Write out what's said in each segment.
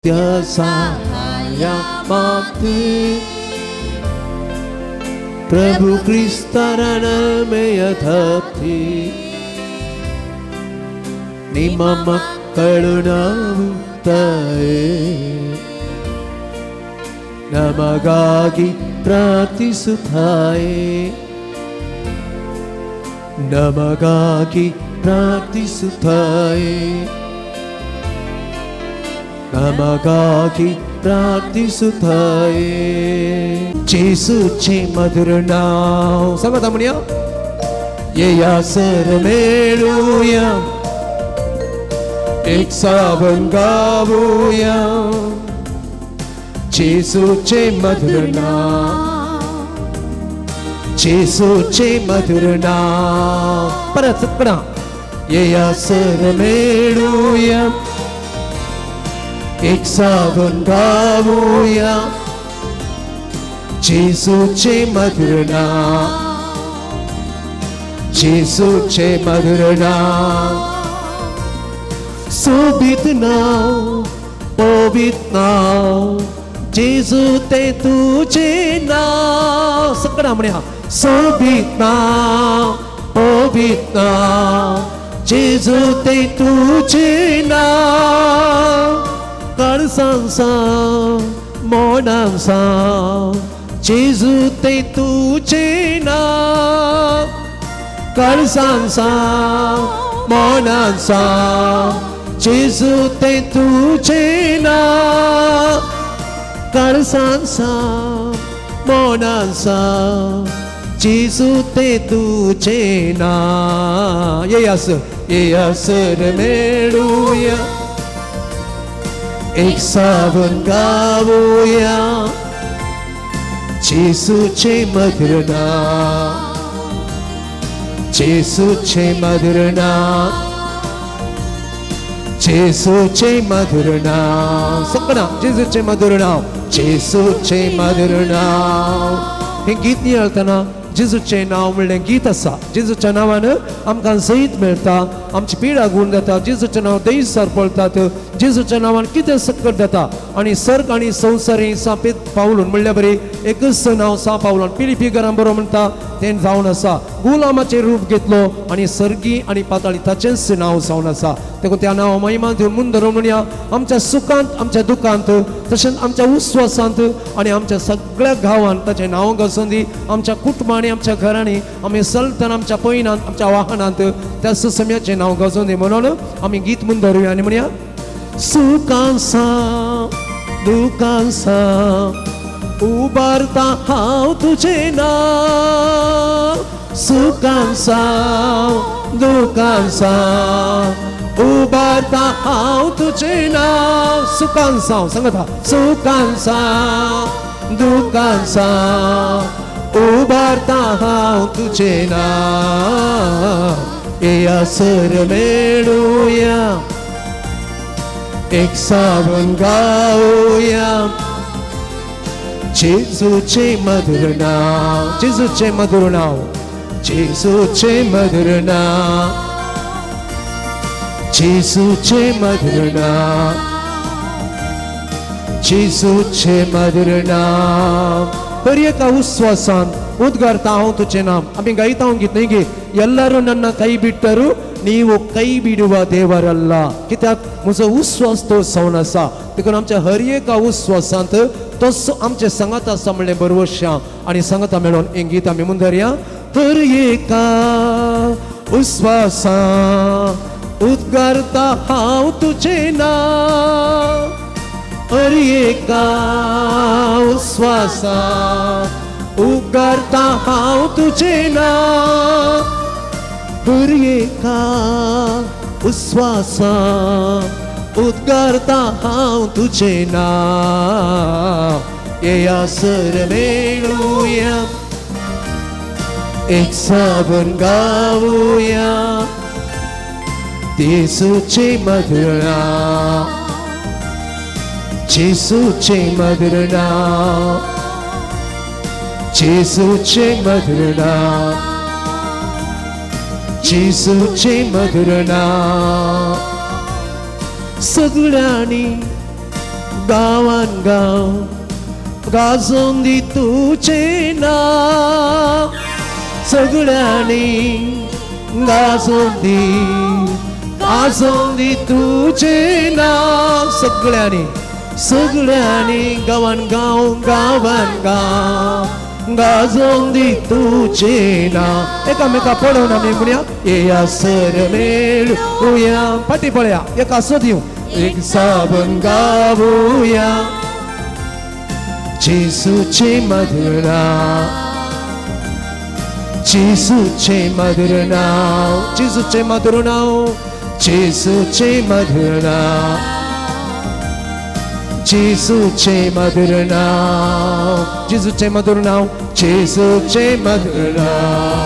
त्या सहाय्या प्रभु क्रिस्तार ನಲ್ಮೆಯ ತಪ್ತಿ ನಿಮ್ಮ ಮಕ್ಕಳು ನಾವು ತಾಯೇ ನಮಗಾಗಿ ಪ್ರಾರ್ಥಿಸುತ್ತಾಯೇ ನಮಗಾಗಿ ಪ್ರಾರ್ಥಿಸುತ್ತಾಯೇ ನಮಗಾಗಿ प्रार्थिसुताये जेसूचे मधुर नाव सांगता म्हणया येया सर मेळुया एक सावन गावुया जेसूचे मधुर नाव जेसूचे मधुर नाव परत पडा येया सर मेळुया एक सावन गावुया जेसूचे मधुर नाव जेसूचे मधुर नाव सोबीत नाव पवित नाव जेजू ते तुझे नाव सगळा म्हणया सोबीत नाव पवित नाव जेजू ते तुझे नाव काळसांसा मोडांसा जेजू ते तुझे नाव काळसांसा मोडांसा जेजू ते तुझे नाव काळसांसा मोडांसा जेजू ते तुझे नाव येया सर येया सर मेळुया एक सावन गावुया जेसूचे मधुर नाव जेसूचे मधुर नाव जेसूचे मधुर नाव सगळा जेसूचे मधुर नाव जेसूचे मधुर नाव हे गीत नियाळतना जेजूचें नांव म्हणलें गीत आसा. जेजूच्या नांवान आमकां जैत मेळटा, आमची पिडा गुण जाता. जेजूचें नांव दैसार पळतात, जेजूच्या नांवान कितें सकट जाता आनी सर्ग आनी संवसार ही सापेत पावलून म्हणल्यार बरी एकच नांव सा पावलून पिलिपी घरां बरो म्हणटा तें जावन आसा. गुलामाचें रूप घेतलो आनी सर्गी आनी पाताळी ताचेंच नांव जावन आसा. देखून त्या नांव महिमा दिवन मुंदर म्हणया आमच्या सुखांत आमच्या दुखांत तशेंच आमच्या उस्वासांत आनी आमच्या सगळ्या गांवांत ताचें नांव घासून दी. आमच्या कुटुंबांनी आमच्या घरांनी आमी चलतना आमच्या पयनांत आमच्या वाहनांत त्या सुसम्याचें नांव गाजोवन दी. म्हणून आमी गीत मुंदरुया आनी म्हणया सुखांसा दुखांसा उबारता हांव तुजें नांव सुखांसा दुखांसा उबारता हांव तुजें नांव सुखांसा सांगता सुखांसा दुखांसा उबारता हांव तुजें नांव येया सर मेळुया एक सावन गावुया जेजूचे मधुर नाव जेजूचे मधुर नाव जेजूचे मधुर नाव जेजूचे मधुर नाव जेजूचे मधुर नाव. हर एका उस्वासान ಉದ್ಗಾರ್ತಾ हांव तुझे नाम आमी गायता गीत न्ही गे ಎಲ್ಲರೂ ನನ್ನ ಕೈ ಬಿಟ್ಟರು ನೀವು ಕೈ ಬಿಡುವ ದೇವರಲ್ಲ. कित्याक म्हजो उस्वास तो जावन आसा. देखून आमच्या हर एका उस्वासांत तसो आमचे सांगात आसा म्हणलें बरवश्या आनी सांगाता मेळोन हें गीत आमी मुंदरया. हर एका उस्वासा उद्गारता हांव तुझें नांव हर एका उस्वासा उगारता हांव तुझें नांव हर एका उस्वासा उद्गारता हांव तुझें नांव येया सर मेळुया एक सावन गावुया जेजूचे मधुर नांव जेजूचे मधुर नांव जेजूचे मधुर नांव जेजूचे मधुर नांव. सगळ्यांनी गांवान गांव गाजोवन दी तुजें नांव सगळ्यांनी गाजोवन दी गाजोवन दी तुजें नांव सगळ्यांनी सगळ्यांनी गांवान गांव गांवान गांव गाजोवन दी तुजें नांव. एकामेका पळोवन आमी म्हणया येया सर मेळुया फाटीं पळया एका सद येवं एक साबण गावुया जेजूचें मधुर नांव जेजूचें मधुर नांव जेजूचें मधुर नांव जेजूचें मधुर नांव जेजूचें मधुर नांव जेजूचें मधुर नांव जेजूचें मधुर नांव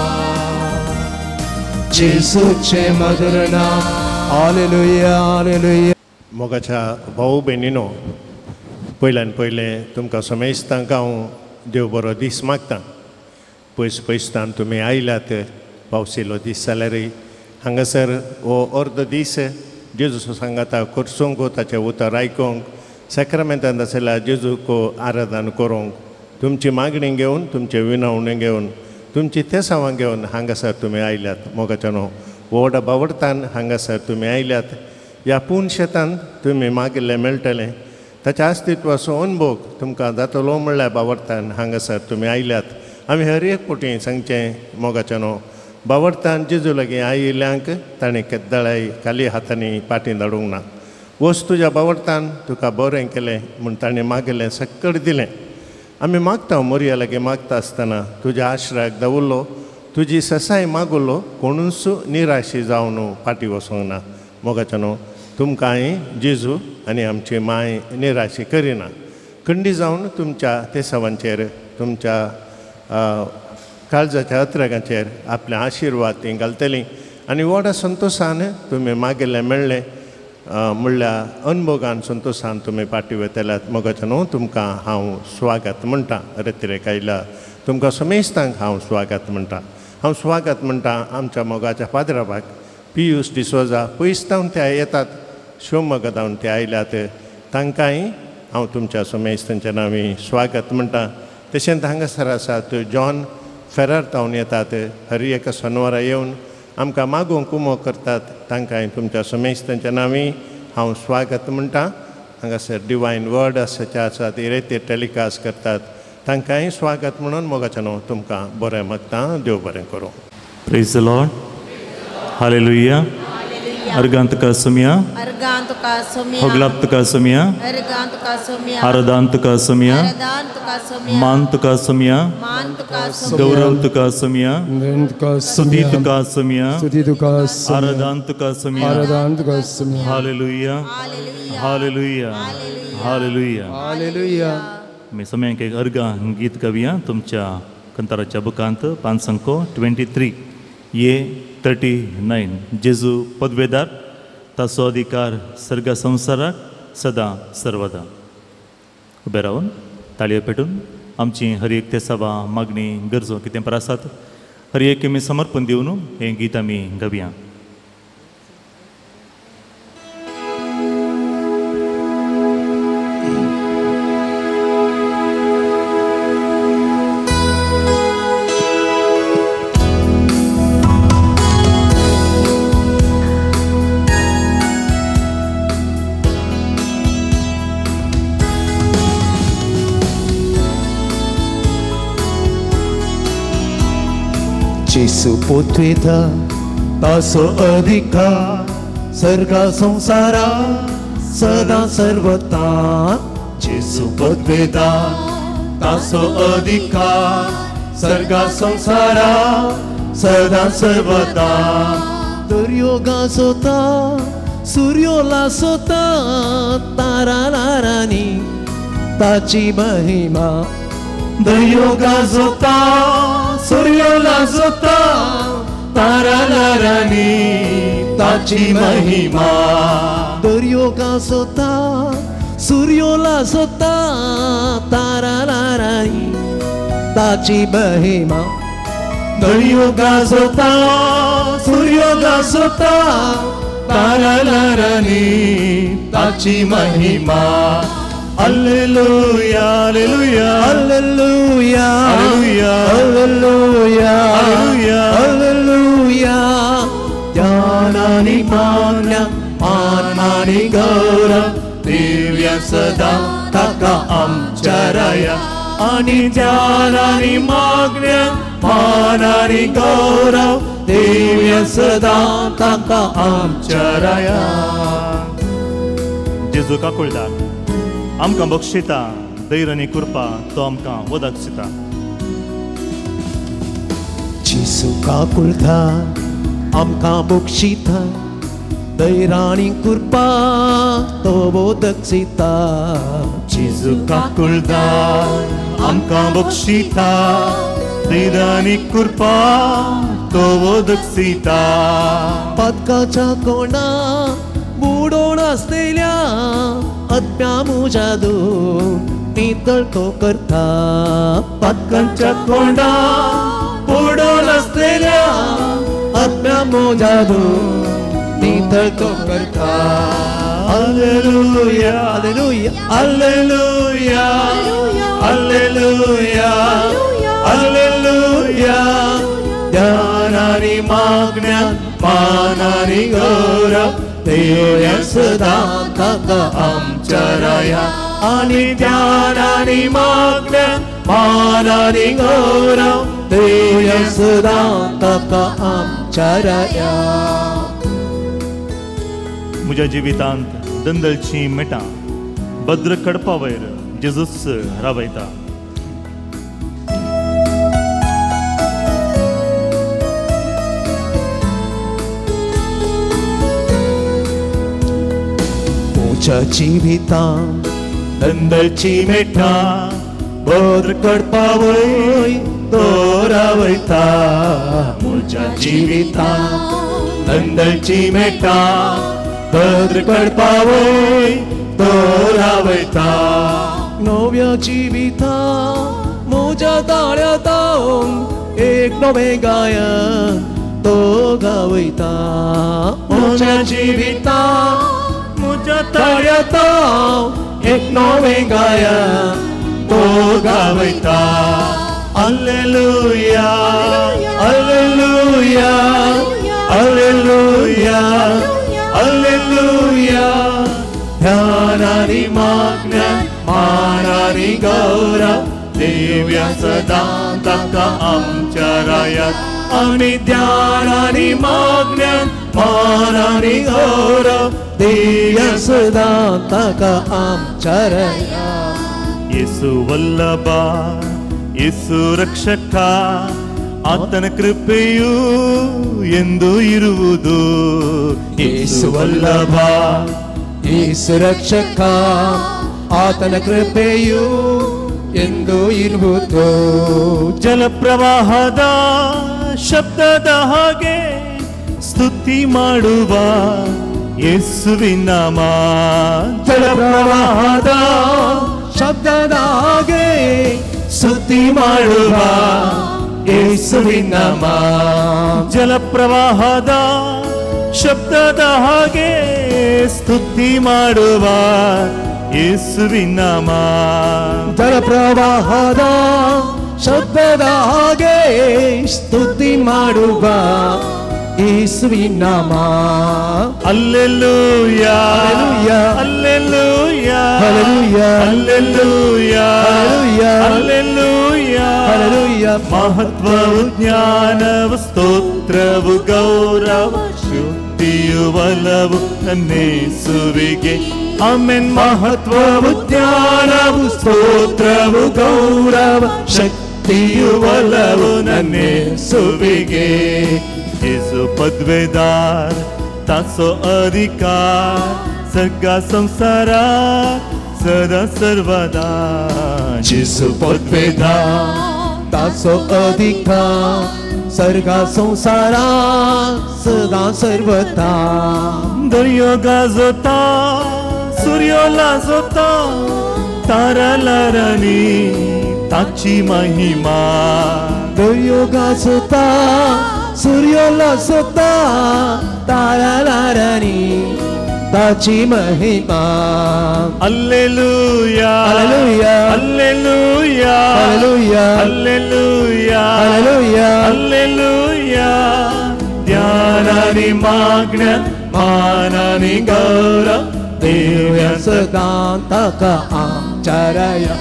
जेजूचें मधुर नांव. हालेलुया हालेलुया. मोगाच्या भाऊ भयणीनो पयल्यान पयलें तुमकां समेस्तांक हांव देव बरो दीस मागता. पयस पयसतान तुमी आयल्यात पावसिलो दीस जाल्यारय हांगासर हो अर्द दीस जेजू सांगाता करसूंक ताचें उतर आयकूंक सॅक्रामेंतान आसल्यार जेजूक आराधन करूंक तुमची मागणी घेवन तुमचे विनवणी घेवन तुमची तेसावां घेवन हांगासर तुमी आयल्यात. मोगाच्यानो व्हड बावडतान हांगासर तुमी आयल्यात. ह्या पूण शेतान तुमी मागिल्लें मेळटलें ताच्या अस्तित्वाचो अनभोग तुमकां जातलो म्हणल्यार बावडतान हांगासर तुमी आयल्यात. आमी हर एक फावटी सांगचें मोगाच्यानो बावडतान जेजू लागीं आयिल्ल्यांक ताणें केद्दाळाय खाली हातांनी पाटी धाडूंक ना. वच तुज्या बावडतान तुका बरें केलें म्हूण ताणें मागिल्लें सक्कड दिलें. आमी मागता मोरया लागीं मागता आसतना तुज्या आश्रयाक दवरलो तुजी ससाय मागुल्लो कोणूच निराशी जावन फाटीं वचूंक ना. मोगाच्यानो तुमकांय जेजू आनी आमची माय निराशी करिना. खंडी जावन तुमच्या तेसावांचेर तुमच्या काळजाच्या अत्रगांचेर आपले आशिर्वाद तीं घालतलीं आनी व्हडा संतोशान तुमी मागिल्लें मेळ्ळें म्हणल्यार अनभोगान संतोशान तुमी फाटीं वतल्यात. मोगाच्यानो तुमकां हांव स्वागत म्हणटा. रतिरेक आयला तुमकां समेस्तांक हांव स्वागत म्हणटा. हांव स्वागत म्हणटा आमच्या मोगाच्या पाद्राबाक पियूस डिसोजा पयस तावन ते येतात शिवमोगा धावन ते आयल्यात तांकांय हांव तुमच्या समेस्तांच्या नांवी स्वागत म्हणटा. तशेंच हांगासर आसात जॉन फेरार तावन येतात हर एका सोनवारा येवन आमकां मागूंक उमो करतात तांकांय तुमच्या समेस्तांच्या नांवी हांव स्वागत म्हणटा. हांगासर डिवायन वर्ड आसाचे आसात इरेते टेलिकास्ट करतात तांकांय स्वागत म्हणून मोगाच्या न्हू तुमकां बरें मागता. देव बरें करूं. Praise the Lord. Hallelujah. अर्गांत तुका सोमया होगलाप तुका सोमया आराधान तुका सोमया मान तुका सोमया गौरव तुका सोमया स्तुति तुका सोमया आराधान तुका सोमया. हालेलुया हालेलुया हालेलुया हालेलुया. मी समय एक अर्गा गीत गावया तुमच्या कंताराच्या बुकांत 5 23 ये 39. जेजू पदवेदार ताचो अधिकार सर्ग संवसाराक सदां सर्वदा. उबे रावन ताळयो पेटून आमची हर एक ते सभा मागणी गरजो कितें प्रासात हर एक आमी समर्पण दिवन हें गीत आमी गावया. जेजू पोतवेता ताचो अधिकार सर्गा संवसारा सदां सर्वता. जेजू पोतवेता ताचो अधिकार सर्गा संवसारा सदां सर्वता. दर्यो गाजोता सूर्यो लासोता तारा लारांनी ताची महिमा. दर्यो गाजोता सूर्यो लासोता तारा लारांनी ताची महिमा. दर्यो गाजोता सूर्यो लासोता तारा लारांनी ताची महिमा. दर्यो गाजोता सूर्यो गाजोता तारा लारांनी ताची महिमा. Alleluia, alleluia, alleluia, alleluia, alleluia, alleluia, alleluia. ध्यान आनी मान्य मान आनी गौरव दिव्या सदा ताका आमच्या राया. आनी ध्यान आनी मागण्या मान आनी गौरव दिव्या सदा ताका आमच्या राया. जेजू काकुळदार आमकां बक्षिता धैर्य आनी कृपा तो आमकां वदक्षिता. जेजू काकुळदार आमकां बक्षिता धैर्य आनी कृपा तो वदक्षिता. जेजू काकुळदार आमकां बक्षिता धैर्य आनी कृपा तो वदक्षिता. पातकाच्या कोणा बुडोवन आसलेल्या आत्म्या म्हज्या दूर नितळ तो करता. पातकांच्या कोंडा बुडोवन आसलेल्या आत्म्या म्हज्या दूर नितळ तो करता. Alleluia, alleluia, alleluia, alleluia, alleluia. ध्यान आनी मागण्या मान आनी गौरव देवया सदा ताका आमच्या राया. आनी ध्यान आनी मागण्या मान आनी गौरव देवया सदा ताका आमच्या राया. म्हज्या जिवितांत दंदलची मेटां भद्र कडपा वयर जेजूच रावयता. म्हज्या जिवितांत दंदलची मेटां भद्र कडपा वयर तो रावयता. म्हज्या जिवितांत दंदलची मेटां भद्र कडपा वयर तो रावयता. नव्या जिवितांत म्हज्या ताळ्यांत एक नवें गायन तो गावयता. म्हज्या जिवितांत म्हज्या ताळ्यांत एक नवें गायन तो गावयता. Alleluia, alleluia, alleluia, alleluia. ध्यान आनी मागण्या मान आनी गौरव दिव्या सदा ताका आमच्या राया. आनी ध्यान आनी मागण्या मान आनी गौरव दिव्या सदा ताका आमच्या राया. येसू वल्लभा येसू रक्षका ಆತನ ಕೃಪೆಯು ಎಂದು ಇರುವುದು. ಯೇಸು ವಲ್ಲಭ ಯೇಸು ರಕ್ಷಕ ಆತನ ಕೃಪೆಯು ಎಂದು ಇರುವುದು. ಜಲಪ್ರವಾಹದ ಶಬ್ದದ ಹಾಗೆ ಸ್ತುತಿ ಮಾಡುವ ಯೇಸುವಿನ ನಾಮ. ಜಲಪ್ರವಾಹದ ಶಬ್ದದ ಹಾಗೆ ಸ್ತುತಿ ಮಾಡುವ ಯೇಸುವಿನ ನಾಮ. ಜಲಪ್ರವಾಹದ ಶಬ್ದದ ಹಾಗೆ ಸ್ತುತಿ ಮಾಡುವ ಯೇಸುವಿನ ನಾಮ. ಜಲಪ್ರವಾಹದ ಶಬ್ದದ ಹಾಗೆ ಸ್ತುತಿ ಮಾಡುವ ಯೇಸುವಿನ ನಾಮ. Alleluia, alleluia, alleluia, alleluia, alleluia, alleluia. ಮಹತ್ವವು ಜ್ಞಾನವು ಸ್ತೋತ್ರವು ಗೌರವ ಶಕ್ತಿಯು ಬಲವು ನನ್ನೇಸುವಿಗೆ. ಆಮೆನ್. ಮಹತ್ವವು ಜ್ಞಾನವು ಸ್ತೋತ್ರವು ಗೌರವ ಶಕ್ತಿಯು ಬಲವು ನನ್ನೇಸುವಿಗೆ. ಯೇಸು ಪದವೆದಾರ್ ताचो अधिकार सगळ्या संवसाराक सदा सर्वदा. जेजू पदवेदार ताचो अधिकार सर्गा संवसाराक सदा सर्वदा. दर्यो गाजोता सूर्यो लाजोता तारा लारांनी ताची महिमा. दर्यो गाजोता सूर्यो लाजोता तारा लारांनी ताची महिमा. Alleluia, Hallelujah. Hallelujah. Hallelujah. Hallelujah. ध्यानानि मागण्या मानानि गौरव देव्या सदां ताका आचरया.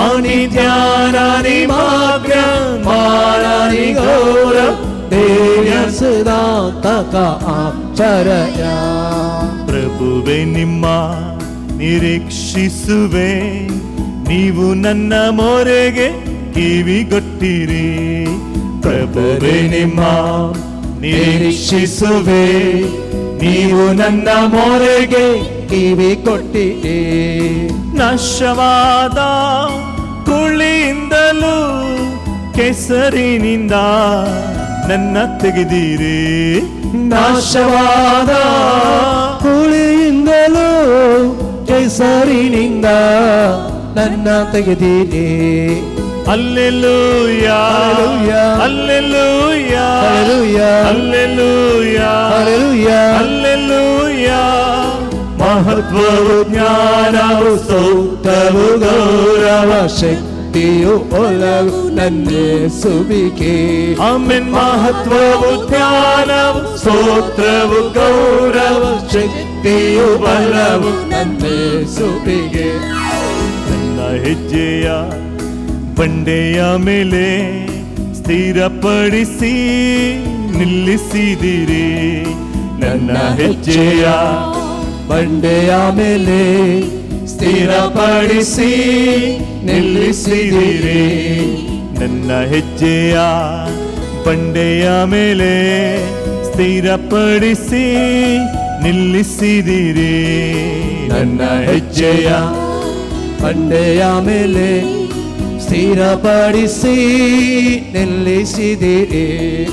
आनी ध्यानानि मागण्या मानानि गौरव देव्या सदां ताका आचरया. ಪ್ರಭುವೆ ನಿಮ್ಮ ನಿರೀಕ್ಷಿಸುವೆ, ನೀವು ನನ್ನ ಮೊರೆಗೆ ಕಿವಿಗೊಟ್ಟಿರಿ. ಪ್ರಭುವೆ ನಿಮ್ಮ ನಿರೀಕ್ಷಿಸುವೆ, ನೀವು ನನ್ನ ಮೊರೆಗೆ ಕಿವಿಗೊಟ್ಟಿರಿ. ನಾಶವಾದ ಕುಳಿಯಿಂದಲೂ ಕೆಸರಿನಿಂದ ನನ್ನ ತೆಗೆದಿರಿ. ನಾಶವಾದ ಕುಳಿಯಿಂದಲೂ ಕೆಸರಿನಿಂದ ನನ್ನ ತೆಗೆದಿರಿ. Hallelujah. Hallelujah. Hallelujah. Hallelujah. Hallelujah. Hallelujah. ಮಹತ್ವವು ಜ್ಞಾನವು ಸ್ತೋತ್ರವು ಗೌರವ ಶಕ್ತಿಯು ಒಲವು ನನ್ನೇಸುವಿಗೆ. ಆಮೆನ್. ಮಹತ್ವವು ಜ್ಞಾನವು ಸ್ತೋತ್ರವು ಗೌರವ ಶಕ್ತಿಯು ಬಲವು ನನ್ನೇಸುವಿಗೆ. ನನ್ನ ಹೆಜ್ಜೆಯ ಬಂಡೆಯ ಮೇಲೆ ಸ್ಥಿರಪಡಿಸಿ ನಿಲ್ಲಿಸಿದಿರಿ. ನನ್ನ ಹೆಜ್ಜೆಯ ಬಂಡೆಯ ಮೇಲೆ ಸ್ಥಿರಪಡಿಸಿ ನಿಲ್ಲಿಸಿದಿರಿ. ನನ್ನ ಹೆಜ್ಜೆಯ ಬಂಡೆಯ ಮೇಲೆ ಸ್ಥಿರಪಡಿಸಿ ನಿಲ್ಲಿಸಿದಿರಿ. ನನ್ನ ಹೆಜ್ಜೆಯ ಬಂಡೆಯ ಮೇಲೆ ಸ್ಥಿರಪಡಿಸಿ ನಿಲ್ಲಿಸಿದಿರಿ.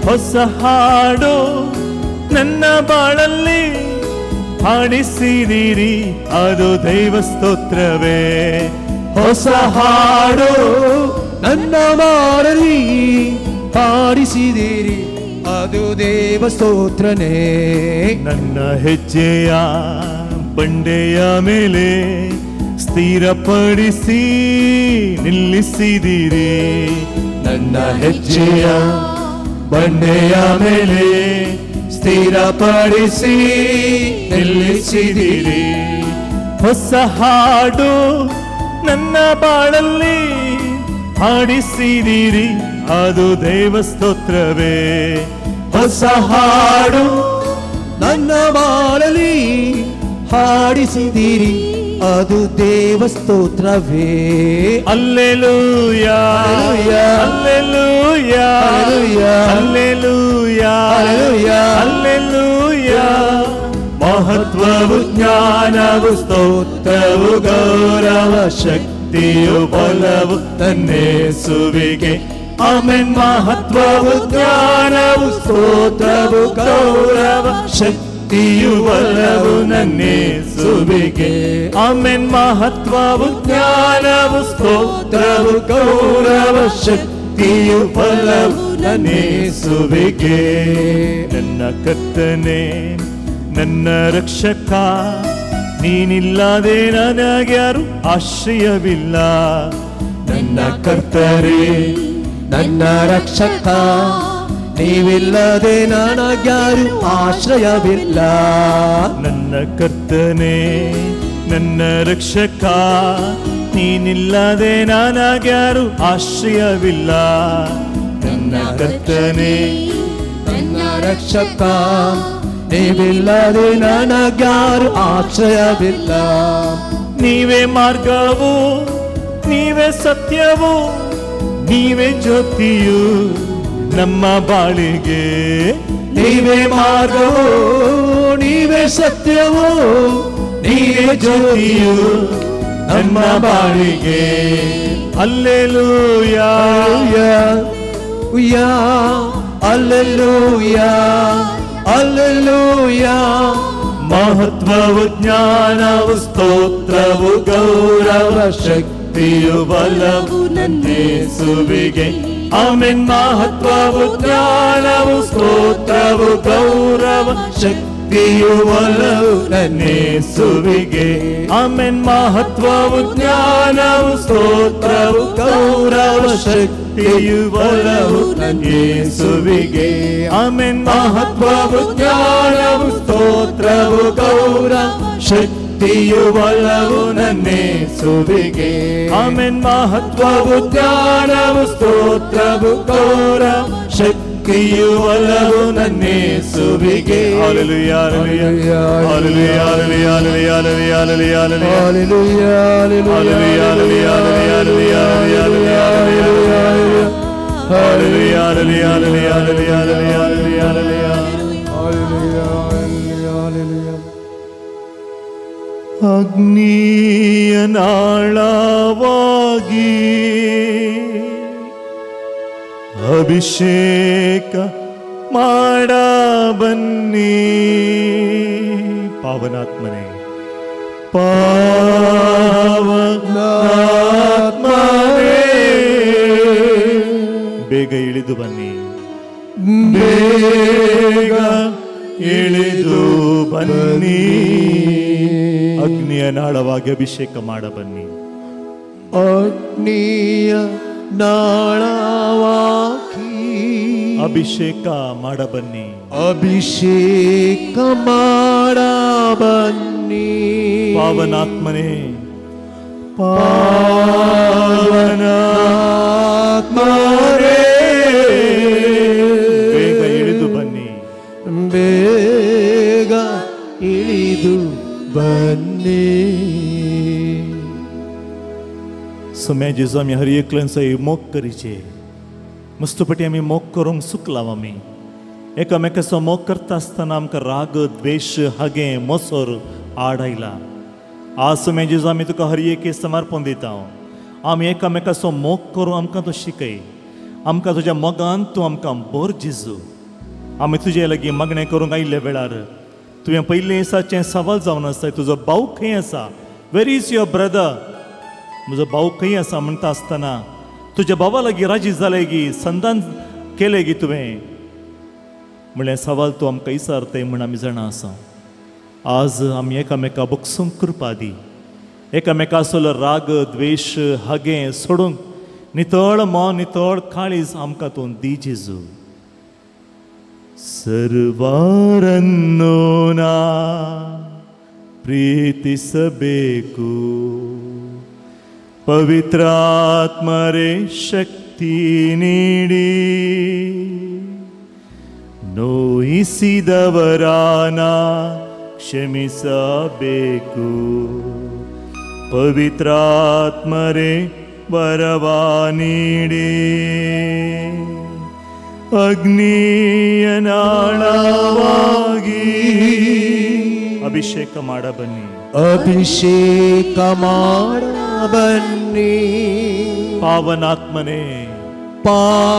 ಹೊಸ ಹಾಡು ನನ್ನ ಬಾಳಲ್ಲಿ ಹಾಡಿಸಿದಿರಿ, ಅದು ದೈವ ಸ್ತೋತ್ರವೇ. ಹೊಸ ಹಾಡು ನನ್ನ ಬಾಳಲ್ಲಿ ಹಾಡಿಸಿದಿರಿ, ಅದು ದೇವ ಸ್ತೋತ್ರನೇ. ನನ್ನ ಹೆಜ್ಜೆಯ ಬಂಡೆಯ ಮೇಲೆ ಸ್ಥಿರಪಡಿಸಿ ನಿಲ್ಲಿಸಿದಿರಿ. ನನ್ನ ಹೆಜ್ಜೆಯ ಬಂಡೆಯ ಮೇಲೆ ಸ್ಥಿರಪಡಿಸಿ ನಿಲ್ಲಿಸಿದಿರಿ. ಹೊಸ ಹಾಡು ನನ್ನ ಬಾಳಲ್ಲಿ ಹಾಡಿಸಿದಿರಿ, ಅದು ದೇವ ಸ್ತೋತ್ರವೇ. ಹೊಸ ಹಾಡು ನನ್ನ ಬಾಳಲ್ಲಿ ಹಾಡಿಸಿದಿರಿ, ಅದು ದೇವ ಸ್ತೋತ್ರವೇ. Alleluia. Alleluia. Alleluia. Alleluia. ಮಹತ್ವವು ಜ್ಞಾನವು ಸ್ತೋತ್ರವು ಗೌರವ ಶಕ್ತಿಯು ಬಲವು ತನ್ನೇಸುವಿಗೆ. ಆಮೆನ್. ಮಹತ್ವವು ಜ್ಞಾನವು ಸ್ತೋತ್ರವು ಗೌರವ ಶಕ್ತಿಯು ಬಲವು ನನ್ನೇಸುವಿಗೆ. ಆಮೆನ್. ಮಹತ್ವವು ಜ್ಞಾನವು ಸ್ತೋತ್ರವು ಗೌರವ ಶಕ್ತಿಯು ಬಲವು ನನ್ನೇಸುವಿಗೆ. ನನ್ನ ಕರ್ತನೇ ನನ್ನ ರಕ್ಷಕ, ನೀನಿಲ್ಲದೆ ನನಗ್ಯಾರು ಆಶ್ರಯವಿಲ್ಲ. ನನ್ನ ಕರ್ತರೇ ನನ್ನ ರಕ್ಷಕ, ನೀವಿಲ್ಲದೆ ನನಗ್ಯಾರು ಆಶ್ರಯವಿಲ್ಲ. ನನ್ನ ಕರ್ತನೇ ನನ್ನ ರಕ್ಷಕ, ನೀನಿಲ್ಲದೆ ನನಗ್ಯಾರು ಆಶ್ರಯವಿಲ್ಲ. ನನ್ನ ಕರ್ತನೇ ನನ್ನ ರಕ್ಷಕ, ನೀವಿಲ್ಲದೆ ನನಗ್ಯಾರು ಆಶ್ರಯವಿಲ್ಲ. ನೀವೇ ಮಾರ್ಗವು, ನೀವೇ ಸತ್ಯವು, ನೀವೇ ಜ್ಯೋತಿಯು ನಮ್ಮ ಬಾಳಿಗೆ. ನೀವೇ ಮಾರ್ಗವು, ನೀವೇ ಸತ್ಯವು, ನೀವೇ ಜ್ಯೋತಿಯು ನಮ್ಮ ಬಾಳಿಗೆ. ಅಲ್ಲೆಲೂಯಾ. ಅಲ್ಲೆಲೂಯಾ. ಅಲ್ಲೆಲೂಯಾ. ಮಹತ್ವವು ಜ್ಞಾನವು ಸ್ತೋತ್ರವು ಗೌರವ ಶಕ್ತಿಯು ಬಲವು ನನ್ನೇಸುವಿಗೆ. ಆಮೆನ್. ಮಹತ್ವವು ಜ್ಞಾನವು ಸ್ತೋತ್ರವು ಗೌರವ ಶಕ್ತಿಯು ಶಕ್ತಿಯು ಒಲವು ನನ್ನೇಸುವಿಗೆ. ಆಮೆನ್. ಮಹತ್ವವು ಜ್ಞಾನವು ಸ್ತೋತ್ರವು ಗೌರವ ಶಕ್ತಿಯು ಒಲವು ನನ್ನೇಸುವಿಗೆ. ಆಮೆನ್. ಮಹತ್ವವು ಜ್ಞಾನವು ಸ್ತೋತ್ರವು ಗೌರವ ಶಕ್ತಿಯು ಒಲವು ನನ್ನೇಸುವಿಗೆ. ಆಮೆನ್. ಮಹತ್ವವು ಜ್ಞಾನವು ಸ್ತೋತ್ರವು ಗೌರವ ಶಕ್ತಿಯು ಒಲವು ನನ್ನೇಸುವಿಗೆ. Hallelujah, hallelujah, hallelujah, hallelujah, hallelujah, hallelujah, hallelujah, hallelujah, hallelujah, hallelujah, hallelujah, hallelujah, hallelujah, hallelujah. ಅಗ್ನಿಯ ನಾಳವಾಗಿ ಅಭಿಷೇಕ ಮಾಡ ಬನ್ನಿ. ಪಾವನಾತ್ಮನೇ, ಪಾವನಾತ್ಮನೇ ಬೇಗ ಇಳಿದು ಬನ್ನಿ, ಬೇಗ ಇಳಿದು ಬನ್ನಿ. ಅಗ್ನಿಯ ನಾಳವಾಗಿ ಅಭಿಷೇಕ ಮಾಡ ಬನ್ನಿ. ಅಗ್ನಿಯ ನಾಳವಾಗಿ ಅಭಿಷೇಕ ಮಾಡ ಬನ್ನಿ, ಅಭಿಷೇಕ ಮಾಡ ಬನ್ನಿ. ಪಾವನಾತ್ಮನೇ, ಪಾವನಾತ್ಮನೇ ಬೇಗ ಇಳಿದು ಬನ್ನಿ, ಬೇಗ ಇಳಿದು ಬನ್ನಿ. सोम्या जेजू आमी हर एकल्याचो मोग करीचे. मस्तपटी आमी मोग करूंक चुकलां आमी. एकामेकाचो मोग करता आसतना आमकां राग, द्वेश, हागें, मोसोर आड आयला. आज सोम्या जेजू आमी तुका हर एक समर्पण दिता. आमी एकामेकाचो मोग करूं आमकां तूं शिकय. आमकां तुज्या मोगान तूं आमकां भर जेजू. आमी तुजे लागीं मागणें करूंक आयिल्ल्या वेळार तुवें पयलीं दिसाचें सवाल जावन आसा, तुजो भाव खंय आसा, वेर is your brother, म्हजो भाव खंय आसा म्हणटा आसतना तुज्या भावा लागीं राजी जालें गी, संदान केलें गी तुवें म्हणल्यार सवाल तूं आमकां विचारताय म्हूण आमी जाणा आसा. आज आमी एकामेका बगसूंक कृपा दी. एकामेका आसलो राग, द्वेश, हागें सोडूंक नितळ मन, नितळ काळीज आमकां तूं दी जेजू. ಸರ್ವಾರನ್ನು ನಾ ಪ್ರೀತಿಸಬೇಕು, ಪವಿತ್ರಾತ್ಮರೇ ಶಕ್ತಿ ನೀಡಿ, ನೋಯಿಸಿದವರಾನ ಕ್ಷಮಿಸಬೇಕು, ಪವಿತ್ರಾತ್ಮರೇ ವರವ ನೀಡಿ. ಅಗ್ನಿಯ ನಾಳವಾಗಿ ಅಭಿಷೇಕ ಮಾಡ ಬನ್ನಿ, ಅಭಿಷೇಕ ಮಾಡ ಬನ್ನಿ. ಪಾವನಾತ್ಮನೇ, ಪಾವನಾತ್ಮರೇ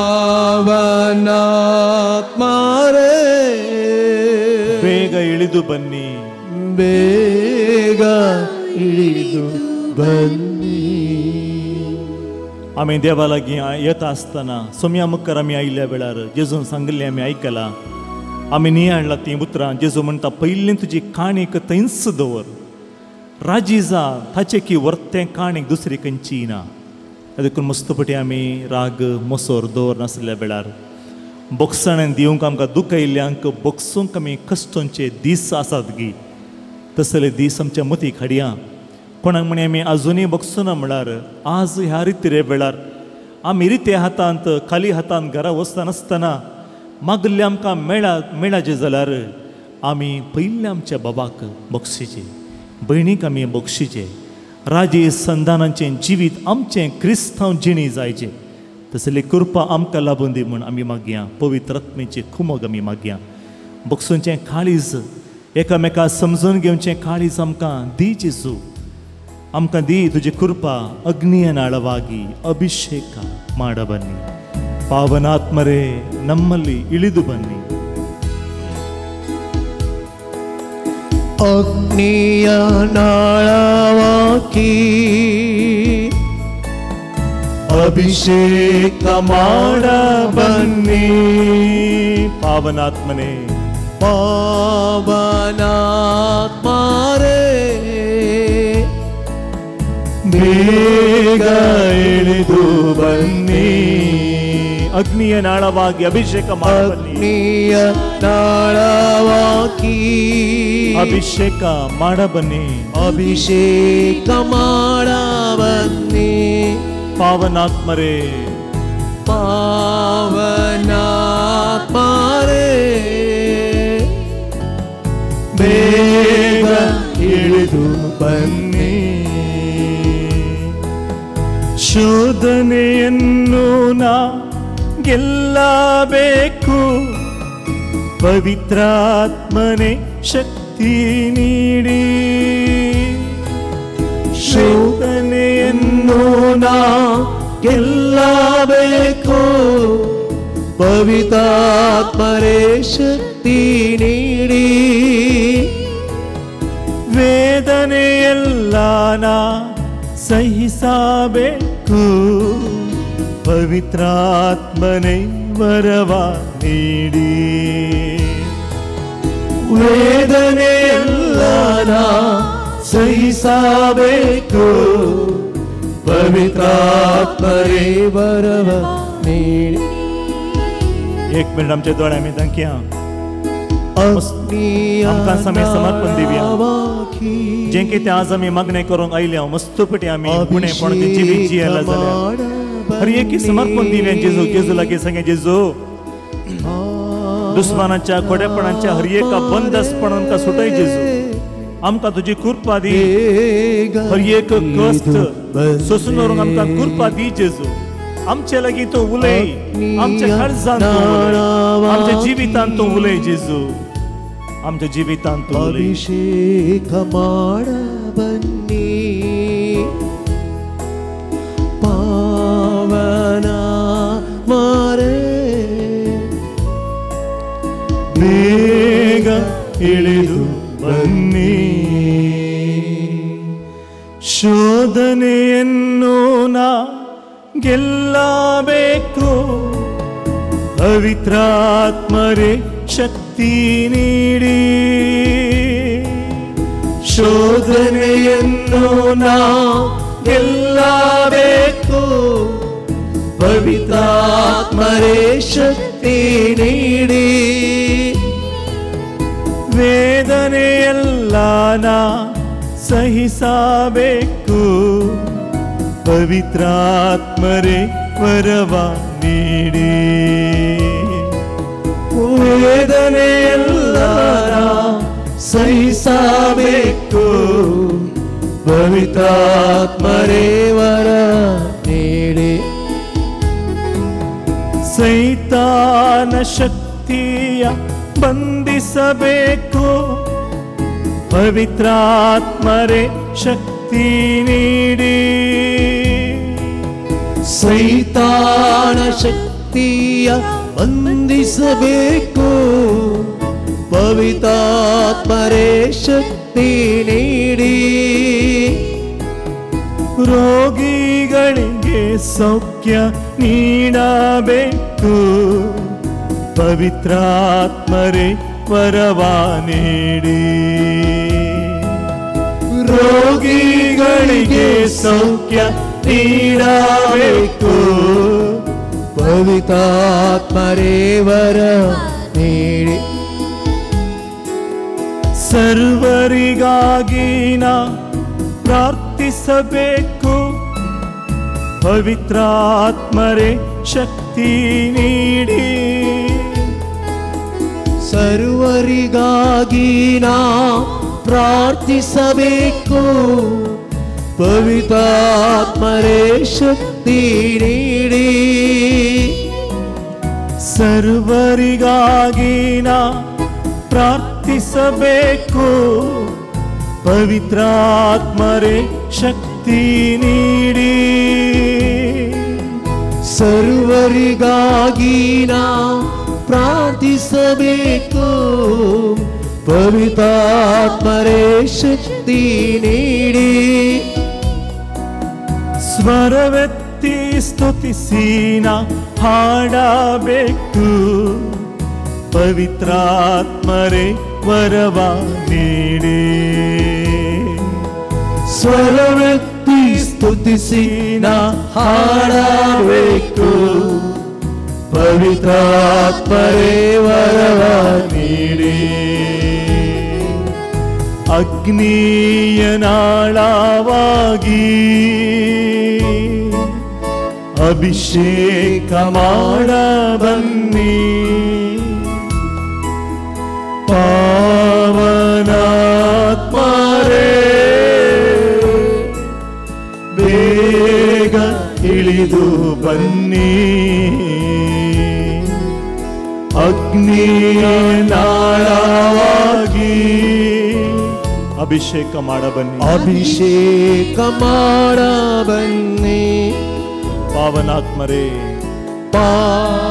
ಬೇಗ ಇಳಿದು ಬನ್ನಿ, ಬೇಗ ಇಳಿದು ಬನ್ನಿ. आमी देवा लागीं येता आसतना सोम्या मुखार आमी आयिल्ल्या वेळार जेजून सांगिल्लें आमी आयकलां. आमी नियाळ्ळां तीं उतरां. जेजू म्हणटा पयलीं तुजी काणीक थंयच दवर, राजी जा, ताचें की वर्तें काणीक दुसरी खंयची ना. देखून मस्तपटी आमी राग, मोसोर दवर नासल्या वेळार बोगसणेन दिवंक आमकां दुखयल्ल्यांक बोगसूंक आमी कश्टोंचे दीस आसात गी, तसले दीस आमच्या मतीक हाडया. कोणाक म्हणी आमी आजुनूय बगसुना म्हळ्यार आज ह्या रितीरे वेळार आमी रिते हातांत खाली हातांत घरा वचनासतना मागल्लें आमकां मेळाचें जाल्यार आमी पयलीं आमच्या बाबाक बक्षिचें, भयणीक आमी बक्षिचें. राजे संधानाचें जिवीत आमचें क्रिस्तांव जिणी जायचें, तसली कृपा आमकां लाबून दी म्हूण आमी मागया. पवित्र आत्म्याचें खुमग आमी मागया. बक्षूंचें काळीज, एकामेका समजून घेवचें काळीज आमकां दी जेजू. आमकां दी तुजी कृपा. अग्निय ನಾಳವಾಗಿ ಅಭಿಷೇಕ ಮಾಡ ಬನ್ನಿ. ಪಾವನಾತ್ಮರೇ ನಮ್ಮಲ್ಲಿ ಇಳಿದು ಬನ್ನಿ. ಅಗ್ನಿಯ ನಾಳವಾಗಿ ಅಭಿಷೇಕ ಮಾಡ ಬನ್ನಿ. ಪಾವನಾತ್ಮನೇ, ಪಾವನಾತ್ಮರೇ ಬೇಗ ಇಳಿದು ಬನ್ನಿ. ಅಗ್ನಿಯ ನಾಳವಾಗಿ ಅಭಿಷೇಕ ಮಾಡಬನ್ನಿ. ಅಗ್ನಿಯ ನಾಳವಾಗಿ ಅಭಿಷೇಕ ಮಾಡಬನ್ನಿ. ಅಭಿಷೇಕ ಮಾಡಬನ್ನಿ. ಪಾವನಾತ್ಮರೇ ಪಾವನಾತ್ಮರೇ ಬೇಗ ಇಳಿದು ಬನ್ನಿ. ಶೋಧನೆಯನ್ನು ನಾ ಗೆಲ್ಲಬೇಕು, ಪವಿತ್ರಾತ್ಮನೇ ಶಕ್ತಿ ನೀಡಿ. ಶೋಧನೆಯನ್ನು ನಾ ಗೆಲ್ಲಬೇಕು, ಪವಿತ್ರಾತ್ಮರೇ ಶಕ್ತಿ ನೀಡಿ. ವೇದನೆಯೆಲ್ಲ ನಾ ಸಹಿಸಬೇಕು, ಪವಿತ್ರಾತ್ಮನೇ ವರವ ನೀಡಿ. ವೇದನೆಯೆಲ್ಲ ನಾ ಸಹಿಸಬೇಕು, पवित्रात्मरे वरव ನೀಡಿ. एक मिनिट आमच्या दोळे आमी दाखया. आमकां आमी समर्पण दिवया. जें कितें आज आमी मागणें करूंक आयल्या मस्तपटी आमी गुणेपण जिवीत जियेला जाल्यार हर एक समर्पण दिवया जेजू. जेजू लागीं सांगे, जेजू दुस्मानाच्या खोडेपणाच्या हर एका बंदसपणान सुटय जेजू. आमकां तुजी कृपा दी. हर एक कश्ट सोसून व्हरूंक आमकां कृपा दी जेजू. आमचे लागीं तूं उलय, आमच्या काळजान तूं उलय, आमच्या जिवितान तूं उलय जेजू, आमच्या जिवितान तूं उलय. अभिषेक ಮಾಡಬನ್ನಿ ಪಾವನಾತ್ಮರೇ ಬೇಗ ಇಳಿದು ಬನ್ನಿ. ಶೋಧನೆಯನ್ನು ನಾ ಗೆಲ್ಲಬೇಕು, ಪವಿತ್ರಾತ್ಮರೇ ಶಕ್ತಿ ನೀಡಿ. ಶೋಧನೆಯನ್ನು ನಾ ಗೆಲ್ಲಬೇಕು, ಪವಿತ್ರಾತ್ಮರೇ ಶಕ್ತಿ ನೀಡಿ. ವೇದನೆಯೆಲ್ಲ ನಾ ಸಹಿಸಬೇಕು, ಪವಿತ್ರಾತ್ಮರೇ ವರವ ನೀಡಿ. ವೇದನೆಯೆಲ್ಲ ನಾ ಸಹಿಸಬೇಕು, ಪವಿತ್ರಾತ್ಮರೇ ವರ ನೀಡಿ. ಸೈತಾನ ಶಕ್ತಿಯ ಬಂಧಿಸಬೇಕು, ಪವಿತ್ರಾತ್ಮರೇ ಶಕ್ತಿ ನೀಡಿ. ಸೈತಾನ ಶಕ್ತಿಯ ಬಂಧಿಸಬೇಕು, ಪವಿತ್ರಾತ್ಮರೇ ಶಕ್ತಿ ನೀಡಿ. ರೋಗಿಗಳಿಗೆ ಸೌಖ್ಯ ನೀಡಬೇಕು, ಪವಿತ್ರಾತ್ಮರೇ ವರವ ನೀಡಿ. ರೋಗಿಗಳಿಗೆ ಸೌಖ್ಯ ನೀಡಬೇಕು, ಪವಿತ್ರಾತ್ಮರೇ ವರ ನೀಡಿ. ಸರ್ವರಿಗಾಗಿ ನಾ ಪ್ರಾರ್ಥಿಸಬೇಕು, ಪವಿತ್ರಾತ್ಮರೇ ಶಕ್ತಿ ನೀಡಿ. ಸರ್ವರಿಗಾಗಿ ನಾ ಪ್ರಾರ್ಥಿಸಬೇಕು, ಪವಿತ್ರಾತ್ಮರೇ ಶಕ್ತಿ ನೀಡಿ. ಸರ್ವರಿಗಾಗಿ ನಾ ಪ್ರಾರ್ಥಿಸಬೇಕು, ಪವಿತ್ರಾತ್ಮರೇ ಶಕ್ತಿ ನೀಡಿ. ಸರ್ವರಿಗಾಗಿ ನಾ ಪ್ರಾರ್ಥಿಸಬೇಕು, ಪವಿತ್ರಾತ್ಮರೇ ಶಕ್ತಿ ನೀಡಿ. ಸ್ವರವೆತ್ತಿ ಸ್ತುತಿಸಿ ನಾ ಹಾಡಬೇಕು, ಪವಿತ್ರಾತ್ಮರೇ ವರವ ನೀಡಿ. ಸ್ವರವೆತ್ತಿ ಸ್ತುತಿಸಿ ನಾ ಹಾಡಬೇಕು, ಪವಿತ್ರಾತ್ಮರೇ ವರವ ನೀಡಿ. ಅಗ್ನಿಯ ನಾಳವಾಗಿ ಅಭಿಷೇಕ ಮಾಡ ಬನ್ನಿ, ಪಾವನಾತ್ಮರೇ ಬೇಗ ಇಳಿದು ಬನ್ನಿ. ಅಗ್ನಿಯ ನಾಳವಾಗಿ ಅಭಿಷೇಕ ಮಾಡಬನ್ನಿ, ಅಭಿಷೇಕ ಮಾಡಬನ್ನಿ. ಪಾವನಾತ್ಮರೇ ಪಾವನಾತ್ಮರೇ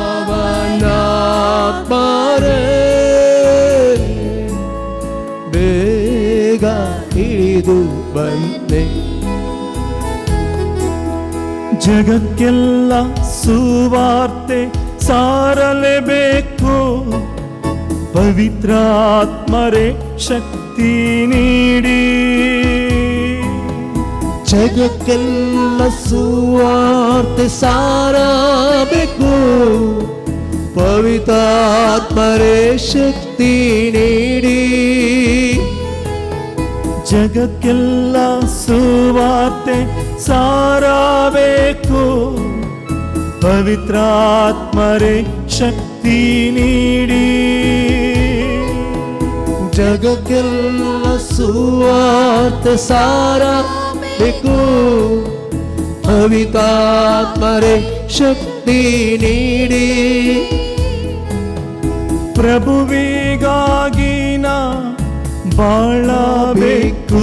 ಬೇಗ ಇಳಿದು ಬನ್ನಿ. ಜಗಕ್ಕೆಲ್ಲ ಸುವಾರ್ತೆ ಸಾರಲೇಬೇಕು, ಪವಿತ್ರಾತ್ಮರೇ ಶಕ್ತಿ ನೀಡಿ. ಜಗಕ್ಕೆಲ್ಲ ಸುವಾರ್ತೆ ಸಾರಬೇಕು, ಪವಿತ್ರಾತ್ಮರೇ ಶಕ್ತಿ ನೀಡಿ. ಜಗಕ್ಕೆಲ್ಲ ಸುವಾರ್ತೆ ಸಾರಬೇಕು, ಪವಿತ್ರಾತ್ಮರೇ ಶಕ್ತಿ ನೀಡಿ. ಜಗಕ್ಕೆಲ್ಲ ಸುವಾರ್ತೆ ಸಾರಬೇಕು, ಪವಿತ್ರಾತ್ಮರೇ ಶಕ್ತಿ ನೀಡಿ. ಪ್ರಭುವಿಗಾಗಿ ನಾ ಬಾಳಬೇಕು,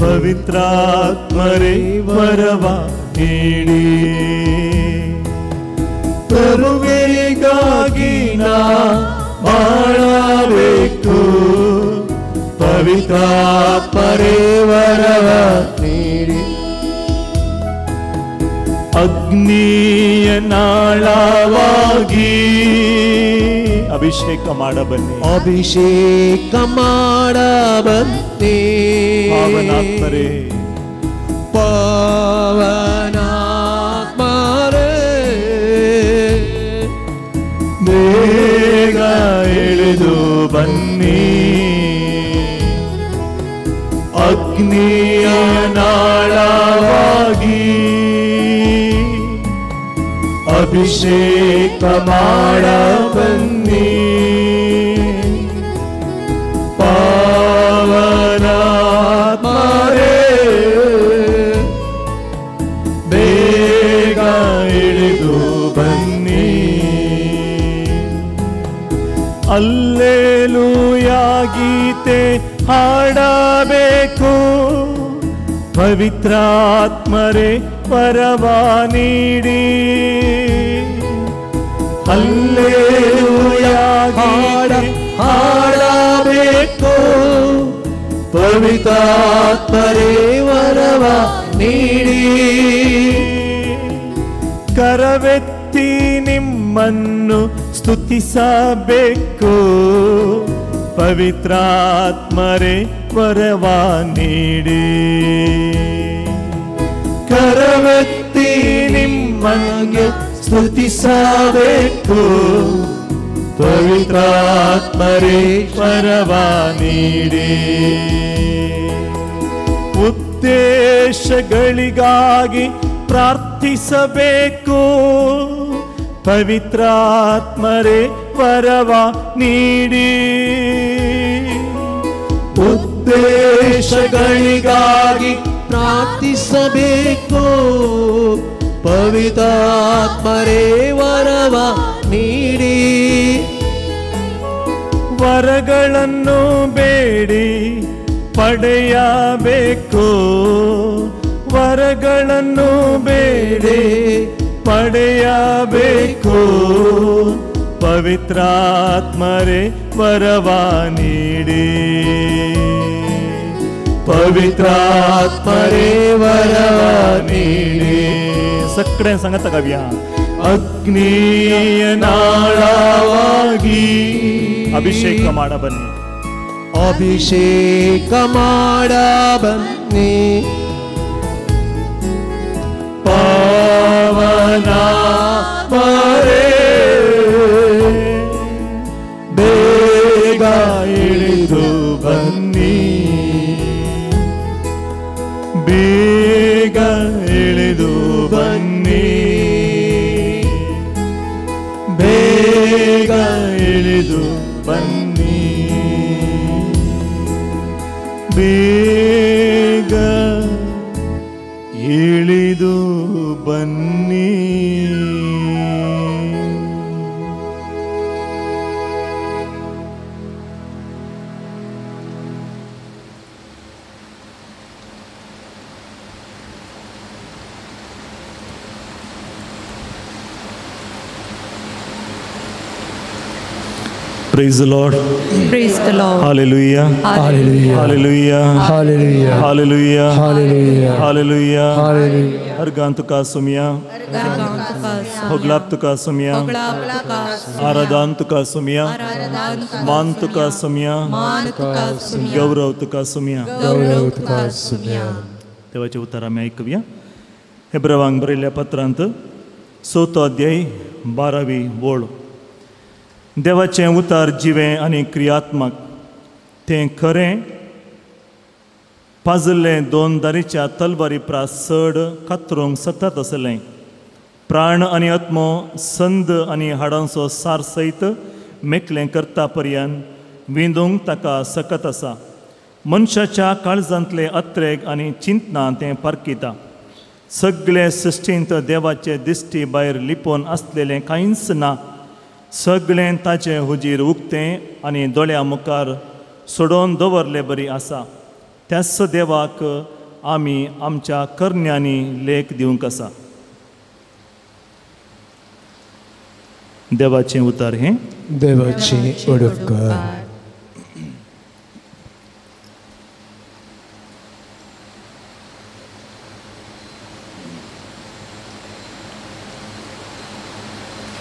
ಪವಿತ್ರಾತ್ಮರೇ ವರವ ನೀಡಿ. ಪ್ರಭುವಿಗಾಗಿ ನಾ ಬಾಳಬೇಕು, ಪವಿತ್ರಾತ್ಮರೇ ವರವ ನೀಡಿ. ಅಗ್ನಿಯ ನಾಳವಾಗಿ ಅಭಿಷೇಕ ಮಾಡಬನ್ನಿ, ಅಭಿಷೇಕ ಮಾಡಬನ್ನಿ. ಪಾವನಾತ್ಮರೇ ಪಾವನಾತ್ಮರೇ ಬೇಗ ಇಳಿದು ಬನ್ನಿ. ಅಗ್ನಿಯ ನಾಳವಾಗಿ ಅಭಿಷೇಕ ಮಾಡಬನ್ನಿ, ಪಾವನಾತ್ಮರೇ ಬೇಗ ಇಳಿದು ಬನ್ನಿ. ಅಲ್ಲೇಲೂಯಾ ಗೀತೆ ಹಾಡಬೇಕು, ಪವಿತ್ರಾತ್ಮರೇ ವರವ ನೀಡಿ. ಅಲ್ಲೇಲೂಯಾ ಗೀತೆ ಹಾಡಬೇಕು, ಪವಿತ್ರಾತ್ಮರೇ ವರವ ನೀಡಿ. ಕರವೆತ್ತಿ ನಿಮ್ಮನ್ನು ಸ್ತುತಿಸಬೇಕು, ಪವಿತ್ರಾತ್ಮರೇ ವರವ ನೀಡಿ. ಕರವೆತ್ತಿ ನಿಮ್ಮನ್ನು ಸ್ತುತಿಸಬೇಕು, ಪವಿತ್ರಾತ್ಮರೇ ವರವ ನೀಡಿ. ಉದ್ದೇಶಗಳಿಗಾಗಿ ಪ್ರಾರ್ಥಿಸಬೇಕು, ಪವಿತ್ರಾತ್ಮರೇ ವರವ ನೀಡಿ. ಉದ್ದೇಶಗಳಿಗಾಗಿ ಪ್ರಾರ್ಥಿಸಬೇಕು, ಪವಿತ್ರಾತ್ಮರೇ ವರವ ನೀಡಿ. ವರಗಳನ್ನು ಬೇಡಿ ಪಡೆಯಬೇಕು, ವರಗಳನ್ನು ಬೇಡಿ ಪಡೆಯಬೇಕು, ಪವಿತ್ರಾತ್ಮರೇ ವರವ ನೀಡಿ. ಪವಿತ್ರಾತ್ಮರೇ ವರವ ನೀಡಿ. ಸಕ್ಕರೆ ಸಂಗತ ಕವ್ಯ. ಅಗ್ನಿಯ ನಾಳವಾಗಿ ಅಭಿಷೇಕ ಮಾಡ ಬನ್ನಿ, ಅಭಿಷೇಕ ಮಾಡ ಬನ್ನಿ. ಪಾವನ ಮರೇ ಬೇಗ ಇಳಿದು ಬನ್ನಿ, ಬೇಗ ಇಳಿದು ಬನ್ನಿ, ಬೇಗ ಇಳಿದು ಬನ್ನಿ, ಬೇಗ ಇಳಿದು ಬನ್ನಿ. Praise the Lord. Praise the Lord. Hallelujah. Hallelujah. Hallelujah. Hallelujah. Hallelujah. Hallelujah. Hallelujah. Hallelujah. हरगान तुका सुमिया, होगलाप तुका सुमिया, आराधान तुका सुमिया, मान तुका सुमिया, गौरव तुका सुमिया, गौरव तुका सुमिया. देवाचे उतर आमी आयकुया. हेब्रेवांक बरयल्ल्या पत्रांत 4 अध्याय 12वी वळ. देवाचें उतर जिवें आनी क्रियात्मक, तें खरें पाजल्लें दोन दारीच्या तलवारी प्रास चड कातरूंक शकतात आसलें. प्राण आनी आत्मो संद आनी हाडांचो सार सयत मेकलें करता पर्यंत विंदूंक ताका सकत आसा. मनशाच्या काळजांतले अत्रेग आनी चिंतना तें पारखिता. सगळे सृश्टींत देवाचे दिश्टी भायर लिपोवन आसलेलें कांयच ना. सगळें ताचें हुजीर उक्तें आनी दोळ्या मुखार सोडोवन दवरले बरी आसा. त्याच देवाक आमी आमच्या करण्यांनी लेख दिवंक आसा. देवाचें उतर हें देवाचें उपकार.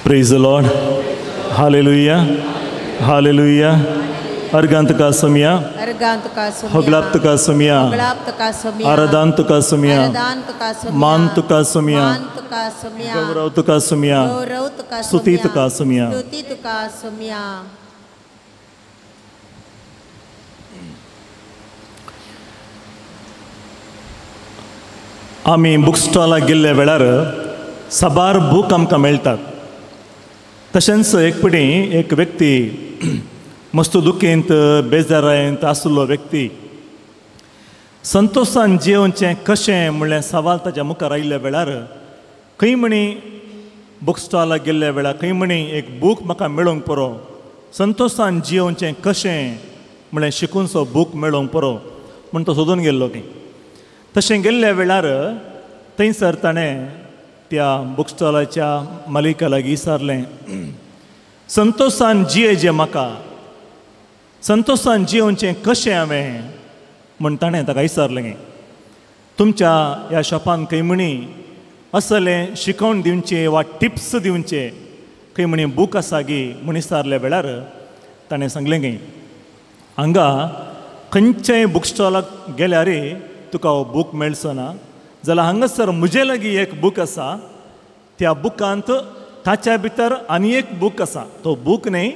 Praise the Lord. Hallelujah. Hallelujah. अर्गांत तुका सुमिया, होगलाप तुका सुमिया, आराधान तुका सुमिया, मान तुका सुमिया, गौरव तुका सुमिया, स्तुती तुका सुमिया. आमी बुक स्टॉलाक गेल्ल्या वेळार साबार बूक आमकां मेळटात. तशेंच एक पिडी एक व्यक्ती मस्त दुखेंत बेजारायेंत आशिल्लो व्यक्ती संतोशान जियोवचें कशें म्हणलें सवाल ताच्या मुखार आयिल्ल्या वेळार खंय म्हणी बूक स्टॉलाक गेल्ल्या वेळार खंय म्हणी एक बूक म्हाका मेळोंक पुरो, संतोशान जियोवचें कशें म्हणलें शिकूनसो बूक मेळोंक पुरो म्हूण तो सोदून गेल्लो. की तशें गेल्ल्या वेळार थंयसर ताणें त्या बूक स्टॉलाच्या मालिका लागीं विचारलें, संतोशान जिये म्हाका, संतोशान जियोवचें कशें हांवें म्हूण ताणें ताका विचारलें. तुमच्या ह्या शॉपान खंय म्हणी असलें शिकोवन दिवचें वा टिप्स दिवचे खंय म्हणी बूक आसा गी म्हूण विचारल्या वेळार ताणें सांगलें की हांगा खंयच्याय बूक स्टॉलाक गेल्यार तुका हो बूक मेळचो ना, जाल्यार हांगासर म्हजे लागीं एक बूक आसा, त्या बुकांत ताच्या भितर आनी एक बूक आसा, तो बूक न्हय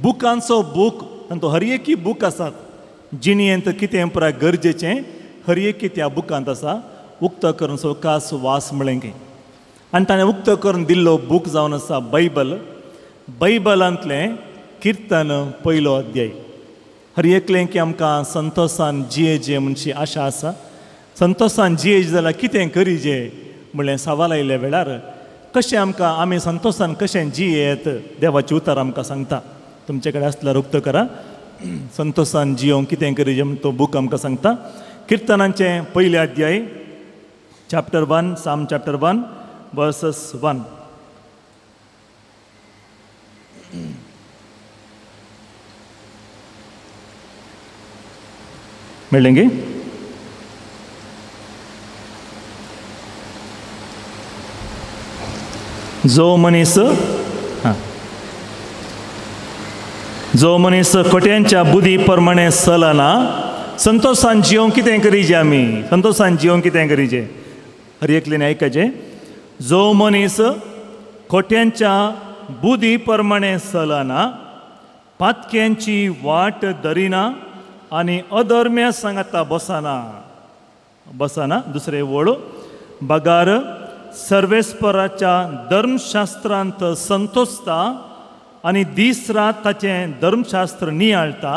बुकांचो बूक, आनी तो हर एकी बूक आसात जिणेंत कितें पुराय गरजेचें हर एकी त्या बुकांत आसा. उक्तो करून सवकास वास म्हळें की आनी ताणें उक्तो करून दिल्लो बूक जावन आसा बायबल. बायबलांतलें किर्तन 1 अध्याय. हर एकलें की आमकां संतोशान जिये जे म्हणची आशा आसा. संतोशान जिये जाल्यार कितें करीजे म्हणलें सवाल आयिल्ल्या वेळार कशें आमकां आमी संतोशान कशें जियेत देवाचें उतर आमकां सांगता. तुमचे कडेन आसल्यार उक्तो करा. संतोशान जियोंक कितें करीजे म्हण तो बूक आमकां सांगता. किर्तनांचें 1 अध्याय चॅप्टर 1, साम चॅप्टर 1 वर्सस 1. मेळ्ळें? जो मनीस जो मनीस खोट्यांच्या बुद्धी प्रमाणे चलना संतोषान जिवंक कितें करीजे आमी, संतोषान जिवंक कितें करीजे? हर एकल्यान आयकाचें. जो मनीस खोट्यांच्या बुद्धी प्रमाणे चलना, पातक्यांची वाट धरिना आनी अधर्म्या सांगाता बसना बसना. दुसरें वळ, बगार सर्वेस्पराच्या धर्मशास्त्रांत संतोषता आनी दीस रात ताचें धर्मशास्त्र नियाळटा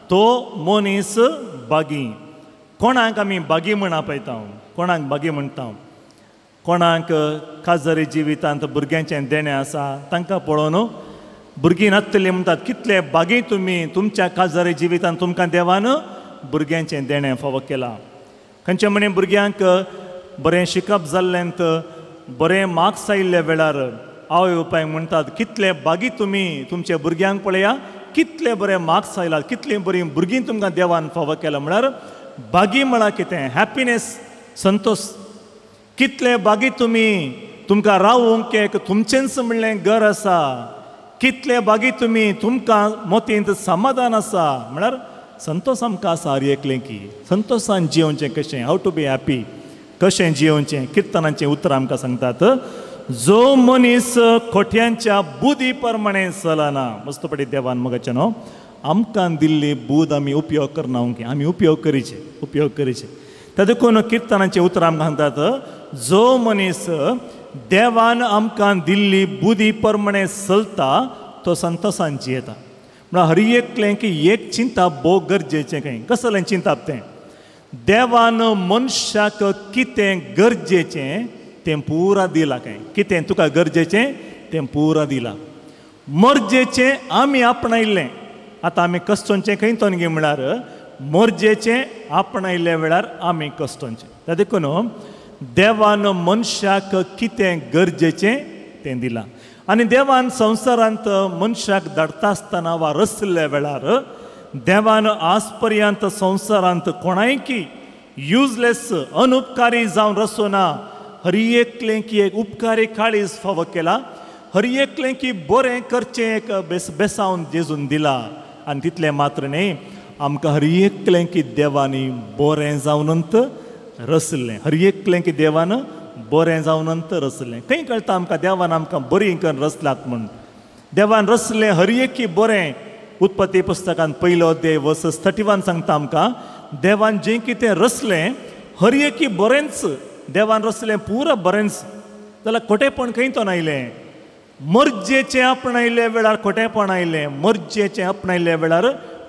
तो मनीस बागी. कोणाक आमी बागी म्हण आपयता? कोणाक बागी म्हणटा? कोणाक काजरी जिवितांत भुरग्यांचें देणें आसा तांकां पळोवन भुरगीं नासतलीं म्हणटात कितले बागी तुमी, तुमच्या काजरी जिवितांत तुमकां देवान भुरग्यांचें देणें फावो केलां. खंयचे म्हणे भुरग्यांक बरें शिकप जाल्लें, बरें मार्क्स आयिल्ल्या वेळार आवय बापाय म्हणटात कितले बागी तुमी, तुमच्या भुरग्यांक पळया कितले बरे मार्क्स आयला, कितलीं बरीं भुरगीं तुमकां देवान फावो केला. म्हळ्यार बागी म्हळ्यार कितें? हॅपिनेस, संतोष. कितले बागी तुमी, तुमकां रावूंक एक तुमचेंच म्हणलें घर आसा, कितले बागी तुमी, तुमकां मोतींत समाधान आसा. म्हळ्यार संतोष आमकां आसा हर एकलें की संतोषान जियोवचें कशें, how to be happy, कशें जियोवचें. किर्तनाचें उतरां आमकां सांगतात जो मनीस खोट्यांच्या बुद्धी प्रमाणे चलना. मस्तपटी देवान मगाचें न्हू आमकां दिल्ली बुद्ध आमी उपयोग करना, आमी उपयोग करीचे, उपयोग करीचे. त्या देखून किर्तनाचें उतरां आमकां सांगतात जो मनीस देवान आमकां दिल्ली बुद्धी प्रमाणे चलता तो संतोषान जियेता. म्हळ्यार हर एकलें की एक चिंता भोव गरजेचें. खंय कसलें चिंताप तें? देवान मनशाक कितें गरजेचें तें पुरा दिलां. खंय कितें तुका गरजेचें तें पुरा दिलां. मर्जेचें आमी आपणायल्लें. आतां आमी कश्टोंचें खंय तोनगे म्हळ्यार मर्जेचें आपणायल्ल्या वेळार आमी कश्टोंचें. त्या देखून देवान मनशाक कितें गरजेचें तें दिलां. आनी देवान संवसारांत मनशाक धाडटा आसतना वा रचल्ल्या वेळार देवान आज पर्यंत संवसारांत कोणायकी युजलेस अनुपकारी जावन रचोना. हर एकलें की एक उपकारी काळीज फावो केला, हर एकलें की बरें करचें एक बेसावन जेजून दिला. आनी तितलें मात्र न्ही, आमकां हर एकलें की देवांनी बरें जावन रचलें. हर एकलें की देवान बरें जावन रचलें. खंय कळटा आमकां देवान आमकां बरीं करून रचलात म्हूण? देवान रचलें हर एक की बरें. उत्पत्ती पुस्तकान पयलो अध्याय वर्स 31 सांगता आमकां देवान जें कितें रचलें हर एक की बरेंच. देवान रचलें पुरा बरेंच. जाल्यार खोटेपण खंय तो आयलें? मर्जेचें आपणायल्ल्या वेळार खोटेपण आयलें. मर्जेचें आपणायल्ल्या वेळार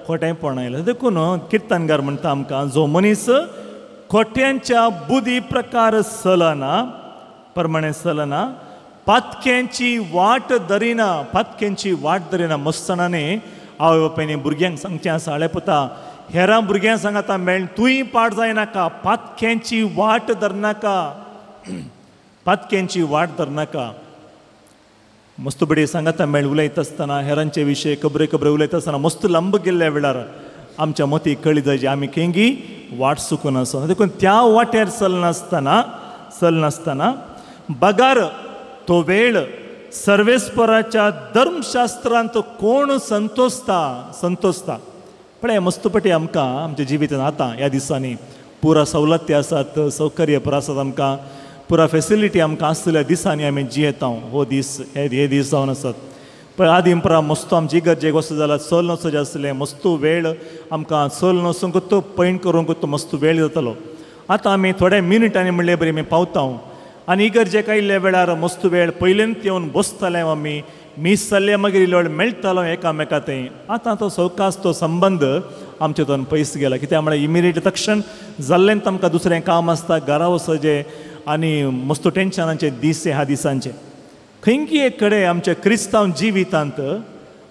खोटेपण आयलें. देखून किर्तनगार म्हणटा आमकां जो मनीस खोट्यांच्या बुद्धी प्रकार चलना प्रमाणे चलना, पातक्यांची वाट धरिना, पातक्यांची वाट धरिना. मस्तणांनी आवय बापायनी भुरग्यांक सांगचें आसा, हाळे पुता हेरां भुरग्यांक सांगता मेळ तूंय पाड जायनाका, पातक्यांची वाट धरनाका, पातक्यांची वाट धरनाका. मस्त बडी सांगता मेळ उलयता आसतना हेरांचे विशय खबरे खबरे उलयता आसतना मस्त लांब गेल्ल्या वेळार आमच्या मती कळी जायची आमी केंगी वाट चुकून आसा. देखून त्या वाटेर चलनासतना चलनासतना बगार तो वेळ सर्वेस्पराच्या धर्मशास्त्रांत कोण संतोषता संतोषता. पळय मस्तपटी आमकां आमच्या जिवितांत आतां ह्या दिसांनी पुरा सवलती आसात, सौकर्य पुरा आसात, आमकां पुरा फेसिलिटी आमकां आसलेल्या दिसांनी आमी जियेता. हो दीस हे दीस जावन आसात. पळय आदीं परा मस्त आमची गरजेक वचो जाल्यार चल वचचें आसलें, मस्त वेळ आमकां चल वचूंक तो पैण करूंक तो मस्त वेळ जातालो. आतां आमी थोड्या मिनटांनी म्हणले बरी आमी पावता. आनी इगर्जेक आयिल्ल्या वेळार मस्त वेळ पयल्यान येवन बसताले आमी, मीस जाल्ले मागीर इल्लो वेळ मेळटालो एकामेका थंय. आतां तो सवकास तो संबंद आमचे थंय पयस गेला. कित्याक म्हळ्यार इमिडिएट तक्षण जाल्ल्यान आमकां दुसरें काम आसता, घरा वचचें आनी मस्त टेंशनाचे दीस ह्या दिसांचे. खंयकी एक कडेन आमच्या क्रिस्तांव जिवितांत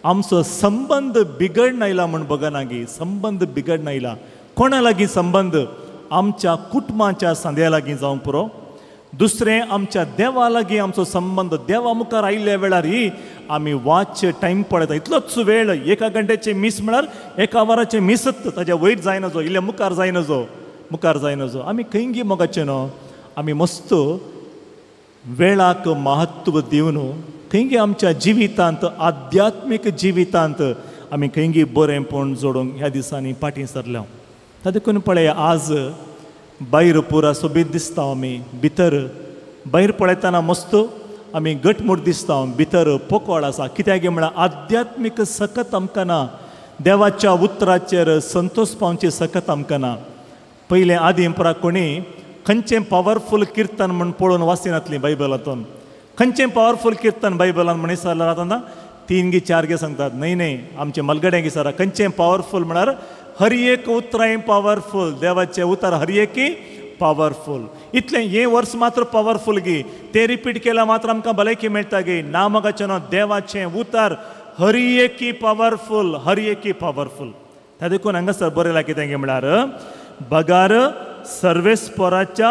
आमचो संबंद बिगडना आयला म्हूण बगना गी, संबंद बिगडना आयला. कोणा लागीं संबंद? आमच्या कुटुंबाच्या सांद्या लागीं जावंक पुरो. दुसरें आमच्या देवा लागीं आमचो संबंद. देवा मुखार आयिल्ल्या वेळार ही आमी वाच टायम पळयता इतलोच वेळ, एका घंट्याचें मीस म्हळ्यार एका वराचें मीसत ताज्या वयर जायना जो, इल्लें मुखार जायना जो, मुखार जायना जो. आमी खंयगी मोगाचें न्हू आमी मस्त वेळाक महत्व दिवन खंयगी आमच्या जिवितांत आध्यात्मीक जिवितांत आमी खंयगी बरेंपण जोडूंक ह्या दिसांनी फाटीं सरल्या. ताका देखून पळय आज भायर पुरा सोबीत दिसता आमी, भितर भायर पळयतना मस्त आमी घटमूट दिसता, भितर पोकळ आसा. कित्याक म्हळ्यार आध्यात्मीक सकत आमकां ना, देवाच्या उतराचेर संतोष पावची सकत आमकां ना. पयलें आदीं परा कोणी खंयचें पावरफूल किर्तन म्हूण पळोवन वाचिनातलीं बायबलांतून, खंयचें पावरफूल किर्तन बायबलान म्हणीत जाल्यार आतां ना 3 गी 4 गे सांगतात. न्हय न्हय आमचे मलगड्यां गी सरा खंयचें पावरफूल म्हळ्यार हर एक उतरांय पावरफूल, देवाचें उतर हर एकी पावरफूल. इतलें हें वर्स मात्र पावरफूल गी, तें रिपीट केल्यार मात्र आमकां भलायकी मेळटा गी. ना मगाचें न्हू, देवाचें उतर हर एकी पावरफूल, हर एकी पावरफूल. त्या देखून हांगासर बरयलां कितें गे म्हळ्यार बगार सर्वेस्पराच्या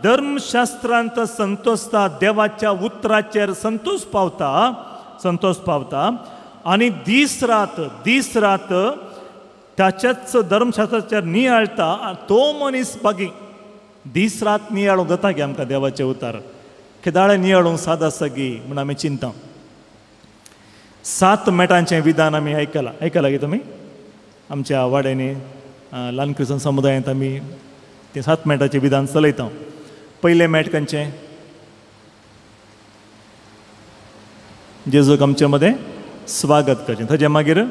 धर्मशास्त्रांत संतोषता, देवाच्या उतराचेर संतोष पावता, संतोष पावता आनी दीस रात दीस रात ताच्याच धर्मशास्त्राचेर नियाळटा तो मनीस बागी. दीस रात नियाळूंक जाता गे आमकां देवाचें उतर, केदाळे नियाळूंक साद आसा गी म्हूण आमी चिंता. 7 मेटांचें विधान आमी आयकलां, आयकलां गे तुमी? आमच्या वाड्यांनी ल्हान क्रिस्तांव समुदायांत आमी तें 7 मेटाचें विधान चलयता. पयलें मेट खंयचें? जेजूक आमचे मदें स्वागत करचें. ताचे मागीर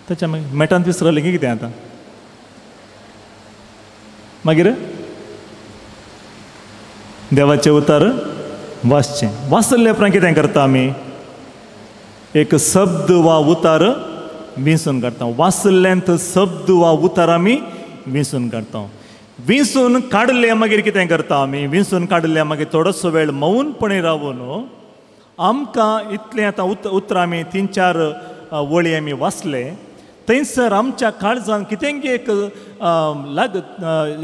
ताच्या मागीर मेटान विसरलें की कितें आतां? मागीर देवाचें उतर वाचचें. वाचले उपरांत कितें करता आमी? एक शब्द वा उतर विंचून काडटा. वाचल्यांत शब्द वा उतर आमी विंचून काडटा. विंचून काडले मागीर कितें करता आमी? विंचून काडले मागीर थोडोसो वेळ मौनपणे रावून आमकां इतलें आतां उतरां आमी 3-4 वळी आमी वाचले थंयसर आमच्या काळजान कितेंगी एक लाग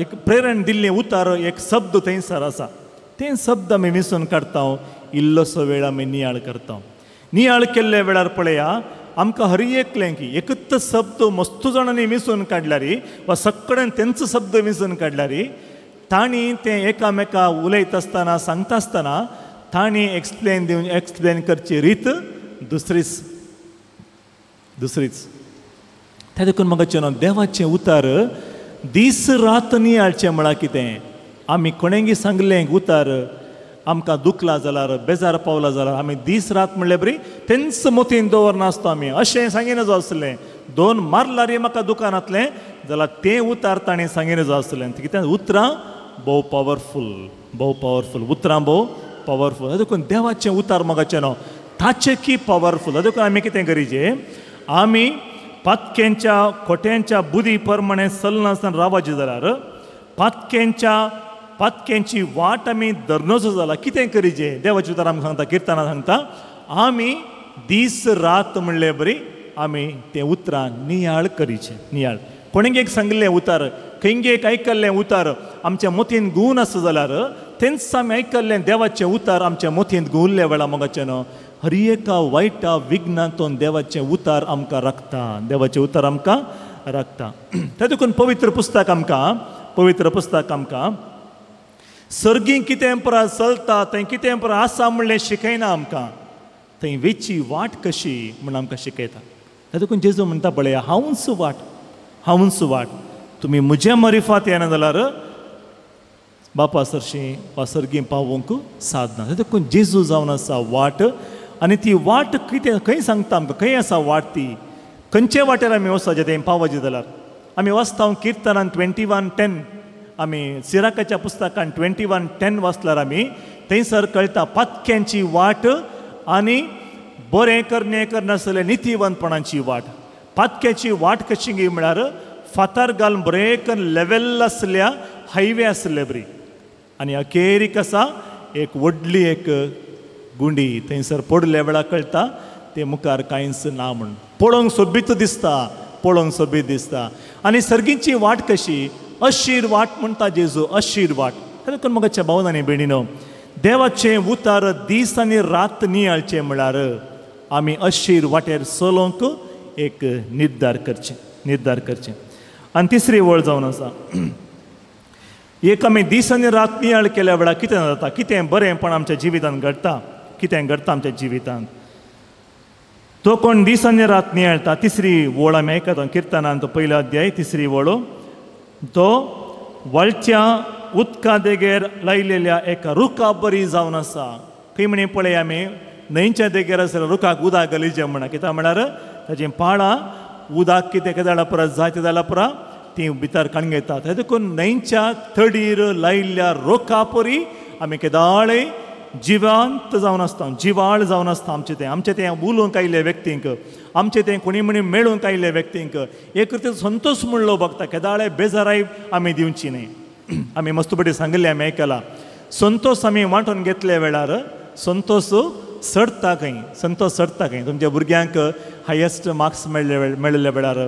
एक प्रेरण दिल्लें उतर, एक शब्द थंयसर आसा, तें शब्द आमी विंचून काडटा. इल्लोसो वेळ आमी नियाळ करता. नियाळ केल्ल्या वेळार पळया आमकां हर एकलें की एकच शब्द मस्त जाणांनी विंचून काडल्यार वा सगळ्यान तेंचो शब्द विंचून काडल्यार तांणी तें एकामेका उलयता आसतना सांगता आसतना तांणी एक्सप्लेन दिवन एक्सप्लेन करची रीत दुसरीच दुसरीच. त्या देखून म्हाका न्हू देवाचें उतर दीस रात नियाळचें म्हळ्यार कितें? आमी कोणेंगी सांगलें उतर आमकां दुखला जाल्यार बेजार पावला जाल्यार आमी दीस रात म्हणल्यार बरी तेंच मोतीन दवरनासता आमी. अशें सांगिना जावं आसलें, 2 मारल्यार म्हाका दुकानांतलें जाल्यार तें उतर ताणें सांगिना जावं आसलें. कितें उतरां भोव पावरफूल, भोव पावरफूल उतरां, भोव पावरफूल. देखून देवाचें उतर म्हाका न्हू ताचें की पावरफूल. देखून आमी कितें करीजे? आमी पातक्यांच्या खोट्यांच्या बुद्धी प्रमाणे चलनासतना रावपाचें जाल्यार पातक्यांच्या पातक्यांची वाट आमी धरनचो जाला कितें करीजे? देवाचें उतर आमकां सांगता, किर्तनां सांगता आमी दीस रात म्हणले बरी आमी तें उतरां नियाळ करीचें. नियाळ कोणेंगी एक सांगिल्लें उतर, खंयगी एक आयकल्लें उतर आमच्या मोतीन गुवन आसा जाल्यार तेंच आमी आयकल्लें देवाचें उतर आमच्या मोतींत गुवल्ल्या वेळार मोगाचें न्हू हर एका वायटा विघ्नांतून देवाचें उतर आमकां राखता, देवाचें उतर आमकां राखता. त्या देखून पवित्र पुस्तक आमकां, पवित्र पुस्तक आमकां सर्गीं कितें परा चलता थंय कितें परा आसा म्हणलें शिकयना आमकां, थंय वेची वाट कशी म्हूण आमकां शिकयता. त्या देखून जेजू म्हणटा पळया हांवूच वाट, हांवूच वाट, तुमी म्हजे मरिफात येना जाल्यार बापा सरशीं वा सर्गीं पावोवंक सादना. देखून जेजू जावन आसा वाट, आनी ती वाट कितें खंय सांगता आमकां? खंय आसा वाट ती? खंयचे वाटेर आमी वचपाचें तें पावपाचें जाल्यार आमी वाचता किर्तनान 21:10, आमी सिराकाच्या पुस्तकान 21:10 वाचल्यार आमी थंयसर कळटा पातक्यांची वाट आनी बरें करणे करनासलें नितीवंतपणाची वाट. पातक्याची वाट कशी गी म्हळ्यार फातर घालून बरें करून लेवल आसल्या हायवे आसले बरी, आनी अखेरीक आसा एक व्हडली एक गुंडी, थंयसर पडल्या वेळार कळटा ते मुखार कांयच ना म्हूण. पळोवंक सोबीत दिसता, पळोवंक सोबीत दिसता. आनी सर्गीची वाट कशी? अशीर वाट म्हणटा जेजू, अशीर वाट. देखून म्हज्या भावन आनी भयणीनो देवाचें उतर दीस आनी रात नियाळचें म्हळ्यार आमी अशीर वाटेर चलोवंक एक निर्धार करचें, निर्धार करचें. आनी तिसरी वळ जावन आसा एक आमी दीस आनी रात नियाळ केल्या वेळार कितें जाता, कितें बरेंपण आमच्या जिवितांत घडटा, कितें घडटा आमच्या जिवितांत. तो कोण दीस आनी रात नियाळटा. तिसरी वळ आमी आयकता किर्तनांत पयलो अध्याय तिसरी वळ, तो वळच्या उदका देगेर लायलेल्या एका रुखा बरी जावन आसा. खंय म्हणी पळय आमी न्हंयच्या देगेर आसल्या रुखाक उदक घालीचें म्हणा, कित्याक म्हळ्यार ताचीं पाळां उदक कितें केदाळा परत जाय ते जाल्या परा ती भितर काडून घेतात. देखून न्हंयच्या तडीर लायिल्ल्या रोखा परी आमी केदाळे जिवांत जावन आसता, जिवाळ जावन आसता. आमचें तें आमचें तें उलोवंक आयिल्ल्या व्यक्तींक, आमचें तें कोणी म्हणी मेळूंक आयिल्ल्या व्यक्तींक एक रितीन संतोश म्हणलो बघता. केदाळे बेजाराय आमी दिवची न्हय. आमी मस्तपटी सांगिल्लें आमी आयकलां, संतोश आमी वांटून घेतल्या वेळार संतोश चडटा खंय, संतोश चडटा खंय. तुमच्या भुरग्यांक हायेस्ट मार्क्स मेळिल्ल्या वेळार,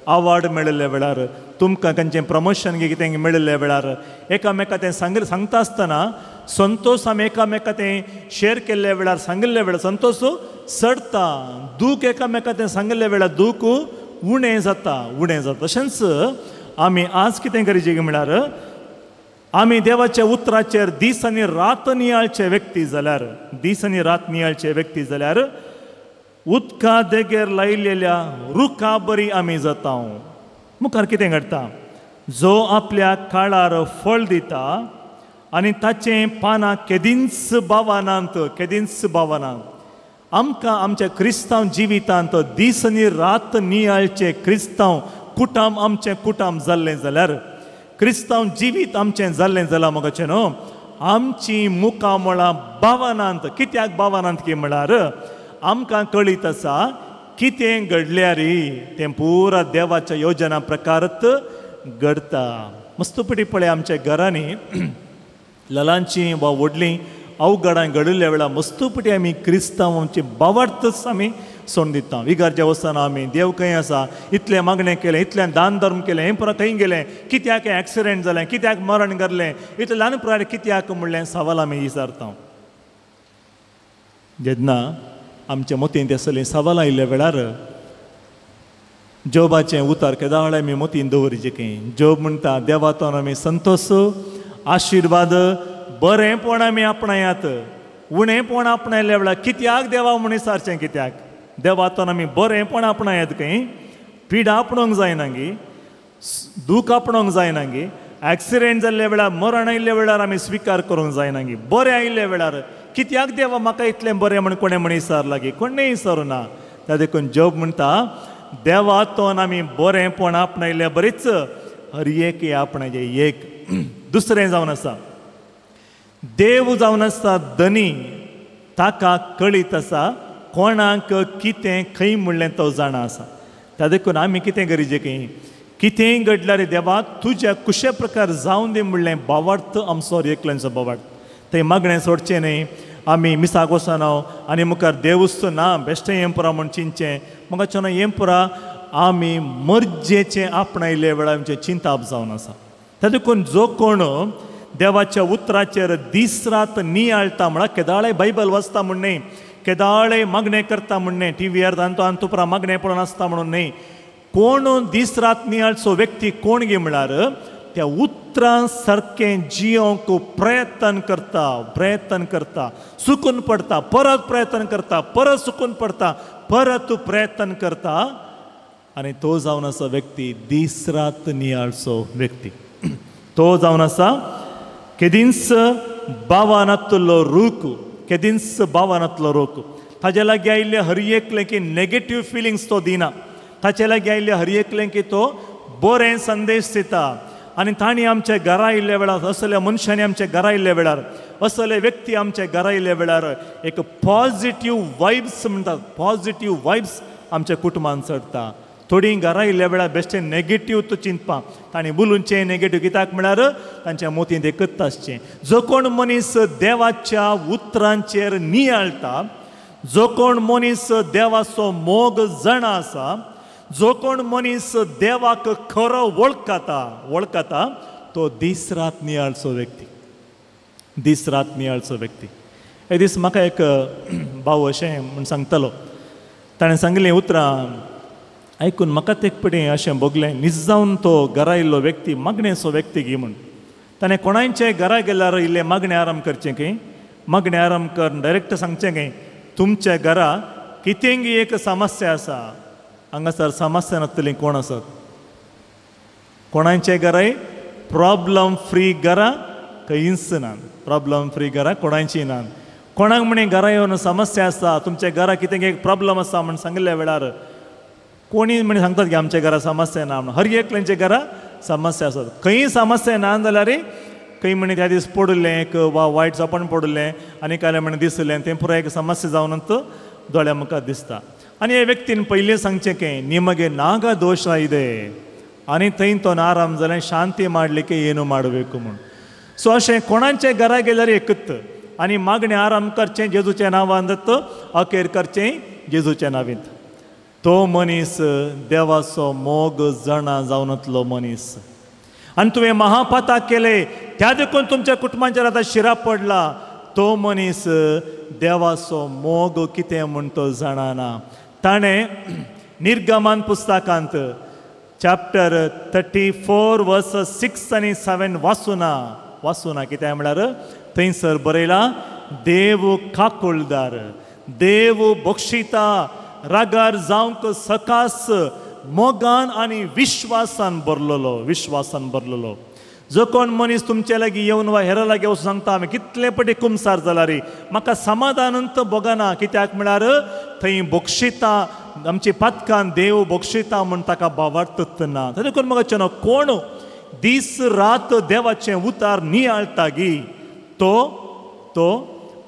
अवॉर्ड मेळिल्ल्या वेळार, तुमकां खंयचें प्रमोशन कितें मेळिल्ल्या वेळार एकामेका तें सांगता आसतना संतोश आमी एकामेका तें शेअर केल्ल्या वेळार सांगिल्ल्या वेळार संतोश चडटा. दूख एकामेका तें सांगिल्ल्या वेळार दूख उणें जाता, उणें जाता. तशेंच आमी आज कितें गरजेक म्हळ्यार आमी देवाच्या उतराचेर दीस आनी रात नियाळचे व्यक्ती जाल्यार, दीस आनी रात नियाळचे व्यक्ती जाल्यार उदका देगेर लायलेल्या रुखा बरी आमी जाता. मुखार कितें घडटा, जो आपल्या काळार फळ दिता आनी ताचें पानां केदींच बावनात, केदींच बावनात. आमकां आमच्या क्रिस्तांव जिवितांत दीस आनी रात नियाळचें क्रिस्तांव कुटाम आमचें कुटाम जाल्लें जाल्यार, क्रिस्तांव जिवीत आमचें जाल्लें जाल्यार मोगाचें न्हू आमची मुखामळां बावनात. कित्याक बावनात की म्हळ्यार आमकां कळीत आसा कितें घडल्यार तें पुरा देवाच्या योजना प्रकारत घडटा. मस्तपटी पळय आमच्या घरांनी ललांची वा व्हडलीं अवघडां घडिल्ल्या वेळार मस्तपटी आमी क्रिस्तांव आमची बावार्थच आमी सोडून दिता. विगारच्या वचना आमी देव खंय आसा, इतलें मागणें केलें, इतलें दान धर्म केलें, हें पुरा खंय गेलें, कित्याक हें एक्सिडेंट जालें, कित्याक मरण घडलें, इतलें ल्हान प्राय कित्याक म्हणलें सवाल आमी विचारता. जेन्ना आमच्या मतींत आसलीं सवालां आयिल्ल्या वेळार जोबाचें उतार केदाळ आमी मतीन दवरिचें की जोब म्हणटा देवातोन आमी संतोश आशिर्वाद बरेंपण आमी आपणायात, उणेंपण आपणायल्या वेळार कित्याक देवा म्हण विचारचें, कित्याक देवातोन आमी बरेंपण आपणायात खंय, पिडा आपणोंक जायना गी, दूख आपणोंक जायना गी, एक्सिडेंट जाल्ल्या वेळार मरण आयिल्ल्या वेळार आमी स्विकार करूंक जायना गी, बरें आयिल्ल्या वेळार कित्याक देवा म्हाका इतलें बरें म्हण कोणें म्हण विचारलां गी, कोणें विचारूं ना. त्या देखून जोब म्हणटा देवातोन आमी बरेंपण आपणायल्या बरीच हर एक आपणायचें. एक दुसरें जावन आसा देव जावन आसा धनी, ताका कळीत आसा कोणाक कितें खंय म्हणलें तो जाणा आसा. त्या देखून आमी कितें गरजें खंय कितेंय घडल्यार देवा तुज्या कुशे प्रकार जावन दी म्हणलें बावार्थ आमचो एकल्यांचो बावार्थ. थंय मागणें सोडचें न्हय, आमी मिसाक वचना आनी मुखार देवूच ना बेश्टें हें पुरा म्हूण चिंतचें म्हाका चोना हें पुरा आमी मर्जेचें आपणायल्ल्या वेळार आमचें चिंताप जावन आसा. त्या देखून जो कोण देवाच्या उतराचेर दीस रात नियाळटा म्हळ्यार केदाळे बायबल वाचता म्हूण न्हय, केदाळे मागणें करता म्हूण न्हय, टी व्हीर तांतो आनी तुपरा मागणें पळोवन आसता म्हणून न्हय, कोण दीस रात नियाळचो व्यक्ती कोण गे म्हळ्यार त्या उतरां सारकें जियोंक प्रयत्न करता, प्रयत्न करता, सुकून पडटा, परत प्रयत्न करता, परत सुकून पडटा, परत प्रयत्न करता आनी तो जावन आसा व्यक्ती दीस रात नियाळचो व्यक्ती. तो जावन आसा केदींच बावानातलो रूख, केदींच बावानातलो रूख. ताजे लागीं आयिल्ले हर एकलें की नेगेटीव फिलिंग्स तो दिना, ताचे लागीं आयिल्ले हर एकलें की तो बरें संदेश दिता. आनी तांणी आमच्या घरा आयिल्ल्या वेळार असल्या मनशांनी आमच्या घरा आयिल्ल्या वेळार असले व्यक्ती आमच्या घरा आयिल्ल्या वेळार एक पॉझिटीव वायब्स म्हणटात, पॉझिटीव वायब्स आमच्या कुटुंबान चडटा. थोडीं घरा आयिल्ल्या वेळार बेश्टें नेगेटीव तो चिंतपा, तांणी बोलूनचें नेगेटीव कित्याक म्हळ्यार तांच्या मोतींत एकच आसचें. जो कोण मनीस देवाच्या उतरांचेर नियाळटा, जो कोण मनीस देवाचो मोग जाणा आसा, जो कोण मनीस देवाक खरो वळखता वळखता तो दीस रात नियाळचो व्यक्ती, दीस रात नियाळचो व्यक्ती. एक दीस म्हाका एक भाव अशें म्हूण सांगतालो, ताणें सांगलें उतरां आयकून म्हाका ते एक पटी अशें भोगलें, निजावन तो घरा आयिल्लो व्यक्ती मागणेचो व्यक्ती गी म्हूण. ताणें कोणायचे घरा गेल्यार इल्लें मागणें आराम करचें की मागणें आराम कर डायरेक्ट सांगचें की तुमच्या घरा कितेंगी एक समस्या आसा. हांगासर समस्या नासतली कोण आसत? कोणाचे घराय प्रॉब्लम फ्री घरां खंयच ना, प्रॉब्लम फ्री घरां कोणाची ना. कोणाक म्हणे घरा येवन समस्या आसा, तुमच्या घरा कितें एक प्रॉब्लम आसा म्हण सांगिल्ल्या वेळार कोणी म्हणे सांगतात की आमच्या घरा समस्या ना म्हणून. हर एकल्यांच्या घरा समस्या आसात. खंय समस्या ना जाल्यार खंय म्हणे त्या दीस पडिल्लें एक वा वायट सपन पडिल्लें आनी कांय म्हणे दिसलें तें पुराय एक समस्या जावन दोळ्या मुखार दिसता. आनी हे व्यक्तीन पयलीं सांगचें की निमगे नाग दोश ಇದೆ आनी थंय तो आराम जालें शांती ಮಾಡಲಿಕ್ಕೆ ಏನು ಮಾಡಬೇಕು म्हूण. सो अशें कोणाचे घरा गेल्यार एकच आनी मागणें आराम करचें जेजूच्या नांवान दत्त अखेर करचें जेजूच्या नांवांत. तो मनीस देवाचो मोग जाणा जावनातलो मनीस. आनी तुवें महापाताक केलें त्या देखून तुमच्या कुटुंबाचेर आतां शिरा पडला. तो मनीस देवाचो मोग कितें म्हूण तो जाणा. ताणें निर्गमन पुस्तकांत चॅप्टर 34 वर्स 6 आनी 7 वाचुना वाचुना. कित्याक म्हळ्यार थंयसर बरयला देव काकुळदार, देव बक्षिता, रागार जावंक सकास मोगान आनी विश्वासान भरलेलो, विश्वासान भरलेलो. जो कोण मनीस तुमचे लागीं येवन वा हेरा लागीं वचून सांगता आमी कितले पटी कुमसार जाला रे म्हाका समाधानंत भोगना, कित्याक म्हळ्यार थंय बक्षिता आमची पातकान देव बक्षिता म्हूण ताका भावार्थच ना. तें देखून म्हाका चेनो कोण दीस रात देवाचें उतार नियाळटा गी तो तो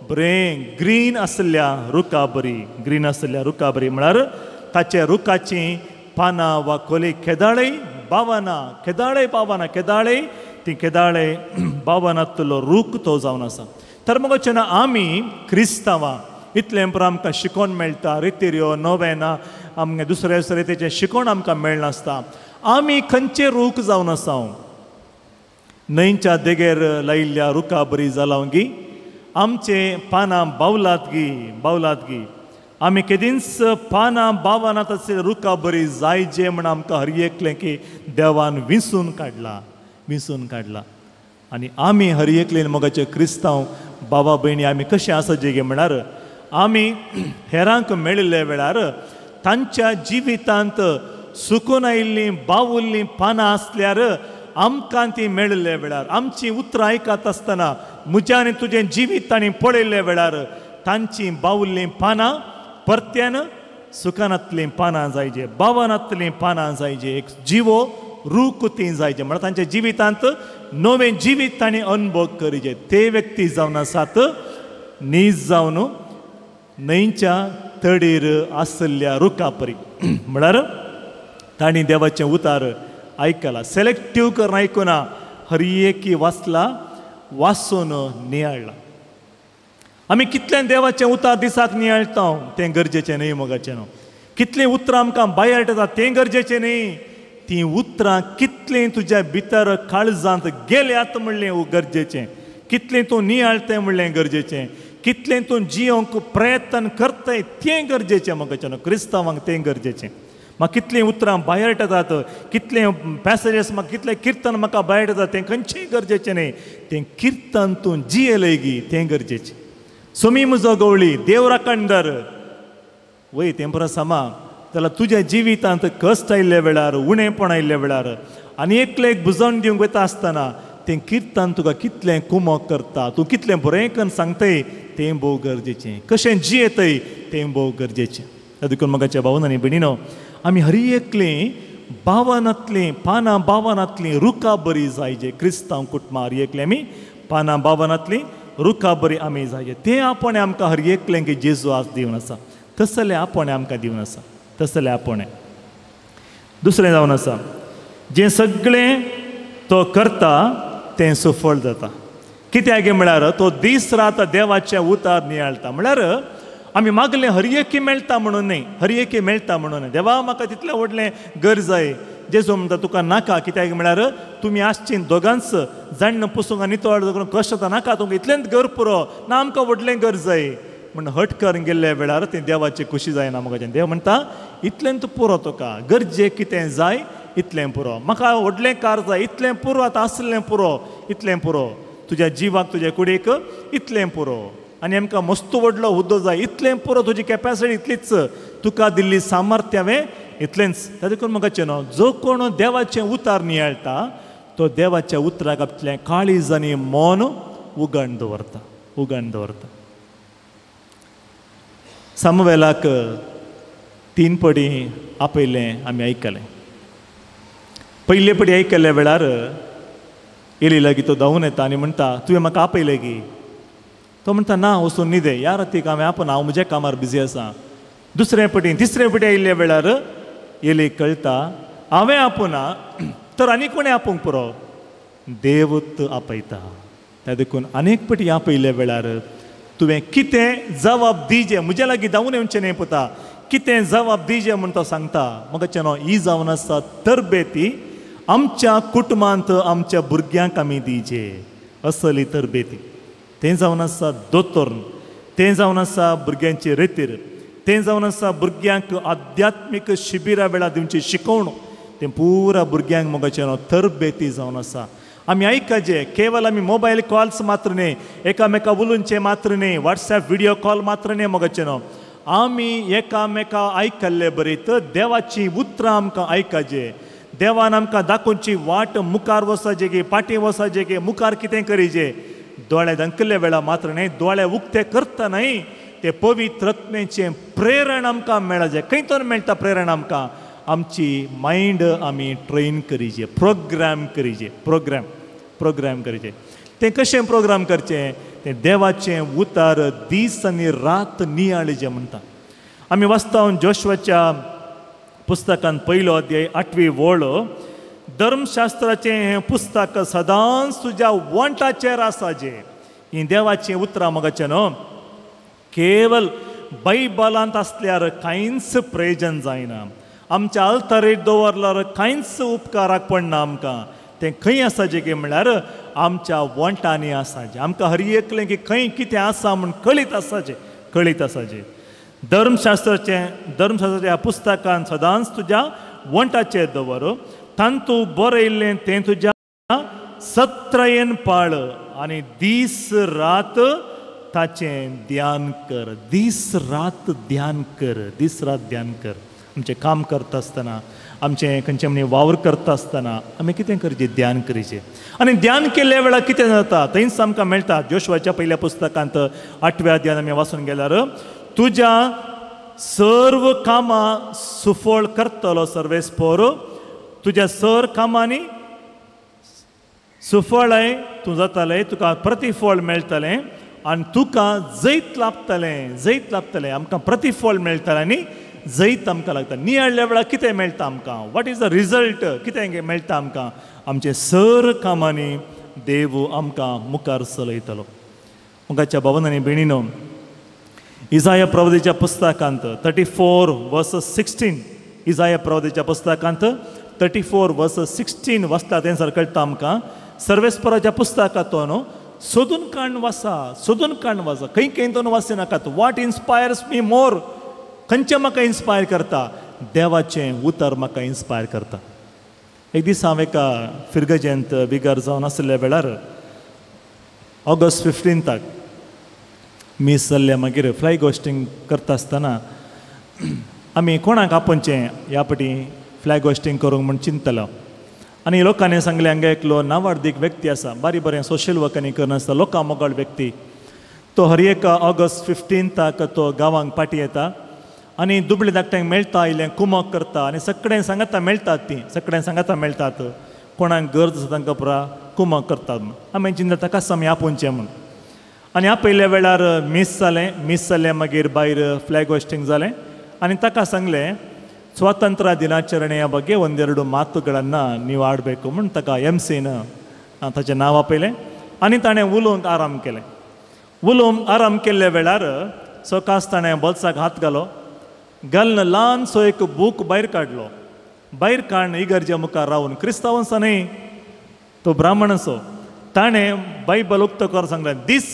बरें ग्रीन आसल्या रुखा बरी, ग्रीन आसल्या रुखा बरी म्हळ्यार ताचे रुखाचीं पानां वा कोली केदाळय बावना, केदाळय पावना, केदाळय ती केदाळे बावनातलो रूख तो जावन आसा. तर मगो चेना आमी क्रिस्तांवां इतलें पुरो आमकां शिकोवन मेळटा, रितिऱ्यो नोवेना आमगे दुसरे दुसरे तेचें शिकोवन आमकां मेळनासता. आमी खंयचे रूख जावन आसा? न्हंयच्या देगेर लायिल्ल्या रुखा बरी जाला गी आमचे पानां बावलात गी, बावलात गी. आमी केदींच पानां बावनात आसले रुखा बरी जायजे म्हण आमकां हर एकलें की देवान विंचून काडला, विंचून काडला. आनी आमी हर एकलेन मोगाचे क्रिस्तांव बाबा भयणी आमी कशें आसा जे गे म्हळ्यार आमी हेरांक मेळिल्ल्या वेळार तांच्या जिवितांत सुकून आयिल्लीं बावुल्लीं पानां आसल्यार आमकां ती मेळिल्ल्या वेळार आमचीं उतरां आयकत आसतना म्हज्या आनी तुजें जिवीत तांणी पळयल्ल्या वेळार तांचीं बावुल्लीं पानां परत्यान सुकानांतलीं पानां जायजे, बावनांतलीं पानां जायजे, एक जिवो रूख ती जायजे म्हळ्यार तांच्या जिवितांत नवें जिवीत तांणी अनुभव करिजे. ते व्यक्ती जावन आसात नीज जावन न्हंयच्या तडीर आशिल्ल्या रुखा परी म्हळ्यार तांणी देवाचें उतार आयकला, सिलेक्टीव करून आयकुना, हर एकी वाचला, वाचून नियाळला. आमी कितलें देवाचें उतार दिसाक नियाळटा तें गरजेचें न्हय मोगाचें न्हू. कितलीं उतरां आमकां भायर येता तें गरजेचें न्हय, तीं उतरां कितलीं तुज्या भितर काळजांत गेल्यात म्हणलें गरजेचें, कितलें तूं नियाळतें म्हणलें गरजेचें, कितलें तूं जियोंक प्रयत्न करतय तें गरजेचें मोगाचें न्हू. क्रिस्तांवांक तें गरजेचें. म्हाका कितलीं उतरां भायर येतात, कितले पॅसेजीस म्हाका, कितलें किर्तन म्हाका भायर येतात तें खंयचेंय गरजेचें न्हय, तें किर्तन तूं जियेलय गी तें गरजेचें. सोमी म्हजो गवळी देव राखणदार वय तें पुरो समा जाल्यार तुज्या जिवितांत कश्ट आयिल्ल्या वेळार, उणेपण आयिल्ल्या वेळार आनी एकलें एक बुजवण दिवंक वता आसतना तें किर्तन तुका कितलें कुमक करता, तूं कितलें बरें करून सांगतय तें भोव गरजेचें, कशें जियेतय तें भोव गरजेचें. देखून म्हाका भावन आनी भयणीनो आमी हर एकलीं बावनांतलीं पानां बावनांतलीं रुखा बरी जायजे. क्रिस्तांव कुटुंबां हर एकलें आमी पानां बावनांतलीं रुखा बरी आमी जायजे. तें आपणें आमकां हर एकलें की जेजू आज दिवन आसा तसलें आपणें आमकां दिवन आसा, तसलें आपणें. दुसरें जावन आसा जें सगळें तो करता तें सफळ जाता. कित्याक म्हळ्यार तो दीस रात देवाचें उतार नियाळटा. म्हळ्यार आमी मागलें हर एकी मेळटा म्हणून न्हय, हर एकी मेळटा म्हणून न्हय. देवा म्हाका तितलें व्हडलें गरज जाय, जेजू म्हणटा तुका नाका. कित्याक म्हळ्यार तुमी आसची दोगांच जाण्ण पुसूंक आनी नितळ करून कश्ट जाता, नाका तुमकां इतलेंच घर पुरो ना, आमकां व्हडलें गरज जाय म्हण हट करून गेल्ल्या वेळार तें देवाची खुशी जायना. म्हाका देव म्हणटा इतलेंच पुरो तुका, गरजे कितें जाय इतलें पुरो. म्हाका व्हडलें कार जाय, इतलें पुरो, आतां आसलें पुरो, इतलें पुरो. तुज्या जिवाक तुज्या कुडीक इतलें पुरो. आनी आमकां मस्त व्हडलो हुद्दो जाय, इतलें पुरो, तुजी कॅपेसिटी इतलीच, तुका दिल्ली सामर्थ्य हांवें इतलेंच. ताजे देखून म्हाका न्हू जो कोण देवाचें उतार नियाळटा तो देवाच्या उतराक आपलें काळीज आनी मन उगण दवरता, उगण दवरता. सामुवेलाक 3 पडी आपयलें आमी आयकलें. पयले पडी आयकल्ल्या वेळार एली लागीं तो धांवून येता आनी म्हणटा, तुवें म्हाका आपयलें की? तो म्हणटा, ना, वचून न्हिदे, ह्या रातीक हांवें आपोवना, हांव म्हज्या कामार बिजी आसा. दुसरे पटी तिसरे पटी आयिल्ल्या वेळार एली कळटा हांवें आपोवना तर आनी कोणें आपोवंक पुरो, देवूच आपयता. त्या देखून अनेक पटी आपयल्ल्या वेळार तुवें कितें जवाब दिजे, म्हज्या लागीं धांवून येवचें न्हय पुता, कितें जवाब दिजे म्हूण तो सांगता. म्हाका न्हू ही जावन आसा तरबेती आमच्या कुटुंबांत आमच्या भुरग्यांक आमी दिजे असली तरबेती. तें जावन आसा दोतोर, तें जावन आसा भुरग्यांचे रेतीर, तें जावन आसा भुरग्यांक आध्यात्मीक शिबिरा वेळार दिवची शिकवण, तें पुरा भुरग्यांक मोगाचें न्हू तरबेती जावन आसा. आमी आयकाचे, केवल आमी मोबायल कॉल्स मात्र न्हय, एकामेका उलोवचें मात्र न्हय, वॉट्सएप व्हिडियो कॉल मात्र न्हय, मोगाचें न्हू आमी एकामेका आयकल्ले बरी तर देवाची उतरां आमकां आयकाचे. देवान आमकां दाखोवची वाट, मुखार वचपाचें गे, फाटीं वचपाचें गे, मुखार कितें करीजे. दोळे धांकल्ले वेळा मात्र न्हय, दोळे उक्ते करता न्हय, ते पवित्र आत्म्याचें प्रेरण आमकां मेळाचें. खंय तर मेळटा प्रेरण आमकां? आमची मायंड आमी ट्रेन करीजे, प्रोग्राम करीजे, प्रोग्राम प्रोग्राम करीजे. तें कशें प्रोग्राम करचें? तें देवाचें उतार दीस आनी रात नियाळीचें म्हणटा. आमी वाचता जोशवाच्या पुस्तकान 1 अध्याय 8वी वळ, धर्मशास्त्राचें हें पुस्तक सदांच तुज्या वंटाचेर आसा. जे हीं देवाचीं उतरां मोगाचें न्हू केवल बायबलांत आसल्यार कांयच प्रयोजन जायना, आमच्या आल्तारेर दवरल्यार कांयच उपकाराक पडना आमकां. तें खंय आसा जे की म्हणल्यार आमच्या वंटांनी आसा. जे आमकां हर एकलें की खंय कितें आसा म्हूण कळीत आसा, जे कळीत आसा. जे धर्मशास्त्राच्या पुस्तकान सदांच तुज्या वंटाचेर दवर, तांतू बरयल्लें तें तुज्या सत्रायेन पाळ आनी दीस रात ताचें ध्यान कर. दीस रात ध्यान कर, दीस रात ध्यान कर. आमचें काम करता आसतना, आमचें खंयचें म्हण वावर करता आसतना आमी कितें करचें? ध्यान करचें. आनी ध्यान केल्ल्या वेळार कितें जाता थंयच आमकां मेळटा. जोशवाच्या 1 पुस्तकांत 8व्या अध्यायान आमी वाचून गेल्यार, तुज्या सर्व कामां सुफळ करतलो सर्वेस्पोर, तुज्या सर कामांनी सुफळाय तूं जातालें, तुका प्रतिफळ मेळटलें आनी तुका जैत लाभतलें, जैत लाभतलें. आमकां प्रतिफळ मेळटलें आनी जैत आमकां लागता. नियाळ्ळ्या वेळार कितें मेळटा आमकां? What is the result? कितें मेळटा आमकां? आमचे सर कामांनी देव आमकां मुखार चलयतलो. मुखाच्या भावन आनी भयणीनो, इजाया प्रवादीच्या पुस्तकांत 34:16, इजाया प्रवादीच्या पुस्तकांत 34:16 वाचता तें कळटा आमकां. सर्वेस्पराच्या पुस्तकांत न्हू सोदून काण वाचा, सोदून काण वाचा, खंय खंय तो वाचू नाकात. What inspires me मोर? खंयचें म्हाका इन्स्पायर करता? देवाचें उतर म्हाका इन्स्पायर करता. एक दीस हांव एका फिर्गजेंत बिगर जावन आशिल्ल्या वेळार ऑगस्ट 15 मीस जाल्ल्या मागीर फ्लाय गोस्टींग करता आसतना आमी कोणाक आपोवचें ह्या पटी फ्लॅग होस्टिंग करूंक म्हूण चिंतलो. आनी लोकांनी सांगलें हांगा एकलो नावार्दीक व्यक्ती आसा, बारीक बरें सोशल वर्कांनी करनासता, लोकां मोगाळ व्यक्ती. तो हर एका ऑगस्ट 15 तो गांवांक पाटी येता आनी दुबळे धाकट्यांक मेळटा, आयलें कुमक करता आनी सगळ्यांक सांगाता मेळटात, तीं सगळ्यांक सांगाता मेळटात, कोणाक गरज आसा तांकां पुरा कुमक करतात. आमी चिंता ताकाच आमी आपोवचें म्हूण. आनी आपयल्या वेळार मीस जालें, मीस जालें मागीर भायर फ्लॅग होस्टिंग जालें आनी ताका सांगलें ಸ್ವಾತಂತ್ರ್ಯ ದಿನಾಚರಣೆಯ ಬಗ್ಗೆ ಒಂದೆರಡು ಮಾತುಗಳನ್ನು ನೀವು ಆಡಬೇಕು म्हूण ताका एमसीन ताचें नांव आपयलें आनी ताणें उलोवंक आराम केलें. उलोवंक आराम केल्ल्या वेळार सकास ताणें बोल्साक हात घालो, घालून ल्हानसो एक बूक भायर काडलो. भायर काडून इगर्जे मुखार रावन, क्रिस्तांवांचो न्हय तो ब्राह्मणाचो, ताणें बायबल उक्तो करून सांगलें, दीस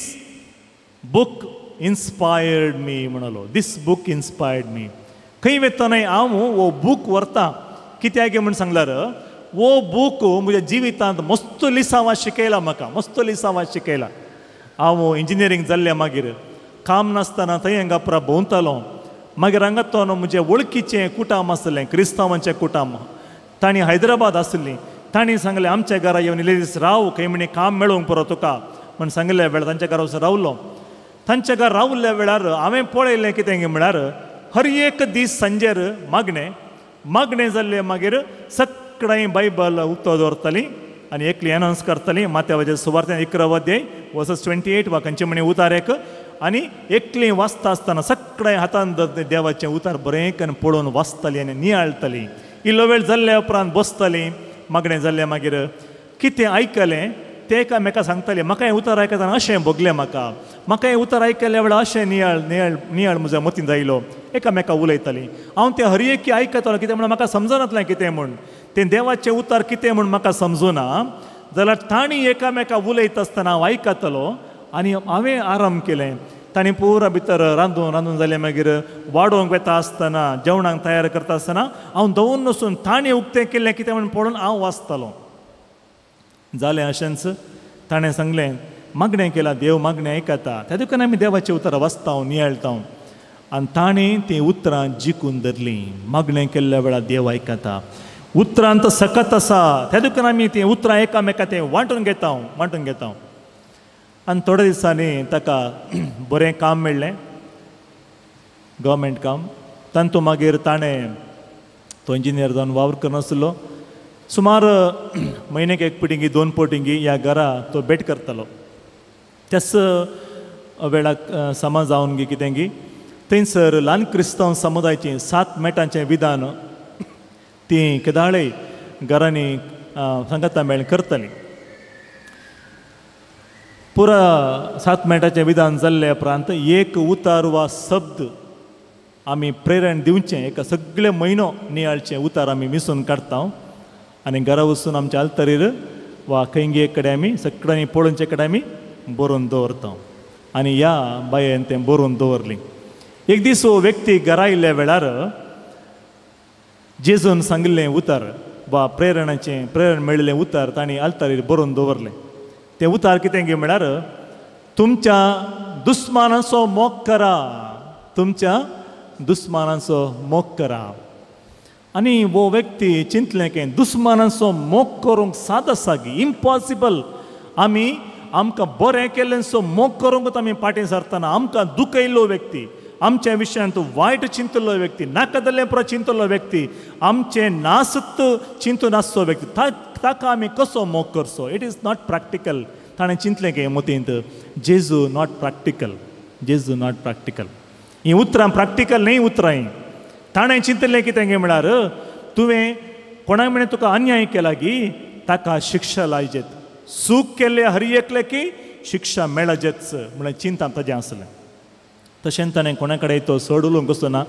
बुक इन्स्पायर्ड मी म्हणालो. दीस बुक इन्स्पायर्ड मी. खंय वतना हांव हो बूक व्हरता, कित्याक म्हूण सांगल्यार वो बूक म्हज्या जिवितांत मस्त लिसांवां शिकयला म्हाका, मस्त लिसांवां शिकयला. हांव इंजिनियरींग जाल्लें मागीर काम नासतना थंय हांगा पुरा भोंवतालो. मागीर हांगा तो म्हजें वळखीचें कुटाम आसलें, क्रिस्तांवांचें कुटाम, तांणी हैदराबाद आसली. तांणी सांगलें आमच्या घरा येवन इल्ले दीस राव, खंय म्हणे काम मेळोवंक पुरो तुका म्हण सांगिल्ल्या वेळार तांच्या घरा वचून रावलो. तांच्या घरा रावल्ल्या वेळार हांवें पळयलें कितें म्हळ्यार हर एक दीस सांजेर मागणें मागणें जाल्लें. मागीर सगळीं बायबल उक्तो दवरतालीं आनी एकली अनावन्स करतालीं माथ्यावचेर सुवार्ते 11 अध्याय वर्सस 28 वा खंयचे म्हणे उतार एक, आनी एकली वाचता आसतना सगळें हातान देवाचें उतार बरें करून पळोवन वाचतालीं आनी नियाळटालीं. इल्लो वेळ जाल्ल्या उपरांत बसतालीं मागणें जाल्लें. मागीर कितें आयकलें तें एकामेका सांगतालीं, म्हाका हें उतार आयकतना अशें भोगलें, म्हाका म्हाका हें उतार आयकल्या वेळार अशें नियाळ नियाळ नियाळ म्हज्या मतींत आयलो. एकामेका उलयतालीं. हांव तें हर एक आयकतालो कितें म्हणून म्हाका समजनातलें कितें म्हूण, तें देवाचें उतार कितें म्हूण म्हाका समजुना. जाल्यार तांणी एकामेका उलयता आसतना हांव आयकतालो आनी हांवें आराम केलें. तांणी पुरा भितर रांदून रांदून जालें. मागीर वाडोवंक वता आसतना जेवणाक तयार करता आसतना हांव दवरून वचून तांणी उक्तें केल्लें कितें म्हूण पळोवन हांव वाचतालो. जालें अशेंच ताणें सांगलें मागणें केलां देव मागणें आयकता, त्या देखून आमी देवाचीं उतरां वाचता नियाळटा. आनी ताणें तीं उतरां जिखून धरलीं. मागणें केल्ल्या वेळार देव आयकता, उतरांत सकत आसा, त्या देखून आमी तीं उतरां एकामेका तें वांटून घेता वांटून घेता. आनी थोड्या दिसांनी ताका बरें काम मेळ्ळें, गव्हर्मेंट काम. तातूंत मागीर ताणें तो इंजिनियर जावन वावर करनासलो. सुमार म्हयन्याक एक पटिंगी 2 पटिंगी ह्या घरा तो भेट करतालो. त्याच वेळाक समाज जावन गी कितें गी थंयसर ल्हान क्रिस्तांव समुदायाचें 7 मेटांचें विधान तीं केदाळे घरांनी सांगाता मेळ करतालीं. पुरा 7 मेटाचें विधान जाल्ले उपरांत एक उतार वा शब्द आमी प्रेरण दिवचें, एका सगळे म्हयनो नियाळचें उतार आमी मिसून काडटा आनी घरा वचून आमच्या आल्तरीर वा खंयगी एक कडेन आमी सगळ्यांनी पळोवचे कडेन आमी बरोवन दवरता. आनी ह्या बायेन तें बरोवन दवरलीं. एक दीस हो व्यक्ती घरा आयिल्ल्या वेळार जेजून सांगिल्लें उतार वा प्रेरणाचें प्रेरण मेळिल्लें उतार तांणी आल्तारीर बरोवन दवरलें. तें उतार कितें गे म्हळ्यार तुमच्या दुस्मानाचो मोग करा, तुमच्या दुस्मानाचो मोग करा. आनी हो व्यक्ती चिंतलें की दुस्मानाचो मोग करूंक साद आसा की इम्पॉसिबल. आमी आमकां बरें केल्ल्यांचो मोग करूंकच आमी फाटीं सरतना आमकां दुखयल्लो व्यक्ती, आमच्या विशयांत वायट चिंतलो व्यक्ती, नाका जाल्लें पुरो चिंतलो व्यक्ती, आमचें नासत चिंतून आसचो व्यक्ती, ताका आमी कसो मोग करचो? It is not practical. ताणें चिंतलें की मतींत जेजू not practical, जेजू not practical. हीं उतरां प्रॅक्टिकल न्ही उतरां हीं. ताणें चिंतलें कितें गे म्हळ्यार तुवें कोणाक म्हणे तुका अन्याय केला की ताका शिक्षा लायजेत, चूक केल्ले हर एकले की शिक्षा मेळजेच म्हळ्यार चिंता ताजें आसलें. तशेंच ताणें कोणा कडेन तो चड उलोवंक वचना.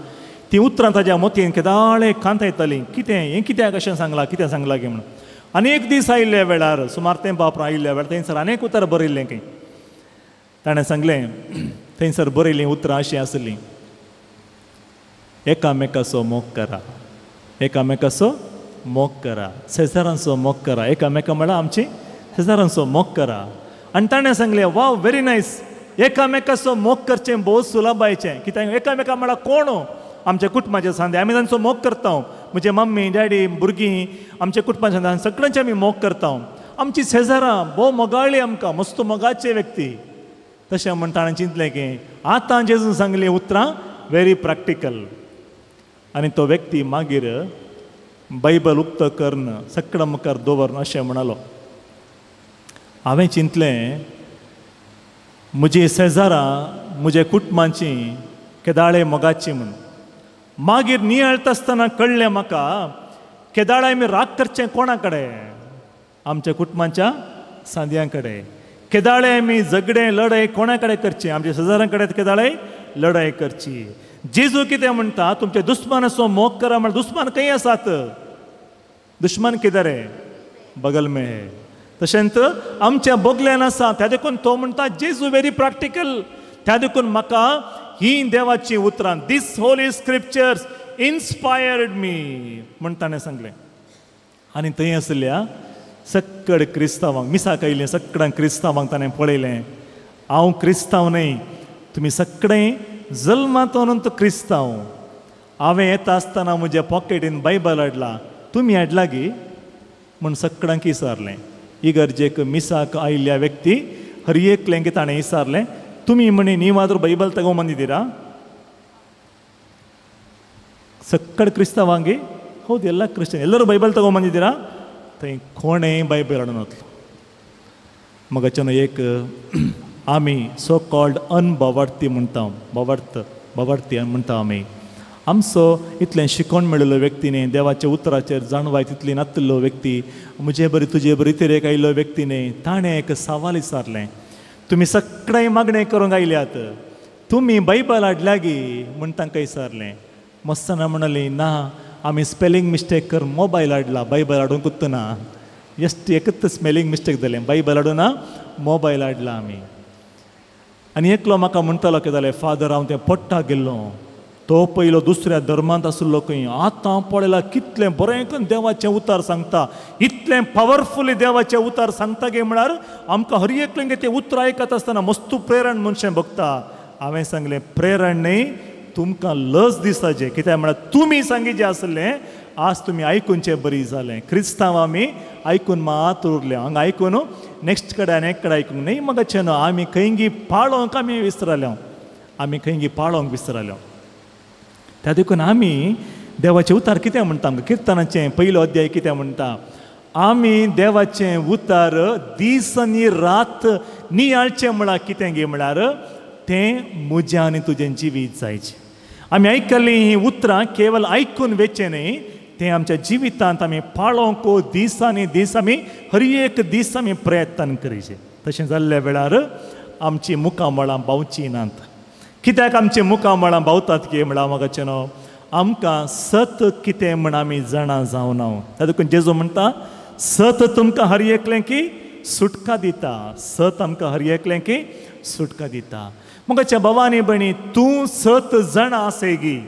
ती उतरां ताज्या मतीन केदाळे कांतायतालीं, कितें हें कित्याक अशें सांगलां, कितें सांगलां की म्हणून. आनी एक दीस आयिल्ल्या वेळार सुमार तें बापरा आयिल्ल्या वेळार थंयसर अनेक उतरां बरयल्लें खंय. ताणें सांगलें थंयसर बरयल्लीं उतरां अशीं आसलीं, एकामेकाचो मोग करा, एकामेकाचो मोग करा, शेजारांचो मोग करा, एकामेका म्हळ्यार आमची शेजारांचो मोग करा. आनी ताणें सांगलें वाव व्हेरी नायस, एकामेकाचो मोग करचें भोव सुलभायचें. कित्याक एकामेका म्हळ्यार कोण आमच्या कुटुंबाचे सांदे आमी तांचो मोग करता. म्हजे मम्मी डॅडी भुरगीं आमच्या कुटुंबाच्या सांदे सगळ्यांचे आमी मोग करता. आमची शेजारां भोव मोगाळी आमकां, मस्त मोगाचे व्यक्ती. तशें म्हण ताणें चिंतलें की आतां जेजून सांगलीं उतरां व्हेरी प्रॅक्टिकल. आनी तो व्यक्ती मागीर बायबल उक्तो करून सगळ्या मुखार दवरून अशें म्हणालो, हांवें चिंतलें म्हजी शेजारां म्हज्या कुटुंबाची केदाळे मोगाची म्हूण. मागीर नियाळटा आसतना कळ्ळें म्हाका केदाळे आमी राग करचें कोणा कडेन, आमच्या कुटुंबाच्या सांद्यां कडेन. केदाळे आमी झगडें लढाय कोणा कडेन करचें, आमच्या शेजारां कडेन केदाळे लढाय करची. जेजू कितें म्हणटा, तुमचे दुस्मानाचो मोग करा. म्हळ्यार दुस्मान खंय आसात, दुस्मान कितें रे बगल में, तशेंच आमच्या बगल्यान आसा. त्या देखून तो म्हणटा जेजू व्हेरी प्रॅक्टिकल. त्या देखून म्हाका ही देवाची उतरां, these holy scriptures इन्स्पायर्ड मी म्हण ताणें सांगलें. आनी थंय आसल्या सक्कड क्रिस्तांवांक, मिसाक आयिल्लें सगळ्या क्रिस्तांवांक ताणें पळयलें, हांव क्रिस्तांव न्हय, तुमी सगळे जल्मांत क्रिस्तांव. हांवें येता आसतना म्हज्या पॉकेटीन बायबल हाडला, तुमी हाडला गी म्हूण सगळ्यांक विचारलें. इगर्जेक मिसाक आयिल्ल्या व्यक्ती हर एकल्यांक ताणें विचारलें, तुमी म्हणे नीवाद्रू बायबल तगोंबंदिದ್ದೀರಾ? ಸಕ್ಕಡ ಕ್ರಿಸ್ತವಾಂಗಿ ಹೌದು, ಎಲ್ಲ ಕ್ರಿಶ್ಚಿಯನ್ ಎಲ್ಲರೂ ಬೈಬಲ್ ತಗೊಂಬಂದಿದ್ದೀರಾ? थंय कोणें बायबल हाडून वतलो. मगाच्यान एक आमी सो कॉल्ड अनभावार्थी म्हणटा, भावार्थी म्हणटा आमी. आमचो इतलें शिकोण मेळिल्लो व्यक्ती न्ही, देवाच्या उतराचेर जाणवाय तितली नातिल्लो व्यक्ती, म्हजे बरी तुजे बरी तेरेक आयिल्लो व्यक्ती न्ही, ताणें एक सवाल विचारलें, तुमी सगळें मागणें करूंक आयल्यात, तुमी बायबल हाडल्या गी म्हूण तांकां विचारलें. मस्तना म्हणली, ना, आमी स्पेलिंग मिस्टेक कर मोबायल हाडला, बायबल हाडूंकूच ना. जस्ट एकच स्पेलिंग मिस्टेक जालें, बायबल हाडूं ना, मोबायल हाडला आमी. आनी एकलो म्हाका म्हणटालो कितें जालें, फादर हांव तें पट्टा गेल्लो, तो पयलो दुसऱ्या धर्मांत आशिल्लो खंय, आतां पळयला कितलें बरें करून देवाचें उतार सांगता, इतलें पावरफुली देवाचें उतार सांगता गे म्हळ्यार आमकां हर एकल्याक तें उतरां आयकत आसतना मस्तू प्रेरण मनशें भोगता. हांवें सांगलें, प्रेरण न्ही, तुमकां लज दिसताचें, कित्याक म्हळ्यार तुमी सांगिचें आसलें आज तुमी आयकुचें बरी जालें. क्रिस्तांव आमी आयकून मात उरलें, हांगा आयकून नेक्स्ट कडेन आनी एक कडेन आयकूंक न्ही. मगाचें न्हू, आमी खंयगी पाळोवंक आमी विसरले, आमी खंयगी पाळोवंक विसरले. त्या देखून आमी देवाचें उतार कितें म्हणटा, आमकां किर्तनाचें पयलो अध्याय कितें म्हणटा, आमी देवाचें उतार दीस आनी रात नियाळचें म्हळ्यार कितें गे म्हळ्यार तें म्हजें आनी तुजें जिवीत जायचें. आमी आयकल्लीं हीं उतरां केवल आयकून वेचें न्ही, तें आमच्या जिवितांत आमी पाळोवंक दीस आनी दीस आमी हर एक दीस आमी प्रयत्न करीचे. तशें जाल्ल्या वेळार आमचीं मुखामळां बावचीं नात. कित्याक आमचीं मुखामळां बावतात की म्हळ्यार म्हाका न्हू, आमकां सत कितें म्हण आमी जाणा जावना. देखून जेजू म्हणटा, सत तुमकां हर एकलें की सुटका दिता, सत आमकां हर एकलें की सुटका दिता. मगाच्या भावानी भयणी, तूं सत जाणा आसेगी,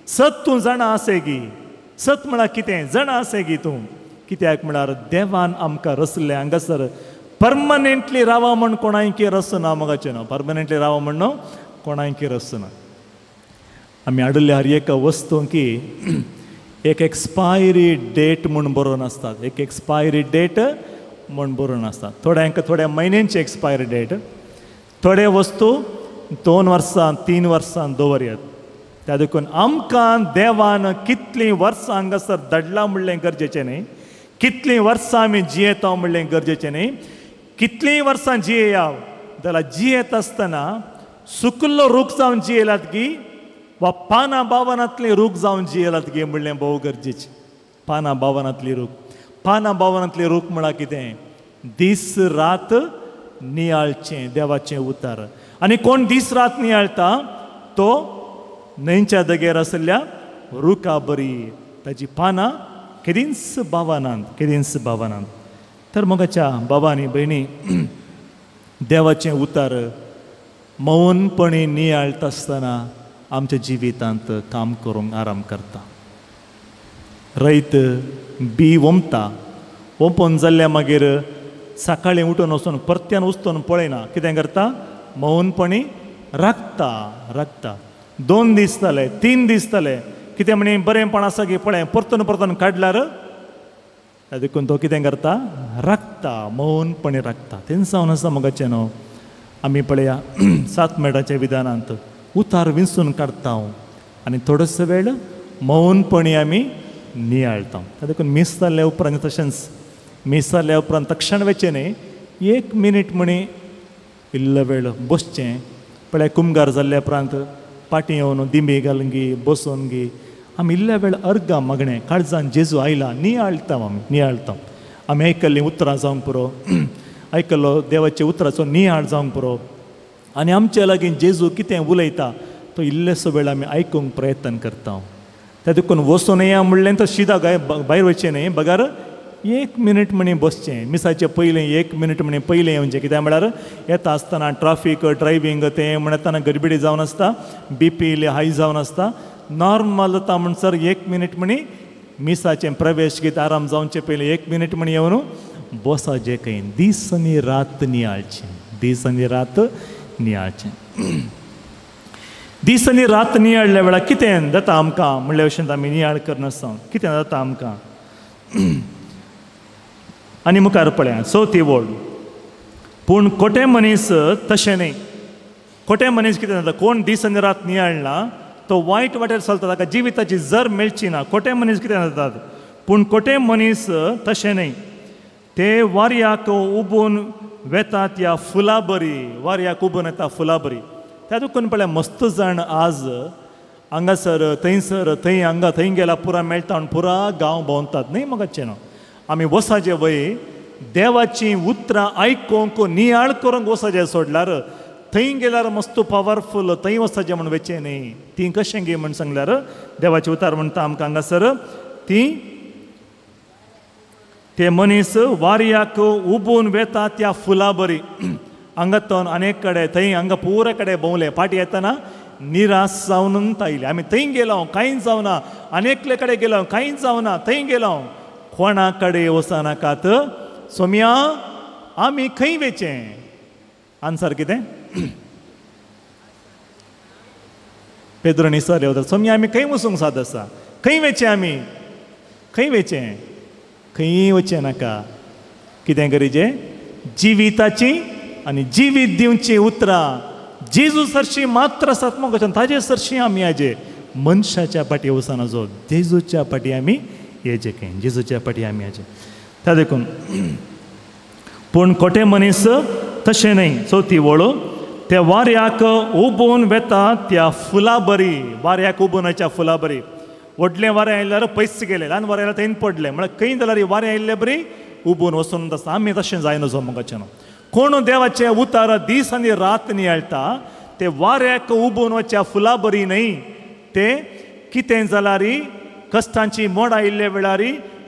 सत तूं जाणा आसेगी. सत म्हळ्यार कितें? जाणा आसेगी तूं. कित्याक म्हळ्यार देवान आमकां रसलें हांगासर परमनेंटली रावा म्हण कोणायकी रसना. मगाचें न्हू, परमनेंटली रावा म्हण कोणायकी रसना. आमी हाडिल्ल्या हर एका वस्तूंकी एक एक्सपायरी डेट म्हूण बरोवन आसतात, एक एक्सपायरी डेट म्हूण बरोवन आसतात. थोड्यांक थोड्या म्हयन्यांची एक्सपायरी डेट, थोडे वस्तू 2 वर्सां 3 वर्सां दवरयात. त्या देखून आमकां देवान कितलीं वर्सां हांगासर धाडलां म्हणलें गरजेचें न्ही, कितलीं वर्सां आमी जियेता म्हणलें गरजेचें न्ही, कितलीं वर्सां जियेया जाल्यार जियेत आसतना सुकिल्लो रूख जावन जियेलात गी वा पानां बावनांतली रूख जावन जियेलात गी म्हणलें भोव गरजेचें. पानां बावनांतली रूख, पानां बावनांतली रूख म्हळ्यार कितें? दीस रात नियाळचें देवाचें उतार. आनी कोण दीस रात नियाळटा तो न्हंयच्या दगेर आशिल्ल्या रुखा बरी, ताची पानां केदींच बावनात, केदींच बावनात. तर मगाच्या बाबा आनी भयणी, देवाचें उतार मौनपणी नियाळटा आसतना आमच्या जिवितांत काम करूंक आराम करता. रयत बी ओंपता, ओंपून जाल्ल्या मागीर सकाळीं उठून वचून परत्यान उस्तून पळयना, कितें करता? मौनपणी राखता, राखता. 2 दीस जाले, 3 दीस जाले, कितें म्हणी बरेंपण आसा की पळय, परतून परतून काडल्यार देखून तो कितें करता? राखता, मौनपणी राखता. तेन्ना जावन आसा मगाचें न्हू, आमी पळया 7 मेटाच्या विधानांत उतार विंचून काडटा आनी थोडोसो वेळ मौनपणी आमी नियाळटा. देखून मीस जाल्या उपरांत तशेंच मीस जाल्या उपरांत तक्षण वेचें न्ही, 1 मिनीट म्हणी इल्लो वेळ बसचें. पळय कुमगार जाल्ल्या उपरांत पाटी येवन दिंबी घालून गी बसून गी आमी इल्ल्या वेळ अर्गां मागणें, काळजान जेजू आयला नियाळटा, आमी नियाळटा. आमी आयकल्लीं उतरां जावंक पुरो, आयकल्लो देवाच्या उतराचो नियाळ जावंक पुरो, आनी आमच्या लागीं जेजू कितें उलयता तो इल्लेसो वेळ आमी आयकूंक प्रयत्न करता. त्या देखून वचून या म्हणलें तर शिदा गाय भायर वचचें न्ही, बगर 1 मिनीट म्हणी बसचें. मिसाचें पयलें 1 मिनीट म्हणी पयलें येवचें. कित्याक म्हळ्यार येता आसतना ट्राफीक ड्रायव्हींग तें म्हणतना गडबडी जावन आसता, बीपी इल्ली हाय जावन आसता. नॉर्मल जाता म्हणसर 1 मिनीट म्हणी मिसाचें प्रवेश गीत आराम जावचे पयलीं 1 मिनीट म्हणी येवन बसाचें खंय. दीस आनी रात नियाळचें, दीस आनी रात नियाळचें. दीस आनी रात नियाळ्ळ्या वेळार कितें जाता आमकां म्हणल्या भशेन आमी नियाळ करनासता कितें जाता आमकां. आनी मुखार पळया चवथी वळ, पूण खोटे मनीस तशें न्हय. खोटे मनीस कितें जाता, कोण दीस आनी रात नियाळना तो वायट वाटेर चलता, ताका जिविताची जर मेळची ना. खोटे मनीस कितें जातात, पूण खोटे मनीस तशें न्हय, ते वाऱ्याक उबून वेतात ह्या फुलां बरी, वाऱ्याक उबून येता फुलां बरी. त्या दुखून पळय मस्त जाण आज हांगासर थंयसर थंय हांगा थंय गेला पुरा मेळटा म्हण पुरा गांव भोंवतात न्हय. मगाचें न्हू आमी वसाचे वय देवाचीं उतरां आयकूंक नियाळ करूंक वसाचें सोडल्यार थंय गेल्यार मस्त पावरफूल थंय वचपाचें म्हण वचचें न्हय. ती कशें गे म्हण सांगल्यार देवाचें उतार म्हणटा आमकां हांगासर ती ते मनीस वाऱ्याक उबून वेता त्या फुलां बरी. हांगा तो अनेक कडेन थंय हांगा पुरा कडेन भोंवले, फाटीं येतना निराश जावन आयले. आमी थंय गेलो कांयच जावना, अनेकले कडेन गेलो कांयच जावना, थंय गेलो कोणा कडेन वचनाकात सोम्या आमी खंय वेचें. आन्सर कितें? पेद्रोन विचारलें वता, सोम्या आमी खंय वचूंक साद आसा, खंय वेचें आमी, खंय वेचें? खंय वचें नाका. कितें करीचें? जिविताची आनी जिवीत दिवचीं उतरां जेजू सरशीं मात्र आसात मगो, ताजे सरशीं आमी हाजे मनशाच्या फाटी वचना जो जेजूच्या फाटी आमी येचे खंय, जेजूच्या फाटी आमी येचे. त्या देखून पूण खोटे मनीस तशें न्हय. चवथी वळ, ते वाऱ्याक उबून वेता त्या फुलां बरी, वाऱ्याक उबून वयच्या फुलां बरी. व्हडलें वारें आयल्यार पयस गेलें, ल्हान वारें आयल्यार थंय पडलें, म्हळ्यार खंय जाल्यार वारें आयिल्ले बरी उबून वचून आसता. आमी तशें जायना जो मगाचें न्हू. कोण देवाचें उतार दीस आनी रात नियाळटा ते वाऱ्याक उबून वचच्या फुलां बरी न्हय. ते कितें जाल्यार कश्टांची मोड आयिल्ले वेळार,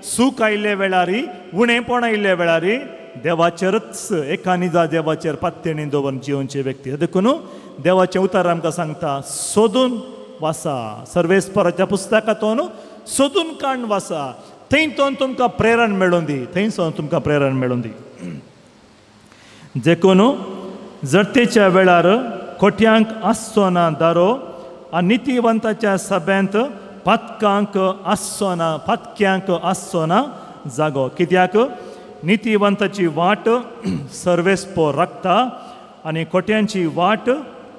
सूख आयिल्ले वेळार, उणेपण आयिल्ले वेळार देवाचेरच एका निजा देवाचेर पात्यणी दवरून जिवनचे व्यक्ती. देखून देवाचें उतार आमकां सांगता सोदून वासा, सर्वेस्पराच्या पुस्तकांतून सोदून काण वासा, थंय तो तुमकां प्रेरण मेळून दी, थंय सावन तुमकां प्रेरण मेळून दी. देखून जडतेच्या वेळार खोट्यांक आसचो ना दारो आनी नितीवंताच्या सभेंत पातकांक आसचो ना, पातक्यांक आसचो ना जागो. कित्याक नितीवंताची वाट सर्वेस्पोर राखता आनी खोट्यांची वाट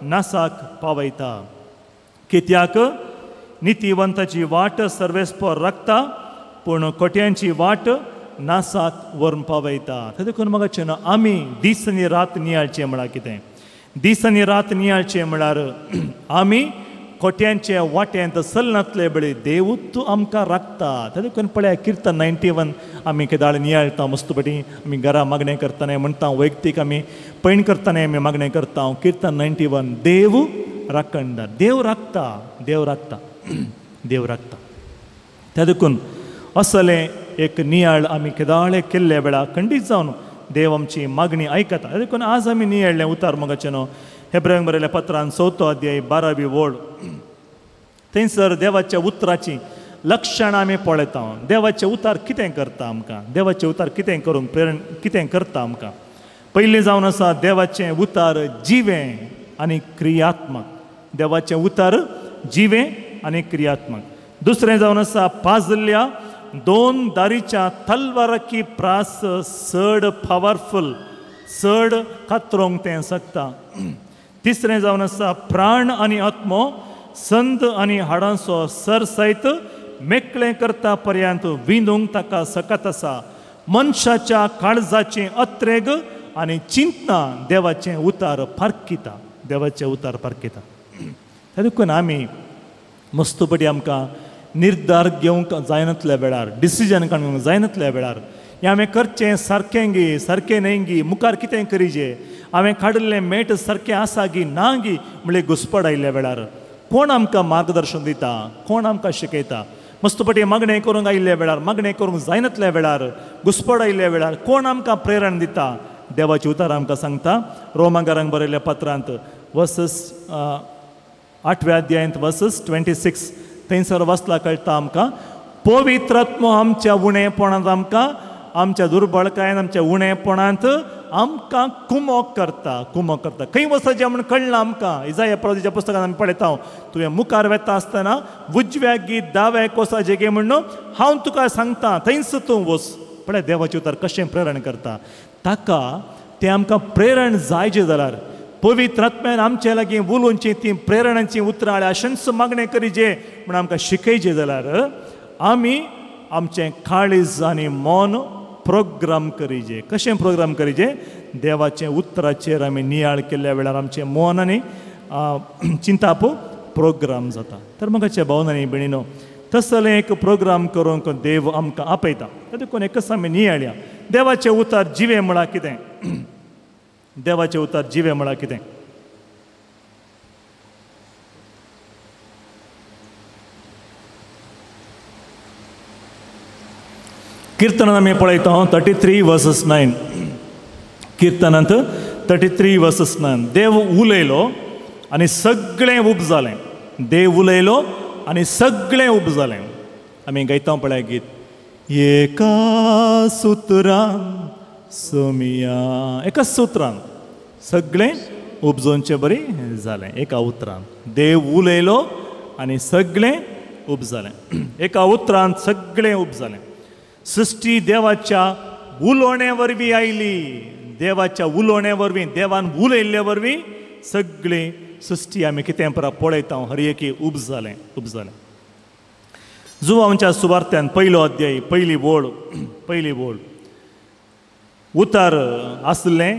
नासाक पावयता. कित्याक नितीवंताची वाट सर्वेस्पोर राखता पूण खोट्यांची वाट नासाक व्हरून पावयता. ते देखून म्हाका न्हू आमी दीस आनी रात नियाळचें म्हळ्यार कितें? दीस आनी रात नियाळचें म्हळ्यार आमी खोट्यांचे वाट्यांत चलनातले बळी देव तूं आमकां राखता. ते देखून पळया किर्तन 91 आमी केदाळ नियाळटा मस्तपटी, आमी घरा मागणें करतना म्हणटा, वैयक्तीक आमी पैण करतना आमी मागणें करता. किर्तन 91 देव राखणदार, देव राखता, देव राखता, देव राखता. त्या देखून असलें एक नियाळ आमी केदाळे केल्ल्या वेळार खंडीत जावन देव आमची मागणी आयकता. देखून आज आमी नियाळ्ळें उतार मगाचें न्हू हेब्रेयांक बरयल्या पत्रान 4 अध्याय 12वी वळ, थंयसर देवाच्या उतराची लक्षणां आमी पळयता. देवाचें उतार कितें करता आमकां, देवाचें उतार कितें करूंक प्रेरण कितें करता आमकां. पयलीं जावन आसा देवाचें उतार जिवें आनी क्रियात्मक, देवाचें उतार जिवें आनी क्रियात्मक. दुसरें जावन आसा पाजल्ल्या 2 दारीच्या तलवाराकी प्रास चड पावरफूल, चड कातरोंक तें शकता. तिसरें जावन आसा प्राण आनी आत्मो संद आनी हाडांचो सर सयत मेकळें करता पर्यंत विंदूंक ताका सकत आसा. मनशाच्या काळजाचें अत्रेग आनी चिंतना देवाचें उतार पारखिता, देवाचें उतार पारखिता. देखून आमी मस्तपटी आमकां निर्धार घेवंक जायनातल्या वेळार, डिसिजन काडूंक जायनातल्या वेळार, हें हांवें करचें सारकें गी सारकें न्हय गी, मुखार कितें करीजे, हांवें काडिल्लें मेट सारकें आसा गी ना गी म्हणल्यार घुसपड आयिल्ल्या वेळार कोण आमकां मार्गदर्शन दिता, कोण आमकां शिकयता? मस्तपटी मागणें करूंक आयिल्ल्या वेळार, मागणें करूंक जायनातल्या वेळार, घुसपड आयिल्ल्या वेळार कोण आमकां प्रेरण दिता? देवाची उतार आमकां सांगता रोमागारांक बरयल्ल्या पत्रांत वर्सस 8व्या अध्यायांत वर्सस 26 थंयसर वाचला कळटा आमकां पवित्र आत्मो आमच्या उणेपणांत, आमकां आमच्या दुर्बळकायेन, आमच्या उणेपणांत आमकां कुमोक करता, कुमोक करता. खंय वचचें म्हूण कळना आमकां. इजाया प्रवादीच्या पुस्तकांत आमी पळयता, तुवें मुखार वेता आसतना उजव्या गी दाव्या कोसाचें गे म्हणून हांव तुका सांगता, थंयच तूं वच. पळय देवाचें उतर कशें प्रेरण करता. ताका तें आमकां प्रेरण जाय जें जाल्यार पवित्र आत्म्यान आमचे लागीं उलोवचीं तीं प्रेरणाचीं उतरां अशेंच मागणें करीजे म्हूण आमकां शिकयचें जाल्यार आमी आमचें काळीज आनी मन प्रोग्राम करीजे. कशें प्रोग्राम करीजे? देवाचें उतराचेर आमी नियाळ केल्ल्या वेळार आमचें मन आनी चिंताप प्रोग्राम जाता. तर म्हाका भावन आनी भयणीनो, तसलें एक प्रोग्राम करूंक देव आमकां आपयता. देखून एकच आमी नियाळया, देवाचें उतर जिवें म्हळ्यार कितें? देवाचें उतर जिवें म्हळ्यार कितें? किर्तनांत आमी पळयता 33:9. किर्तनांत 33:9 देव उलयलो आनी सगळें उब जालें. देव उलयलो आनी सगळें उब जालें. आमी गायता पळय गीत, एका सुत्रान सोमिया, एका सुत्रान सगळें उपजोवचें बरी जालें. एका उतरान देव उलयलो आनी सगळें उब जालें. एका उतरान सगळें उब जालें. सृश्टी देवाच्या उलोवण्या वरवीं आयली. देवाच्या उलोवण्या वरवीं, देवान उलयल्ले वरवीं सगळी सृश्टी आमी कितें परा पळयता, हर एकी उब जालें, उब जालें. जुवांच्या सुवार्थ्यान 1 अध्याय 1 ओळ, 1 ओळ, उतार आसलें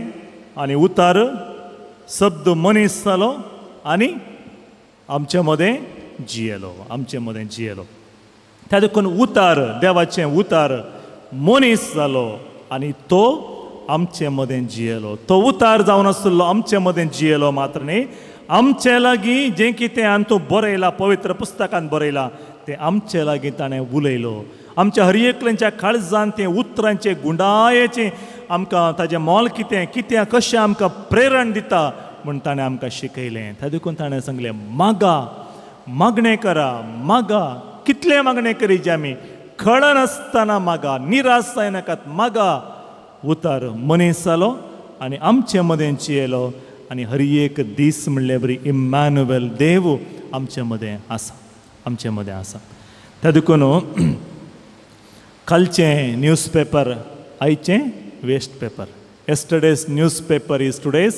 आनी उतार शब्द मनीस जालो आनी आमचे मदें जियेलो, आमचे मदें जियेलो. त्या देखून उतार, देवाचें उतार मनीस जालो आनी तो आमचे मदें जियेलो. तो उतार जावन आसलो आमचे मदें जियेलो मात्र न्ही, आमचे लागीं जें कितें आनी तो बरयलां, पवित्र पुस्तकान बरयलां तें आमचे लागीं ताणें उलयलो. आमच्या हर एकल्यांच्या काळजान तें उतरांचें गुंडायेचें आमकां ताजें मोल कितें, कितें कशें आमकां प्रेरण दिता म्हूण ताणें आमकां शिकयलें. त्या देखून ताणें सांगलें, मागा, मागणें करा, मागा. कितलें मागणें करीचे आमी? कळनासतना मागा, निराश जायनाकात, मागा. उतार मनीस जालो आनी आमचे मदें जियेलो आनी हर एक दीस म्हणल्यार बरी इम्मानुएल देव आमचे मदें आसा, आमचे मदें आसा. त्या देखून कालचें न्यूज पेपर आयचें waste paper. Yesterday's newspaper is today's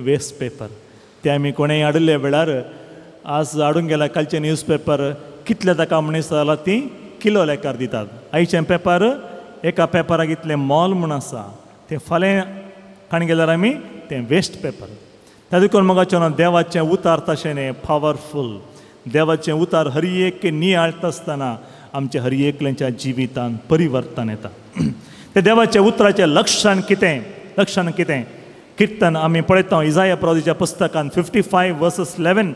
waste paper. तें आमी कोणेंय हाडिल्ल्या वेळार आज हाडूंक गेल्यार कालचें न्यूज पेपर कितले ताका मनीस जाला ती किलो लेखार दितात. आयचें पेपर एका पेपराक इतलें मोल म्हूण आसा, तें फाल्यां काण गेल्यार आमी तें वेस्ट पेपर. त्या देखून मोगाचें देवाचें उतार तशें न्ही, पावरफूल. देवाचें उतार हर एक नियाळटा आसतना आमच्या हर एकल्यांच्या जिवितांत परिवर्तन येता. ते देवाच्या उतराचें लक्षण कितें? लक्षण कितें? किर्तन आमी पळयता इजाया प्रवादीच्या पुस्तकान 55:11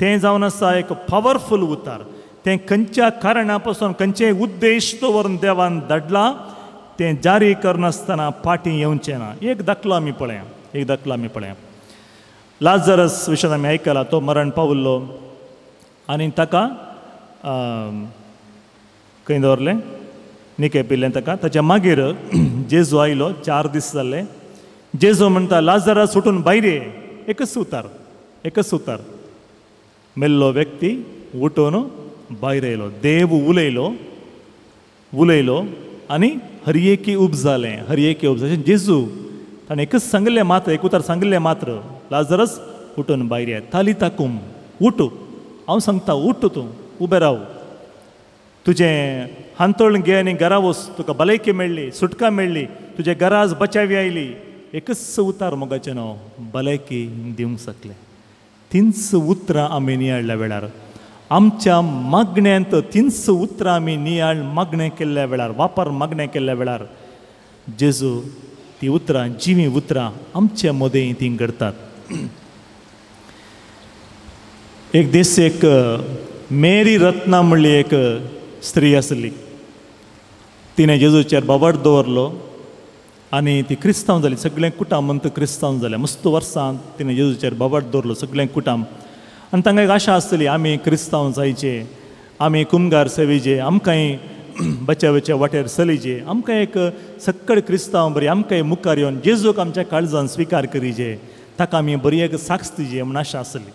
तें जावन आसा एक पावरफूल उतार. तें खंयच्या कारणा पासून खंयचे उद्देश दवरून देवान धाडला तें जारी करनासतना फाटीं येवचें ना. एक दाखलो आमी पळया, एक दाखलो आमी पळया. लाजरस विशयान आमी आयकला, तो मरण पाविल्लो आनी ताका खंय दवरलें, निके पिल्लें ताका. ताच्या मागीर जेजू आयलो, 4 दीस जाल्ले. जेजू म्हणटा, लाजरस उठून भायर ये. एकच उतार, एकच उतार. मेल्लो व्यक्ती उठून भायर येयलो. देव उलयलो, उलयलो आनी हर एकी उब जालें, हर एकी उब जालें. जेजू ताणें एकच सांगिल्लें मात्र, एक उतर सांगिल्लें मात्र, लाजरस उठून भायर ये. तालिता कुम, उठ, हांव सांगता उठ, तूं उबें राव, तुजें हांतोळ घे आनी घरा वच, तुका भलायकी मेळ्ळी, सुटका मेळ्ळी, तुजे घराज बचावी आयली. एकच उतार मोगाचें नांव भलायकी दिवंक शकलें. तींच उतरां आमी नियाळ्ळ्या वेळार आमच्या मागण्यांत, तींच उतरां आमी नियाळ मागणें केल्ल्या वेळार, वापर मागणें केल्ल्या वेळार जेजू ती उतरां, जिवीं उतरां आमचे मदें तीं घडतात. एक दीस एक मेरी रत्ना म्हणली एक स्त्री आसली. तिणें जेजूचेर बाबट दवरलो आनी ती क्रिस्तांव जाली. सगळें कुटाम म्हणटा क्रिस्तांव जालें. मस्त वर्सां तिणें जेजूचेर बाबट दवरलो, सगळें कुटाम. आनी तांकां एक आशा आसतली आमी क्रिस्तांव जायचे, आमी कुमगार सेवेचे, आमकांय बच्यावच्या वाटेर चलीचे, आमकां एक सक्कड क्रिस्तांव बरी आमकांय मुखार येवन जेजूक आमच्या काळजान स्विकार करीचे, ताका आमी बरी एक साक्ष दिजे म्हूण आशा आसली.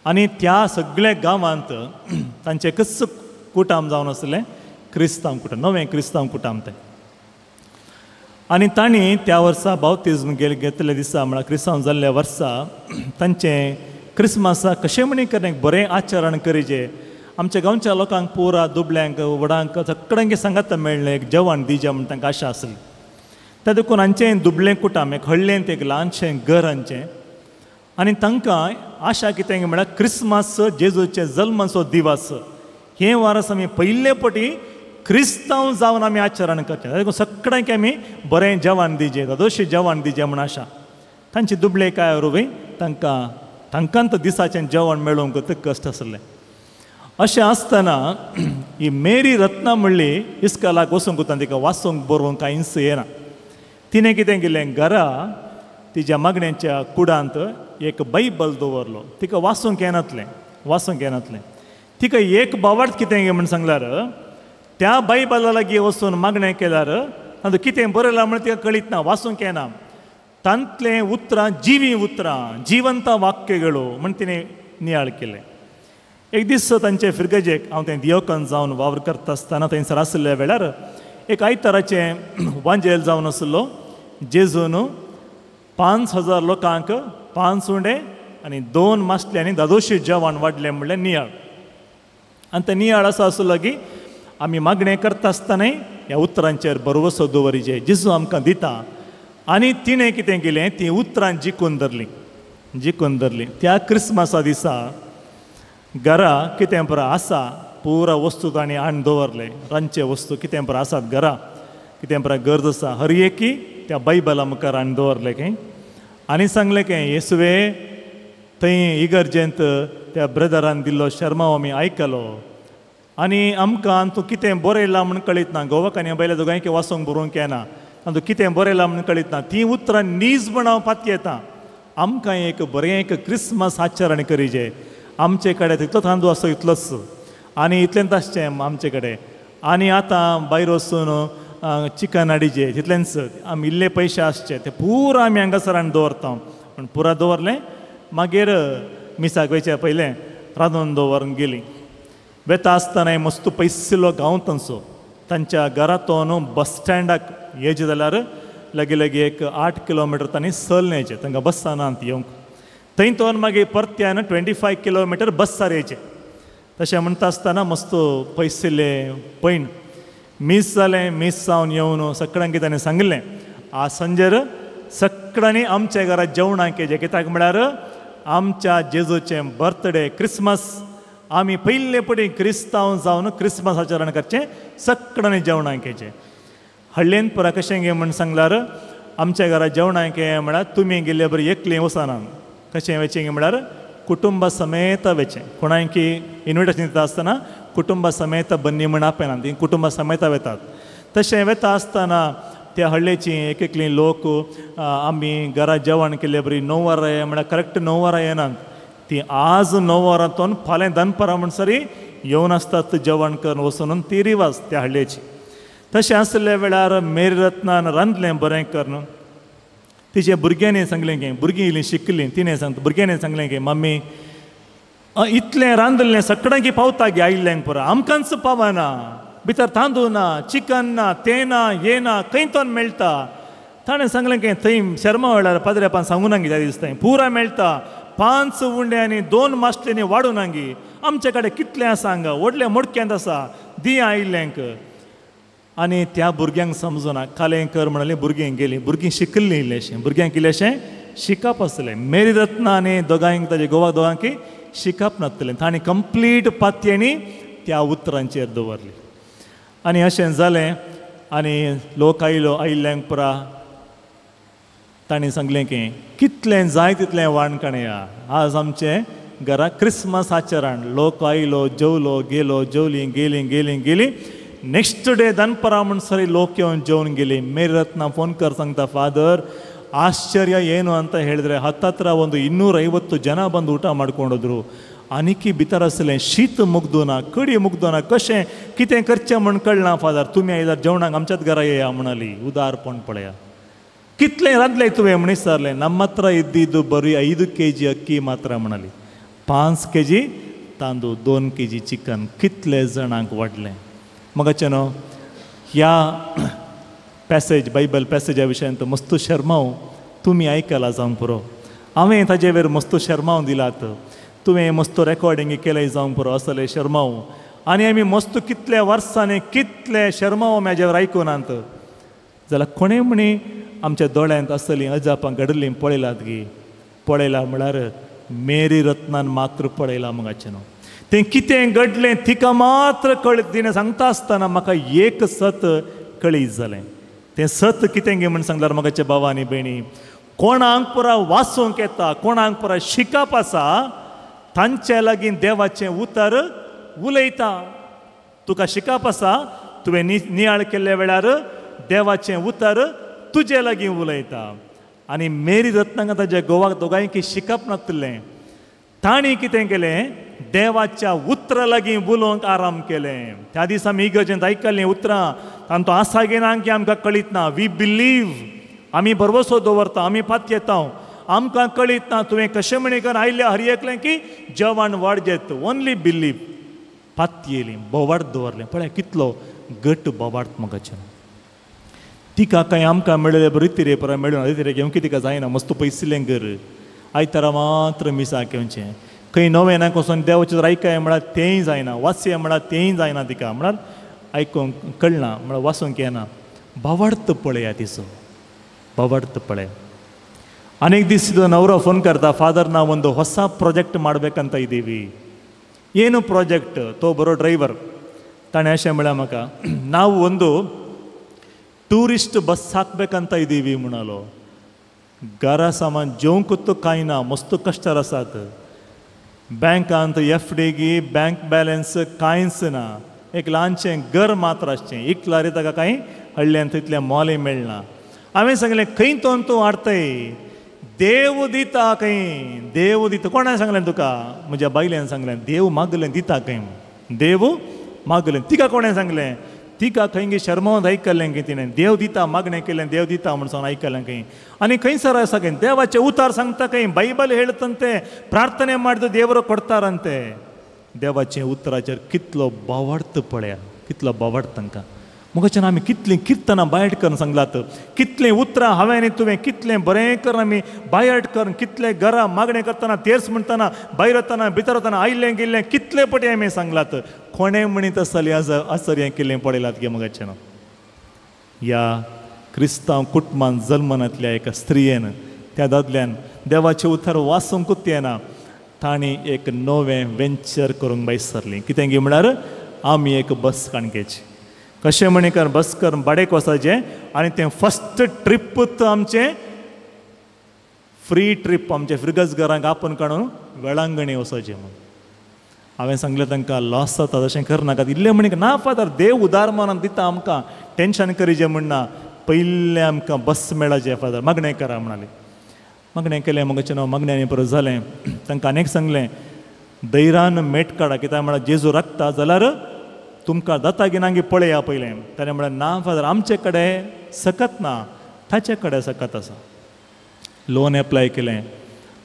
आनी त्या सगळ्या गांवांत तांचें कस कुटाम जावन आसलें क्रिस्तांव कुटाम, नवें क्रिस्तांव कुटाम तें. आनी तांणी त्या वर्सा बावतिज्म घेतल्या दिसा म्हळ्यार क्रिस्तांव जाल्ल्या वर्सा तांचें क्रिसमसाक कशें म्हणी करून बरें आचरण करीचे, आमच्या गांवच्या लोकांक पुरा दुबल्यांक व्हडांक सगळ्यांक सांगात मेळ्ळें एक जेवण दिजें म्हूण तांकां आशा आसली. त्या देखून हांचें दुबलें कुटाम एक हळ्ळेंत एक ल्हानशें घर हांचें आनी तांकां आशा कितें म्हळ्यार क्रिसमस जेजूचे जल्माचो दिवस हें वारस आमी पयले पटी क्रिस्तांव जावन आमी आचरण करचें, देखून सगळ्यांक आमी बरें जेवण दिजें, दादोशी जेवण दिजें म्हूण आशा. तांची दुबळे काय वरवीं तांकां तांकां तो दिसाचें जेवण मेळोवंक कश्ट आसलें. अशें आसतना ही मेरी रत्ना म्हणली इस्कॉलाक वचूंक वता, तिका वाचूंक बरोवंक कांयच येना. तिणें कितें केलें, घरा तिज्या मागण्यांच्या कुडांत एक बायबल दवरलो. तिका वाचूंक येनातलें, वाचूंक येनातलें. तिका एक बावड कितें म्हूण सांगल्यार त्या बायबला लागीं वचून मागणें केल्यार तातूंत कितें बरयलां म्हण तिका कळीत ना, वाचूंक येना. तांतलें उतरां जिवीं उतरां, जिवंत वाक्यगळो म्हण तिणें नियाळ केलें. एक दीस तांचे फिरगजेक हांव तें दियोकन जावन वावर करता आसतना थंयसर आशिल्ल्या वेळार एक आयताराचें वांजेल जावन आसलो. जेजून 5000 लोकांक 5 उंडे आनी 2 मासल्यांनी दादोशी जेवण वाडलें म्हणलें नियाळ. आनी तें नियाळ असो आसलो की आमी मागणें करता आसतनाय ह्या उतरांचेर भरवसो दवरिचे जेजू आमकां दिता. आनी तिणें कितें केलें, तीं उतरां जिखून धरलीं, जिखून धरलीं. त्या क्रिसमसा दिसा घरा कितें परा आसा पुरा वस्तू तांणी हाडून दवरले, रांदचे वस्तू कितें परा आसात घरा, कितें परा गरज आसा हर एकी त्या बायबला मुखार हाडून दवरलें की. आनी सांगलें की येसुवे थंय इगर्जेंत त्या ब्रदरान दिल्लो शर्माव आमी आयकलो आनी आमकां तूं कितें बरयलां म्हूण कळीत ना, गोवाकांनी बायल्या दोगांयकी वाचूंक बरोवंक येना, आनी तूं कितें बरयलां म्हूण कळीत ना, तीं उतरां नीज म्हण हांव पातयेता. आमकां एक बरें एक क्रिसमस आचरण करीचे, आमचे कडेन तितलो तांदूळ आसो इतलोच आनी इतलेंच आसचें आमचे कडेन. आनी आतां भायर वचून चिकन हाडीचे तितलेंच, आमी इल्ले पयशे आसचे ते पुरा आमी हांगासर हाडून दवरता पूण पुरा दवरलें. मागीर मिसाक वयचे पयलें रांदून दवरून गेली. वेता आसतना मस्त पयसिल्लो गांव तांचो, तांच्या घरांतून बस स्टँडाक येयचें जाल्यार लागीं लागीं एक 8 किलोमिटर तांणी चलून येयचें, तांकां बसानात येवंक. थंय तोन मागीर परत्यान 25 किलोमिटर बसार येयचें. तशें म्हणटा आसतना मस्त पयसिल्लें पैण मीस जालें. मीस जावन येवन सगळ्यांक ताणें सांगलें आज सांजेर सगळ्यांनी आमच्या घरा जेवणाक येचें, कित्याक म्हळ्यार आमच्या जेजूचें बर्थडे क्रिसमस, आमी पयले पटी क्रिस्तांव जावन क्रिसमस आचरण करचें, सगळ्यांनी जेवणाक येचें. हळ्ळेन पुरा कशें गे म्हण सांगल्यार आमच्या घरा जेवणाक ये म्हळ्यार तुमी गेल्ले बरी एकलीं वचना, कशें वचें म्हळ्यार कुटुंबा समेत वचें. कोणाकी इन्विटेशन दिता आसतना कुटुंबा समेत बन्नी म्हण आपयना, तीं कुटुंबा समेत वेतात. तशें वेता आसतना त्या हळ्ळेची एक एकलीं लोक आमी घरा जेवण केल्ले बरी 9 वरां म्हळ्यार करेक्ट 9 वरां येनात, ती आज 9 वरांतून फाल्यां दनपारां म्हणसरी येवन आसतात जेवण करून वचून, ती रिवाज त्या हळ्ळेची. तशें आसल्या वेळार मेरी रत्नान रांदलें बरें करून. तिच्या भुरग्यांनी सांगलें की भुरगीं इल्लीं शिकलीं, तिणें सांगता भुरग्यांनी सांगलें की मम्मी इतलें रांदलें सगळ्यांकी पावता गे आयिल्ल्यांक पुरो, आमकांच पावना, भितर तांदूळ ना, चिकन ना, तें ना, हें ना, खंय तोन मेळटा. ताणें सांगलें की थंय शर्मा वेळार पाद्रेपान सांगू नागी त्या दीस थंय पुरा मेळटा, 5 उंडे आनी 2 मासल्यांनी वाडूं नागी, आमचे कडेन कितलें आसा हांगा व्हडलें मोडक्यांत आसा दी आयिल्ल्यांक. आनी त्या भुरग्यांक समजुना कालें कर म्हणलें, भुरगीं गेलीं, भुरगीं शिकल्लीं इल्लेशें, भुरग्यांक इल्लेशें शिकप आसलें. मेरी रत्ना आनी दोगांक ताजे गोवा दोगांकी शिकप नासलें, तांणी कंप्लीट पातयेणी त्या उतरांचेर दवरली. आनी अशें जालें आनी लोक आयलो, आयिल्ल्यांक पुरा तांणी सांगलें की कितलें जाय तितलें वाण काणया, आज आमचें घरा क्रिसमस आचरण. लोक आयलो, जेवलो, गेलो, जेवलीं, गेलीं गेलीं गेलीं. नेक्स्ट डे दनपरां म्हणसर लोक येवन जेवन गेली. मेरी रत्ना फोन कर सांगता, फादर ಆಶ್ಚರ್ಯ ಏನು ಅಂತ ಹೇಳಿದರೆ ಹತ್ತತ್ರ ಒಂದು 250 ಜನ ಬಂದು ಊಟ ಮಾಡ್ಕೊಂಡೋದ್ರು. आनीकी भितर आसलें शीत मुग्दोना कडी मुग्दोना कशें कितें करचें म्हण कळना फादर तुमी आयल्यार जेवणाक आमच्याच घरा येया म्हणाली. उदारपण पळया कितलें रांदलें तुवें म्हण विचारलें. ನಮ್ಮ ಹತ್ರ ಇದ್ದಿದ್ದು ಬರೀ 5 kg ಅಕ್ಕಿ ಮಾತ್ರ म्हणाली. 5 kg तांदूळ 2 kg chicken कितले जाणांक वाडलें. मगाचें न्हू ह्या पॅसेज बायबल पॅसेजा विशयांत मस्तू शर्माव तुमी आयकला जावंक पुरो. हांवें ताजे वयर मस्तू शर्माव दिलात, तुवें मस्त रेकॉर्डिंग केलें जावंक पुरो असले शर्माव. आनी आमी मस्त कितले वर्सांनी कितले शर्माव म्हाजेवर आयकुनात जाल्यार कोणें म्हणी आमच्या दोळ्यांत आसलीं अजापां घडलीं पळयलात गी. पळयला म्हळ्यार मेरी रत्नान मात्र पळयला मगाचें न्हू. तें कितें घडलें तिका मात्र कळीत तिणें सांगता आसतना म्हाका एक सत कळीत जालें. तें सत कितें गे म्हण सांगल्यार म्हाकाचे भाव आनी भयणी, कोणाक पुरा वाचूंक येता, कोणाक पुरा शिकप आसा तांचे लागीं देवाचें उतर उलयता. तुका शिकप आसा, तुवें नियाळ केल्ल्या वेळार देवाचें उतर तुजे लागीं उलयता. आनी मेरी रत्नांक ताज्या गोवाक दोगांयकी शिकप नासलें, तांणी कितें केलें देवाच्या उतरा लागीं उलोवंक आराम केलें. त्या दिसा आमी इगर्जेंत आयकल्लीं उतरां तांचो आसा गे ना की आमकां कळीत ना. We believe, आमी भरवसो दवरता, आमी पातयेता, आमकां कळीत ना तुवें कशें म्हणीकर आयल्या हर एकलें की जेवण वाड जेत. ओनली बिलीव पातयेली बोवाड दवरलें. पळय कितलो गट बोवाड मगाचें. तिका कांय आमकां मेळ्ळें रिती रे मेळून रिती रे घेवंक तिका जायना. मस्त पयसिलें घर आयतारा मात्र मिसाक घेवचें. खंय नवें वचून देवाचें आयकय म्हळ्यार तेंय जायना, वाचये म्हळ्यार तेंय जायना तिका, म्हळ्यार आयकूंक कळना, म्हळ्यार वाचूंक येना. भावार्थ पळया तिचो, भावार्थ पळया. ಅನೇಕ ದಿವಸ ಇದು ನವರೋ ಫೋನ್ ಕರ್ತಾ, ಫಾದರ್ ನಾವೊಂದು ಹೊಸ ಪ್ರಾಜೆಕ್ಟ್ ಮಾಡಬೇಕಂತ ಇದ್ದೀವಿ. ಏನು ಪ್ರಾಜೆಕ್ಟ್? ತೋ ಬರೋ ಡ್ರೈವರ್ ತಾಣೆ ಅಶೆ म्हळ्यार म्हाका ನಾವು ಒಂದು ಟೂರಿಸ್ಟ್ ಬಸ್ ಹಾಕ್ಬೇಕಂತ ಇದ್ದೀವಿ म्हणालो. घरा सामान जेवंकूच कांय ना, मस्त कश्टार आसात. बँकांत एफ डी गी बँक बॅलन्स कांयच ना, एक ल्हानशें घर मात्र आसचें. इकलारी ताका कांय हळ्ळ्यांत इतलें मोलय मेळना. हांवें सांगलें खंय तोन तूं हाडतय, देव दिता खंय, देव दिता. कोणा सांगलें तुका? म्हज्या बायल्यान सांगलें देव मागलें दिता खंय, देव मागलें. तिका कोणें सांगलें? तिका खंय गे शर्मावन आयकलें की तिणें देव दिता मागणें केलें, देव दिता म्हण सांगून आयकलें खंय. आनी खंयसर आसा खंय देवाचें उतार सांगता खंय, बायबल हेळतंते, प्रार्थने ಮಾಡಿದ ದೇವರು ಕೊಡ್ತಾರಂತೆ. देवाचें उतराचेर कितलो भावार्थ पळया, कितलो भावार्थ तांकां. मुखाच्यान आमी कितलीं किर्तनां बायट करून सांगलात, कितलीं उतरां हांवें आनी तुवें कितलें बरें करून आमी बायट करून कितले घरा मागणें करतना तेर्स म्हणटना भायर वतना भितर वतना आयलें गेल्लें कितले पटी आमी सांगलात. कोणें म्हणीत आसतलें आसर हें केल्लें पळयलात गे मुखाच्यान. ह्या क्रिस्तांव कुटुंबान जल्मनांतल्या एका स्त्रियेन त्या दादल्यान देवाचें उतर वाचूंकूच येना, तांणी एक नवें वेंचर करूंक भायर सरलीं. कितें गे म्हळ्यार आमी एक बस काणकेची कशें म्हणीकर बस करून भाडेक वचपाचें आनी तें फस्ट ट्रिपूच आमचें फ्री ट्रीप, आमचें फिरगज घरांक आपोवन काडून वेळांगणी वचपाचें म्हूण. हांवें सांगलें तांकां लॉस जाता तशें करनाकात. इल्लें म्हणीक ना फादर, देव उदार मनान दिता आमकां, टेंशन करीचें म्हण ना, पयलें आमकां बस मेळाचें फादर, मागणें करा म्हणाली. मागणें केलें मगाचें नांव मागण्यांनी परत जालें. तांकां आनीक सांगलें धैर्यान मेट काडा, कित्याक म्हळ्यार जेजू राखता जाल्यार तुमकां जाता की ना की पळया पयलें. ताणें म्हळ्यार ना फादर, आमचे कडेन सकत ना, ताचे कडेन सकत आसा. लोन एप्लाय केलें,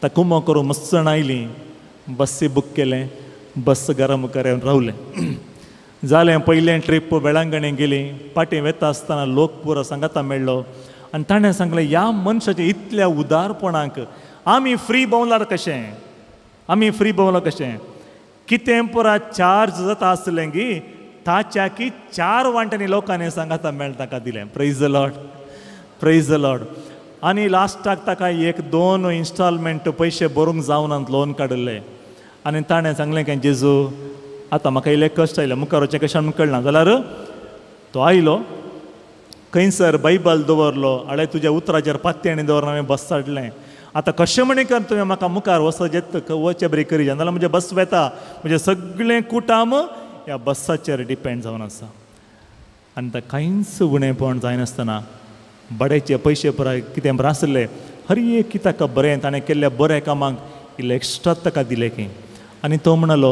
ताका कुमो करून मस्त जाणां आयलीं, बस्सी बूक केलें, बस घरा मुखार येवन रावलें. जालें पयलें ट्रीप वेळांगणी गेली. पाटी वेता आसतना लोक पुरो सांगाता मेळ्ळो आनी ताणें सांगलें ह्या मनशाचें इतल्या उदारपणाक आमी फ्री भोंवलार कशें, आमी फ्री भोंवलार कशें, कितें पुरा चार्ज जाता आसलें की ताच्या की 4 वांट्यांनी लोकांनी सांगाता मेळ ताका दिलें. Praise the Lord, praise the Lord. आनी लास्टाक ताका 1-2 इन्स्टॉलमेंट पयशे भरूंक जावनात लोन काडिल्लें. आनी ताणें सांगलें की जेजू आतां म्हाका इल्लें कश्ट आयलें, मुखार वचचें कशें आमकां कळना. जाल्यार तो आयलो खंयसर बायबल दवरलो, आळे तुज्या उतराचेर पातयेणी दवरून हांवें बस हाडलें. आतां कशें म्हणीकर तुवें म्हाका मुखार वचचें वचचें बरी करी, जाल्यार म्हजें बस वेता, म्हजें सगळें कुटाम ह्या बस्साचेर डिपेंड जावन आसा. आनी ताका कांयच उणेपण जायनासतना भाड्याचे पयशे पुराय कितें आसले हर एक ताका बरें ताणें केल्ल्या बऱ्या कामाक इल्लें एक्स्ट्रा ताका दिलें की. आनी तो म्हणालो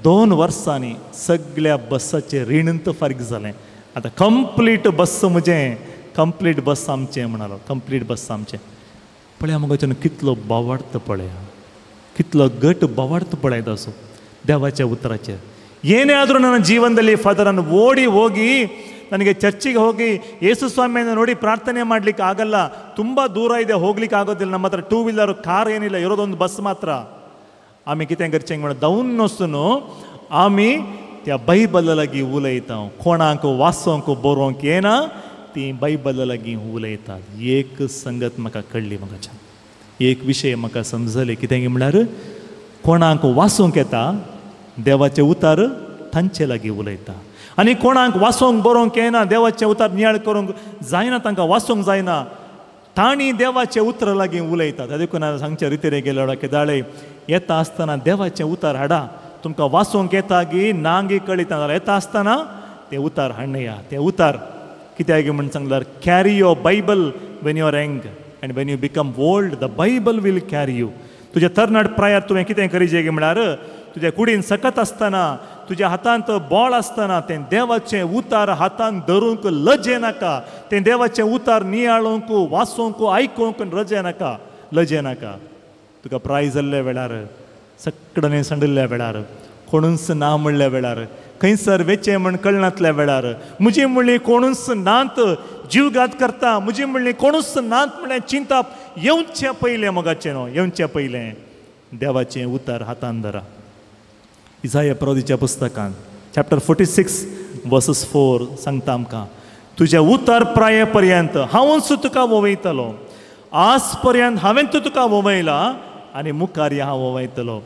2 वर्सांनी सगळ्या बसाचें रीण तर फारीक जालें, आतां कंप्लीट बस म्हजें, कंप्लीट बस आमचें म्हणालो, कंप्लीट बस आमचें. पळया मगो कितलो बावार्थ पळया, कितलो गट बावार्थ पळयता असो ದೇವಾಚೆ ಉತ್ತರಾಚೆ. ಏನೇ ಆದರೂ ನನ್ನ ಜೀವನದಲ್ಲಿ ಫಾದರ್ ನಾನು ಓಡಿ ಹೋಗಿ ನನಗೆ ಚರ್ಚಿಗೆ ಹೋಗಿ ಯೇಸು ಸ್ವಾಮಿಯನ್ನು ನೋಡಿ ಪ್ರಾರ್ಥನೆ ಮಾಡಲಿಕ್ಕೆ ಆಗಲ್ಲ, ತುಂಬ ದೂರ ಇದೆ, ಹೋಗ್ಲಿಕ್ಕೆ ಆಗೋದಿಲ್ಲ, ನಮ್ಮ ಹತ್ರ 2 ವೀಲರ್ ಕಾರ್ ಏನಿಲ್ಲ, ಇರೋದೊಂದು ಬಸ್ ಮಾತ್ರ. आमी कितें करचें म्हणून धांवून वचून आमी त्या बायबला लागीं उलयता. कोणाक वाचोंक बरोवंक येना ती बायबला लागीं उलयतात. एक संगत म्हाका कळ्ळी, म्हाका एक विशय म्हाका समजले कितें म्हणल्यार कोणाक वाचूंक येता देवाचें उतार तांचे लागीं उलयता, आनी कोणाक वाचोंक बरोवंक येना देवाचें उतार नियाळ करूंक जायना, तांकां वाचूंक जायना, तांणी देवाचें उतर लागीं उलयतात. देखून हांवें सांगचें रितेरे गेलो केदाळे येता आसतना देवाचें उतार हाडा, तुमकां वाचूंक येता गी ना गी कळिता जाल्यार येता आसतना तें उतार हाडया. तें उतार कित्याक म्हण सांगल्यार carry your Bible when you are young and when you become old the Bible will carry you. तुज्या तरणाट प्रायार तुवें कितें करीजे गी म्हळ्यार तुज्या कुडीन सकत आसतना, तुज्या हातांत बळ आसतना तें देवाचें उतार हातांत धरूंक लजे नाका, तें देवाचें उतार नियाळूंक वाचूंक आयकूंक रजे नाका, लजे नाका. तुका प्राय जाल्ल्या वेळार, सगळ्यांनी सांडिल्ल्या वेळार, कोणूच ना म्हणल्या वेळार, खंयसर वेचें म्हण कळनातल्या वेळार, म्हजी म्हणली कोणूच नात जीवघात करता, म्हजी म्हणली कोणूच नात म्हणल्यार चिंताप येवचें पयलें मोगाचें न्हू, येवचें पयलें देवाचें उतार हातान धरा. इजाया प्रवादीच्या पुस्तकान चॅप्टर 46 वर्सस 4 सांगता आमकां, तुज्या उतार प्राये पर्यंत हांवूच तुका वोवयतलो, आज पर्यंत हांवें तुका वोवयला आनी मुखार हांव वोवयतलो.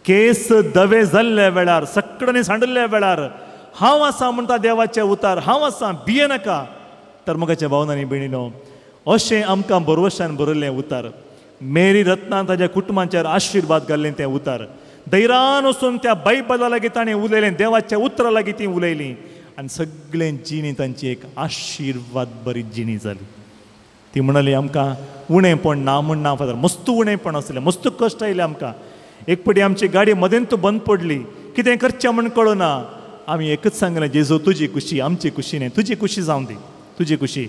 केस दवे जाल्ल्या वेळार, सगळ्यांनी सांडिल्ल्या वेळार हांव आसा म्हणटा देवाचें उतार, हांव आसा, भिये नाका. तर मोगाच्या भावनांनी भयणीनो, अशें आमकां बरवशान बरयल्लें उतार, मेरी रत्नान ताज्या कुटुंबाचेर आशिर्वाद घाल्लें तें उतार, धैर्यान वचून त्या बायबला लागीं ताणें उलयलें, देवाच्या उतरा लागीं ती उलयलीं आनी सगळें जिणी तांची एक आशिर्वाद बरी जिणी जाली. ती म्हणाली आमकां उणेंपण ना म्हण ना फादर, मस्त उणेंपण आसलें, मस्त कश्ट आयले आमकां. एक पटी आमची गाडी मदेंत बंद पडली, कितें करचें म्हण कळना. आमी एकच सांगलें, जेजू तुजी खुशी आमची खुशी न्ही, तुजी खुशी जावं दी, तुजी खुशी.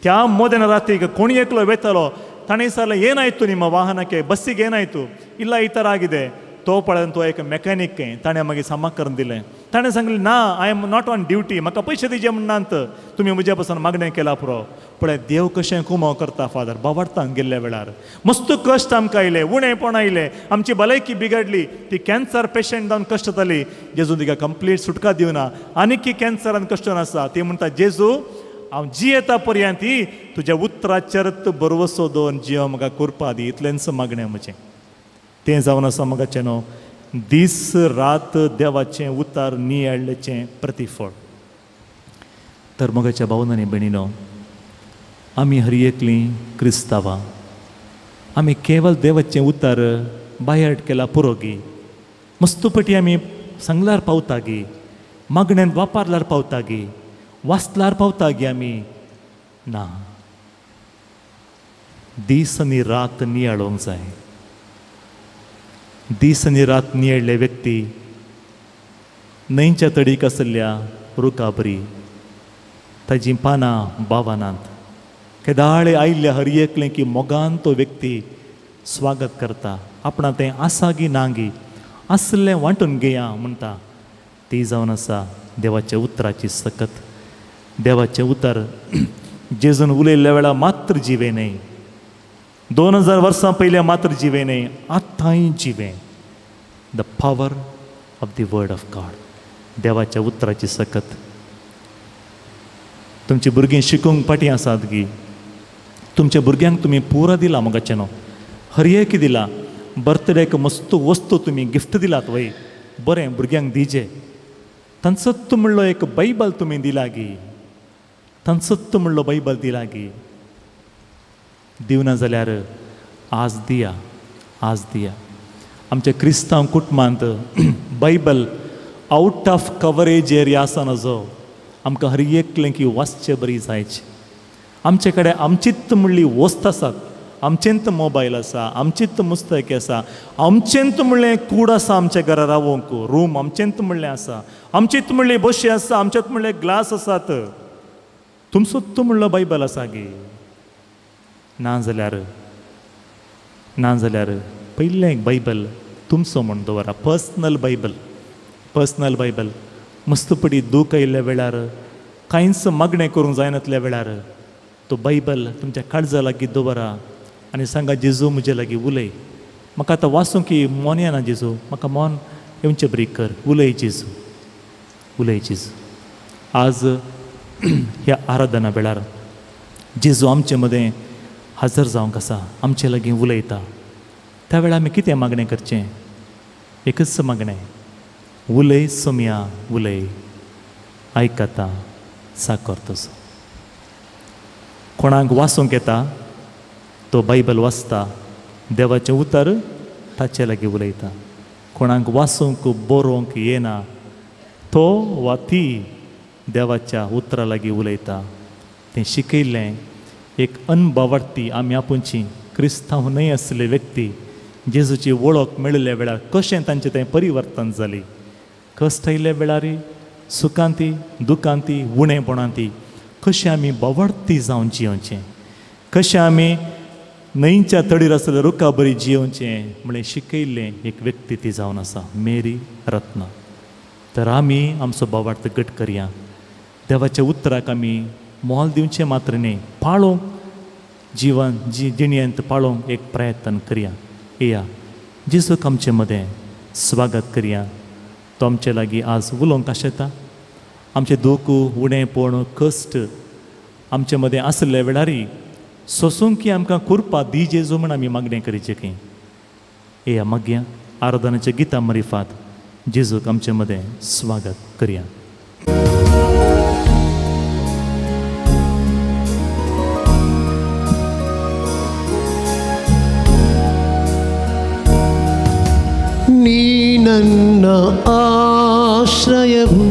त्या मदेन रातीक कोणी एकलो वेतालो, ताणें विचारलें ಏನಾಯ್ತು ನಿಮ್ಮ ವಾಹನಕ್ಕೆ, ಬಸ್ಸಿಗೆ ಏನಾಯಿತು? ಇಲ್ಲ ಈ ಥರ ಆಗಿದೆ. तो पळयन तो एक मेकॅनीक ताणें मागीर सामा करून दिलें. ताणें सांगलें ना, I am not on duty, म्हाका पयशे दिजे म्हणनात, तुमी म्हज्या पासून मागणें केलां पुरो. पळय देव कशें कुमो करता फादर, बावडता गेल्ल्या वेळार. मस्त कश्ट आमकां आयले, उणेपण आयलें, आमची भलायकी बिगडली, ती कॅन्सर पेशंट जावन कश्ट जाली. जेजून तिका कंप्लीट सुटका दिवना, आनीक कॅन्सरान कश्ट आसा. ती म्हणटा जेजू हांव जियेता पर्यंत तुज्या उतराचेर बरवसो दवर, जियो म्हाका कुरपा दी, इतलेंच मागणें म्हजें. तें जावन आसा मोगाचें न्हू दीस रात देवाचें उतार नियाळ्ळेचें प्रतिफळ. तर मोगाच्या भावनांनी भयणीनो, आमी हर एकलीं क्रिस्तांवां, आमी केवल देवाचें उतार बायाट केला पुरो गी, मस्तपटी आमी सांगल्यार पावता गी, मागण्यांत वापरल्यार पावता गी, वाचल्यार पावता गी आमी ना. दीस आनी रात नियाळोंक जाय. दीस आनी रात नियाळ्ळे व्यक्ती न्हंयच्या तडीक आशिल्ल्या रुखाबरी ताजीं पानां बावनात. केदाळे आयिल्ल्या हर एकलें की मोगान तो व्यक्ती स्वागत करता, आपणा तें आसा गी ना गी आसलें वांटून घेया म्हणटा. ती जावन आसा देवाच्या उतराची सकत. देवाचें उतर जेजून उलयल्ल्या वेळार मात्र जिवें न्हय, 2000 वर्सां पयलीं मात्र जिवें न्हय, आतांय जिवें. The power of the word of God, देवाच्या उतराची सकत. तुमची भुरगीं शिकूंक फाटीं आसात गी, तुमच्या भुरग्यांक तुमी पुरा दिला मोगाचें न्हू, हर एक दिला. बर्थडेक मस्त वस्तू तुमी गिफ्ट दिलात वय, बरें भुरग्यांक दिजे. तांचो म्हणलो एक बायबल तुमी दिला गी, तांचो म्हणलो बायबल दिला गी. दिवना जाल्यार आज दिया, आज दिया. आमच्या क्रिस्तांव कुटुंबांत Bible out of coverage area आसा नजो, आमकां हर एकलें की वाचचे बरी जायचे. आमचे कडेन आमचीच म्हणली वस्त आसात, आमचेंत मोबायल आसा, आमचीच मुस्तकी आसा, आमचेंत म्हणलें कूड आसा, आमच्या घरा रावोंक रूम आमचेंत म्हणलें आसा, आमचीच म्हणली बशी आसा, आमचेंत म्हणलें ग्लास आसात. तुमचोच म्हणलो बायबल आसा गे. ना जाल्यार ना जाल्यार पयलें एक बायबल तुमचो म्हूण दवरा, पर्सनल बायबल. पर्सनल बायबल मस्तपडी दूख आयिल्ल्या वेळार, कांयच मागणें करूंक जायनातल्या वेळार तो बायबल तुमच्या काळजा लागीं दवरा आनी सांगा, जेजू म्हजे लागीं उलय, म्हाका आतां वाचूंक की मोन येना जेजू, म्हाका मोन येवचें ब्रेक कर, उलय जेजू, उलय जेजू. आज ह्या आराधना वेळार जेजू आमचे मदें हजर जावंक आसा, आमचे लागीं उलयता. त्या वेळार आमी कितें मागणें करचें? एकच मागणें, उलय सोमया उलय, आयकता साकर तसो. कोणाक वाचूंक येता तो बायबल वाचता, देवाचें उतर ताचे लागीं उलयता. कोणाक वाचूंक बरोवंक येना तो वा ती देवाच्या उतरा लागीं उलयता. तें शिकयल्लें एक अनभावार्थी आमी आपूणची क्रिस्तांव न्हय आसले व्यक्ती जेजूची वळख मेळिल्ल्या वेळार कशें तांचें तें परिवर्तन जालें. कश्ट आयिल्ल्या वेळार, सुखांती दुखांती उणेपणांती कशें आमी भावार्थी जावन जियोवचें, कशें आमी न्हंयच्या तडीर आसलेल्या रुखा बरी जियोवचें म्हणलें शिकयल्लें एक व्यक्ती ती जावन आसा, मेरी रत्ना. तर आमी आमचो भावार्थ घट करया, देवाच्या उतराक आमी मोल दिवचें मात्र न्ही, पाळोवंक जिवन जिणेंत पाळोवंक एक प्रयत्न करया. येया जेजूक आमचे मदें स्वागत करया. तो आमचे लागीं आज उलोवंक आशेता. आमचें दूख, उणेपण, कश्ट आमचे मदें आसल्या वेळारी सोसूंक की आमकां कुरपा दी जेजू म्हण आमी मागणें करचें की. येया मागया आराधनाच्या गितां मरिफात जेजूक आमचे मदें स्वागत करया. ನೀ ನನ್ನ ಆಶ್ರಯವು,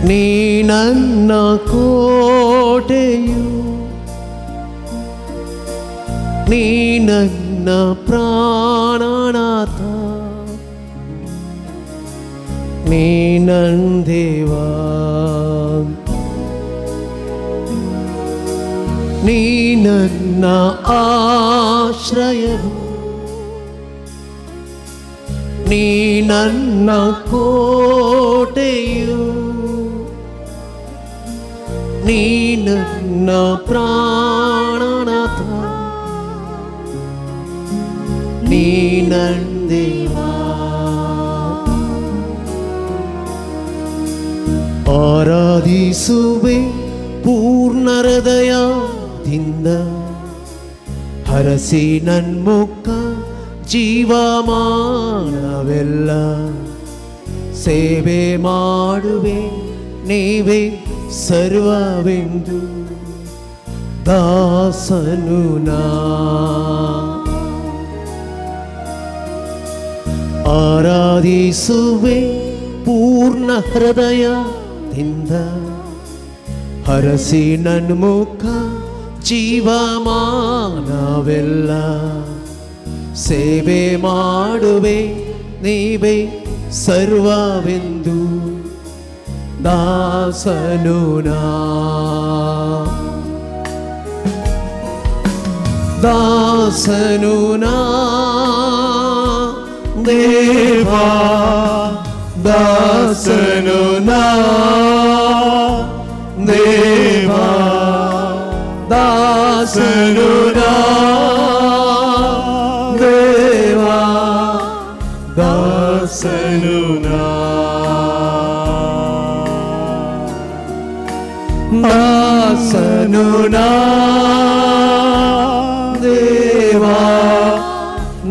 ನೀ ನನ್ನ ಕೋಟೆಯು, ನೀ ನನ್ನ ಪ್ರಾಣನಾಥ, ನೀ ನನ್ನ ದೇವಾ, ನೀ ನನ್ನ ಆಶ್ರಯವು, ನೀ ನನ್ನ ಕೋಟೆಯು, ನೀ ನನ್ನ ಪ್ರಾಣನಾಥ, ನೀ ನನ್ನ ದೇವಾ. ಆರಾಧಿಸುವೆ ಪೂರ್ಣ ಹೃದಯದಿಂದ, ಹರಸಿ ನನ್ಮುಖ ಜೀವಮಾನವೆಲ್ಲ, ಸೇವೆ ಮಾಡುವೆ ನೀವೇ ಸರ್ವವೆಂದು ದಾಸನು ನಾ. ಆರಾಧಿಸುವೆ ಪೂರ್ಣ ಹೃದಯದಿಂದ, ಹರಸಿ ನನ್ಮುಖ ಜೀವಮಾನವೆಲ್ಲ, ಸೇವೆ ಮಾಡುವೆ ನೀವೇ ಸರ್ವವೆಂದು ದಾಸನು ನಾ. ದಾಸನು ನಾ ದೇವಾ, ದಾಸನು ನಾ ದೇವಾ, ದಾಸನು ನಾ ದೇವಾ, ದಾಸನು ನಾ, ದಾಸನು ನಾ ದೇವಾ,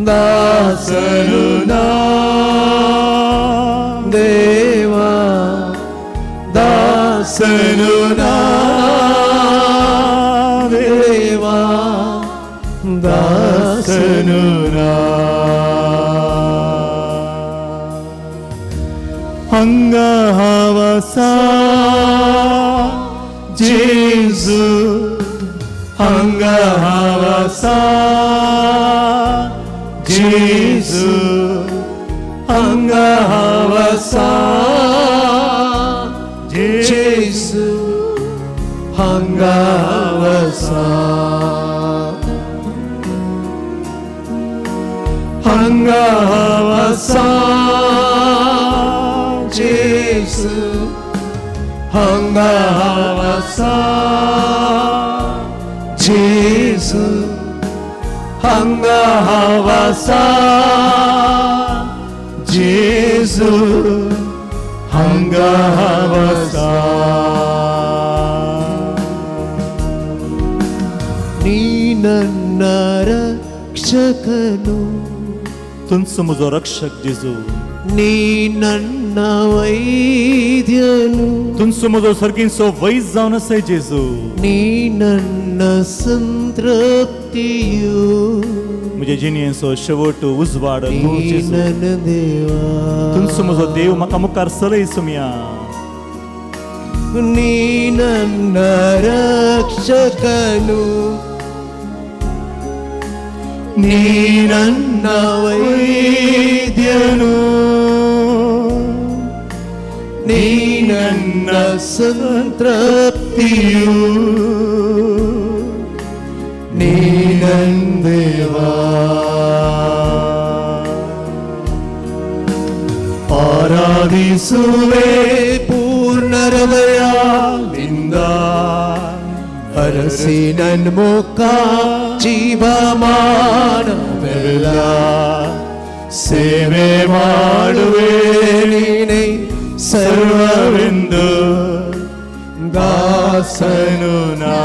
ದಾಸನು ನಾ ದೇವಾ, ದಾಸನು ನಾ ದೇವಾ, ದಾಸನು ನಾ. ಅಂಗಹವಸ जेजू हांगा हांव आसा, जेजू हांगा हांव आसा, जेजू हांगा हांव आसा, हांगा हांव आसा, जेजू हांगा हांव आसा, जेजू हांगा हांव आसा, जेजू हांगा हांव आसा. ನೀ ನನ್ನ ರಕ್ಷಕನು, तुमचो म्हजो रक्षक जेजू, ನೀ ನನ್ನ ವೈದ್ಯನು, तुमचो म्हजो सर्गींचो वैज जावन आसाय जेजू, ನೀ ನನ್ನ ಸಂತೃಪ್ತಿಯು, म्हजे जिणेचो शेवट उजवाड तूं ನೀ जेजू, ನನ್ನ ದೇವಾ, तुमचो म्हजो देव म्हाका मुखार चलय सुमया. ನೀ ನನ್ನ ರಕ್ಷಕನು, ನೀ ನನ್ನ ವೈದ್ಯನು, ನೀ ನನ್ನ ಸಂತೃಪ್ತಿಯು, ನೀ ನನ್ನ ದೇವಾ. ಆರಾಧಿಸುವೆ ಪೂರ್ಣ ಹೃದಯದಿಂದ, ಹರಸಿ ನನ್ ಮುಖ ಜೀವಮಾನವೆಲ್ಲ, ಸೇವೆ ಮಾಡುವೆ ನೀನೇ ಸರ್ವವೆಂದು ದಾಸನು ನಾ,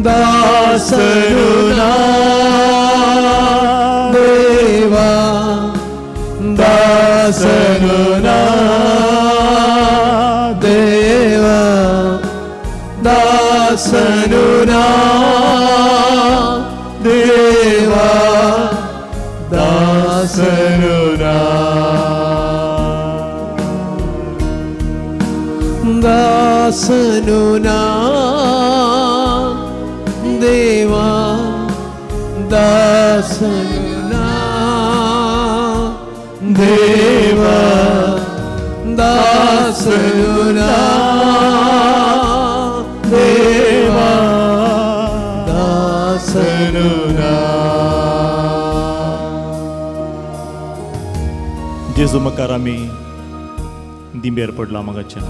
ದಾಸನು ನಾ ದೇವಾ, ದಾಸನು ನಾ ದೇವಾ, ದಾಸನು ನಾ ದೇವಾ, ದಾಸನು ನಾ, ದಾಸನು ನಾ ದೇವಾ, ದಾಸನು ನಾ ದೇವಾ, ದಾಸನು ನಾ ದೇವಾ, ದಾಸನು ನಾ. जेजू मुखार आमी दिंबेर पडला मगाच्या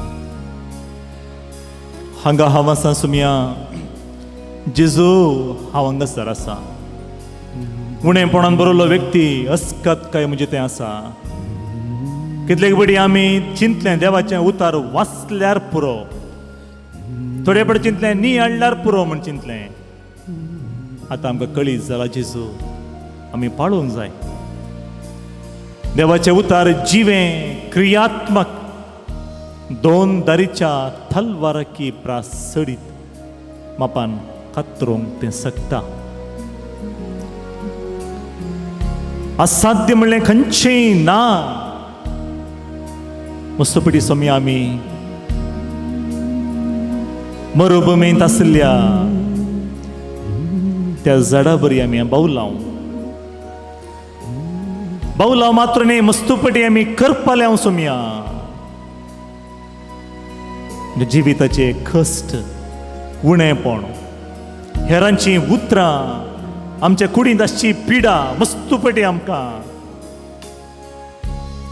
हांगा हांव आसा सुमया, जेजू हांव हांगासर आसा. उणेपणान बरयल्लो व्यक्ती अस्कत काय म्हणजे तें आसा. कितले पटी आमी चिंतलें देवाचें उतार वाचल्यार पुरो, थोडे पटी चिंतलें नी हाडल्यार पुरो म्हूण चिंतलें. आतां आमकां कळीत जाला जेजू आमी पाळूंक जाय देवाचें उतार जिवें क्रियात्मक दोन दारीच्या तलवाराकी प्रास सडीत मापान कातरूंक तें शकता. असाध्य म्हणलें खंयचेंय ना. मस्तपटी स्वामी आमी मरुभुमींत आशिल्ल्या त्या झाडा बरी आमी बावलाव बावलाव मात्र न्ही, मस्तपटी आमी करपाले सोमया. जिविताचे कश्ट, उणेपण, हेरांची उतरां, आमच्या कुडींत आसची पिडा मस्तपटी आमकां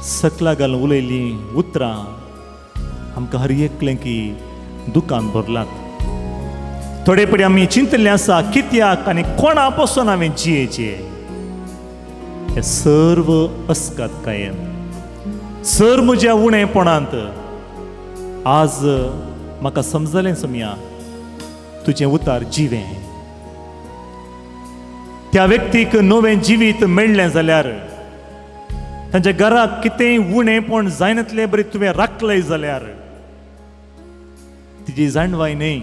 सकला घालून उलयलीं उतरां आमकां हर एकलें की दुकान भरलात. थोडे पडी आमी चिंतलें आसा कित्याक आनी कोणा पसून हांवें जियेचें. हे सर्व अस्कतकायेन सर म्हज्या उणेपणांत आज म्हाका समजलें सोमया तुजें उतार जिवें. त्या व्यक्तीक नवें जिवीत मेळ्ळें जाल्यार तांच्या घराक कितेंय उणेपण जायनातलें बरें तुवें राखलें जाल्यार तिजी जाणवाय न्हय,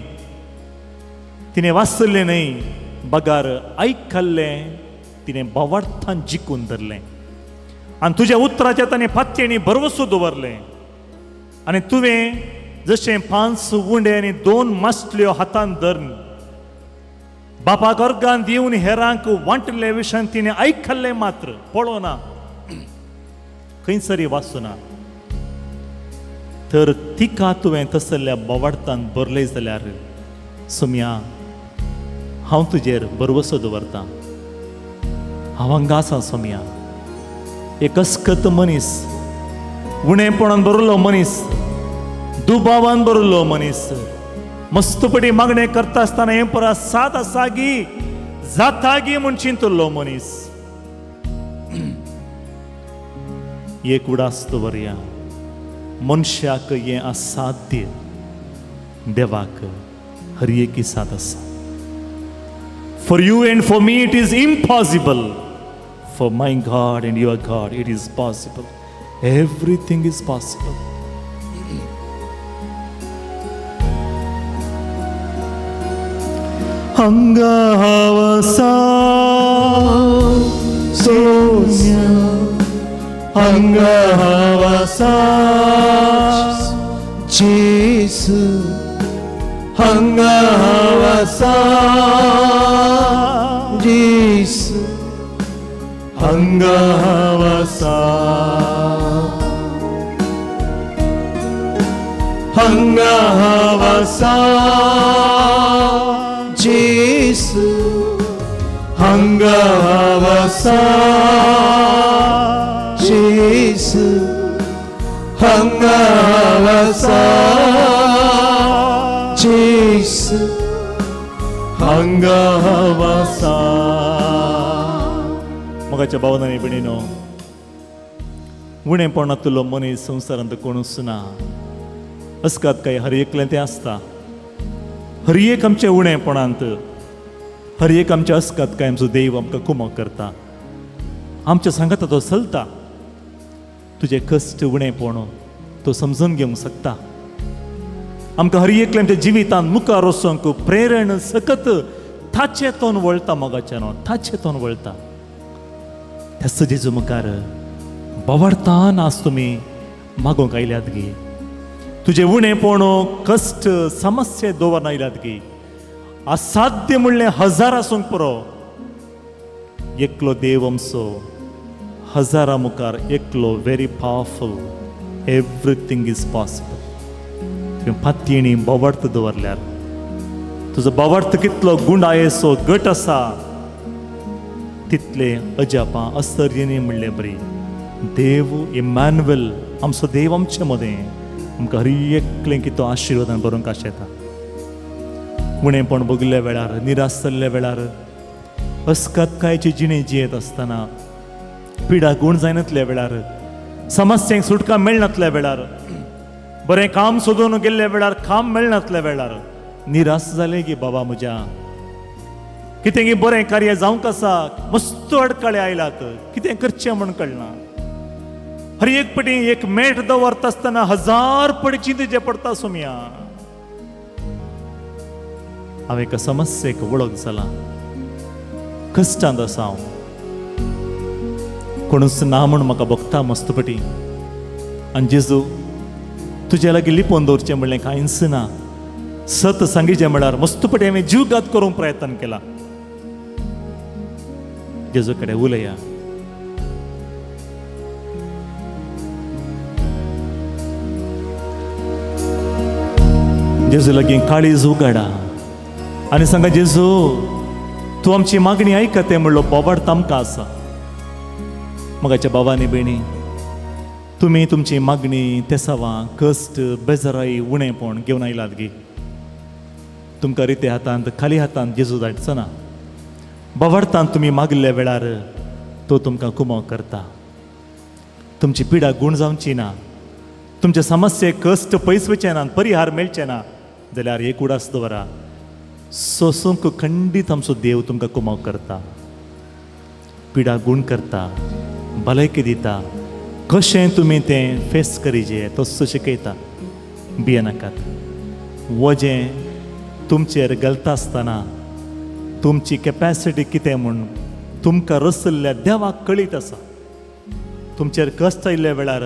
तिणें वाचलें न्हय, बगार आयकल्लें तिणें भावार्थान जिखून धरलें आनी तुज्या उतराच्या ताणें फात्येणी भरवसो दवरलें. आनी तुवें जशें 5 उंडे आनी 2 मासल्यो हातान धरून बापाक अर्गान दिवन हेरांक वांटले विशयान तिणें आयकल्लें मात्र, पळोवना, खंयसरी वाचना, तर तिका तुवें तसल्या बोवाडतान भरले जाल्यार सोम्या हांव तुजेर भरवसो दवरतां. हांव हांगा आसा सोम्या, एक अस्कत मनीस, उणेपणान भरलो मनीस, दुबावान भरलो मनीस, मस्तपटी मागणें करता आसतना हें परत साद आसा गी जाता गी म्हूण चिंतलो मनीस. एक उडास दवरया, मनशाक हें असाध्य, देवाक हर एक साद आसा. For you and for me it is impossible, for my God and your God it is possible. Everything is possible. हांगा हांव आसा सोम्या, हांगा हांव आसा जेसू, हांगा हांव आसा जेसू, हांगा हांव आसा, हांगा हांव आसा जेसू, हांगा हांव आसा जेसू, हांगा हांव आसा जेसू, हांगा हांव आसा. मोगाच्या भावनांनी भयणीनो, उणेपणांतलो मनीस संवसारांत कोणूच ना. अस्कात काय हर एकलें तें आसता. हर एक आमच्या उणेपणांत, हर एक आमच्या अस्कात काय आमचो देव आमकां कुमक करता, आमच्या सांगाता तो चलता. तुजें कश्ट उणेपण तो समजून घेवंक शकता. आमकां हर एकलें आमच्या जिवितांत मुखार वचोंक प्रेरण सकत ताचें तोंड वळटा. मोगाच्यानो ताचें तोंड वळटा. त्या जेजू मुखार बोवाळतान आज तुमी मागोंक आयल्यात गी, तुजें उणेपण कश्ट समस्या दवरना आयल्यात गी, असाध्य म्हणलें हजार आसूंक पुरो, एकलो देव आमचो हजारा मुखार एकलो, very powerful, everything is possible. तुवें पातयेणी बोवार्थ दवरल्यार तुजो बोवार्थ कितलो गुंडायेचो गट आसा तितले अजापां आश्चर्यानी म्हणलें बरी. देव इमॅन्युएल आमचो देव आमचे मदें आमकां हर एकलें की तो आशिर्वादान बरोवंक आशेता. उणेपण भोगल्या वेळार, निराश जाल्ल्या वेळार, अस्कतकायची जिणे जियेत आसतना, पिडा गूण जायनातल्या वेळार, समस्यांक सुटका मेळनातल्या वेळार, बरें काम सोदून गेल्ल्या वेळार काम मेळनातल्या वेळार निराश जालें की बाबा म्हज्या कितें की बरें कार्य जावंक आसा, मस्त अडकळे आयलात, कितें करचें म्हूण कळना. हर एक पटी एक मेट दवरता आसतना 1000 पटी चिंतेचें पडटा सोम्या. हांव एका समस्येक वळख जाला, कश्टांत आसा हांव, कोणूच ना म्हूण म्हाका भोगता मस्तपटी. आनी जेजू तुज्या लागीं लिपोवन दवरचें म्हणलें कांयच ना. सत सांगीचें म्हळ्यार मस्तपटी हांवें जीवघात करूंक प्रयत्न केला. जेजू कडेन उलया. जेजू लागीं काळीज उगाडा आनी सांगा, जेजू तूं आमची मागणी आयकता म्हणलो बोवाळ आमकां आसा. मोगाच्या भावांनी भयणी, तुमी तुमची मागणी, तेसावां, कश्ट, बेजाराय, उणेपण घेवन आयलात गी, तुमकां रिते हातांत खाली हातांत जेजू धाडचो ना. बोवाळतान तुमी मागल्या वेळार तो तुमकां कुमक करता. तुमची पिडा गूण जावची ना, तुमचे समस्ये कश्ट पयस वचचे ना, परिहार मेळचे ना जाल्यार एक उडास दवरा, सोसूंक खंडीत आमचो देव तुमकां कुमक करता, पिडा गूण करता, भलायकी दिता. कशें तुमी तें फेस करीजे तसो शिकयता. भियेनाकात. वजें तुमचेर घालता आसतना तुमची कॅपॅसिटी कितें म्हूण तुमकां रचल्ल्या देवाक कळीत आसा. तुमचेर कश्ट आयिल्ल्या वेळार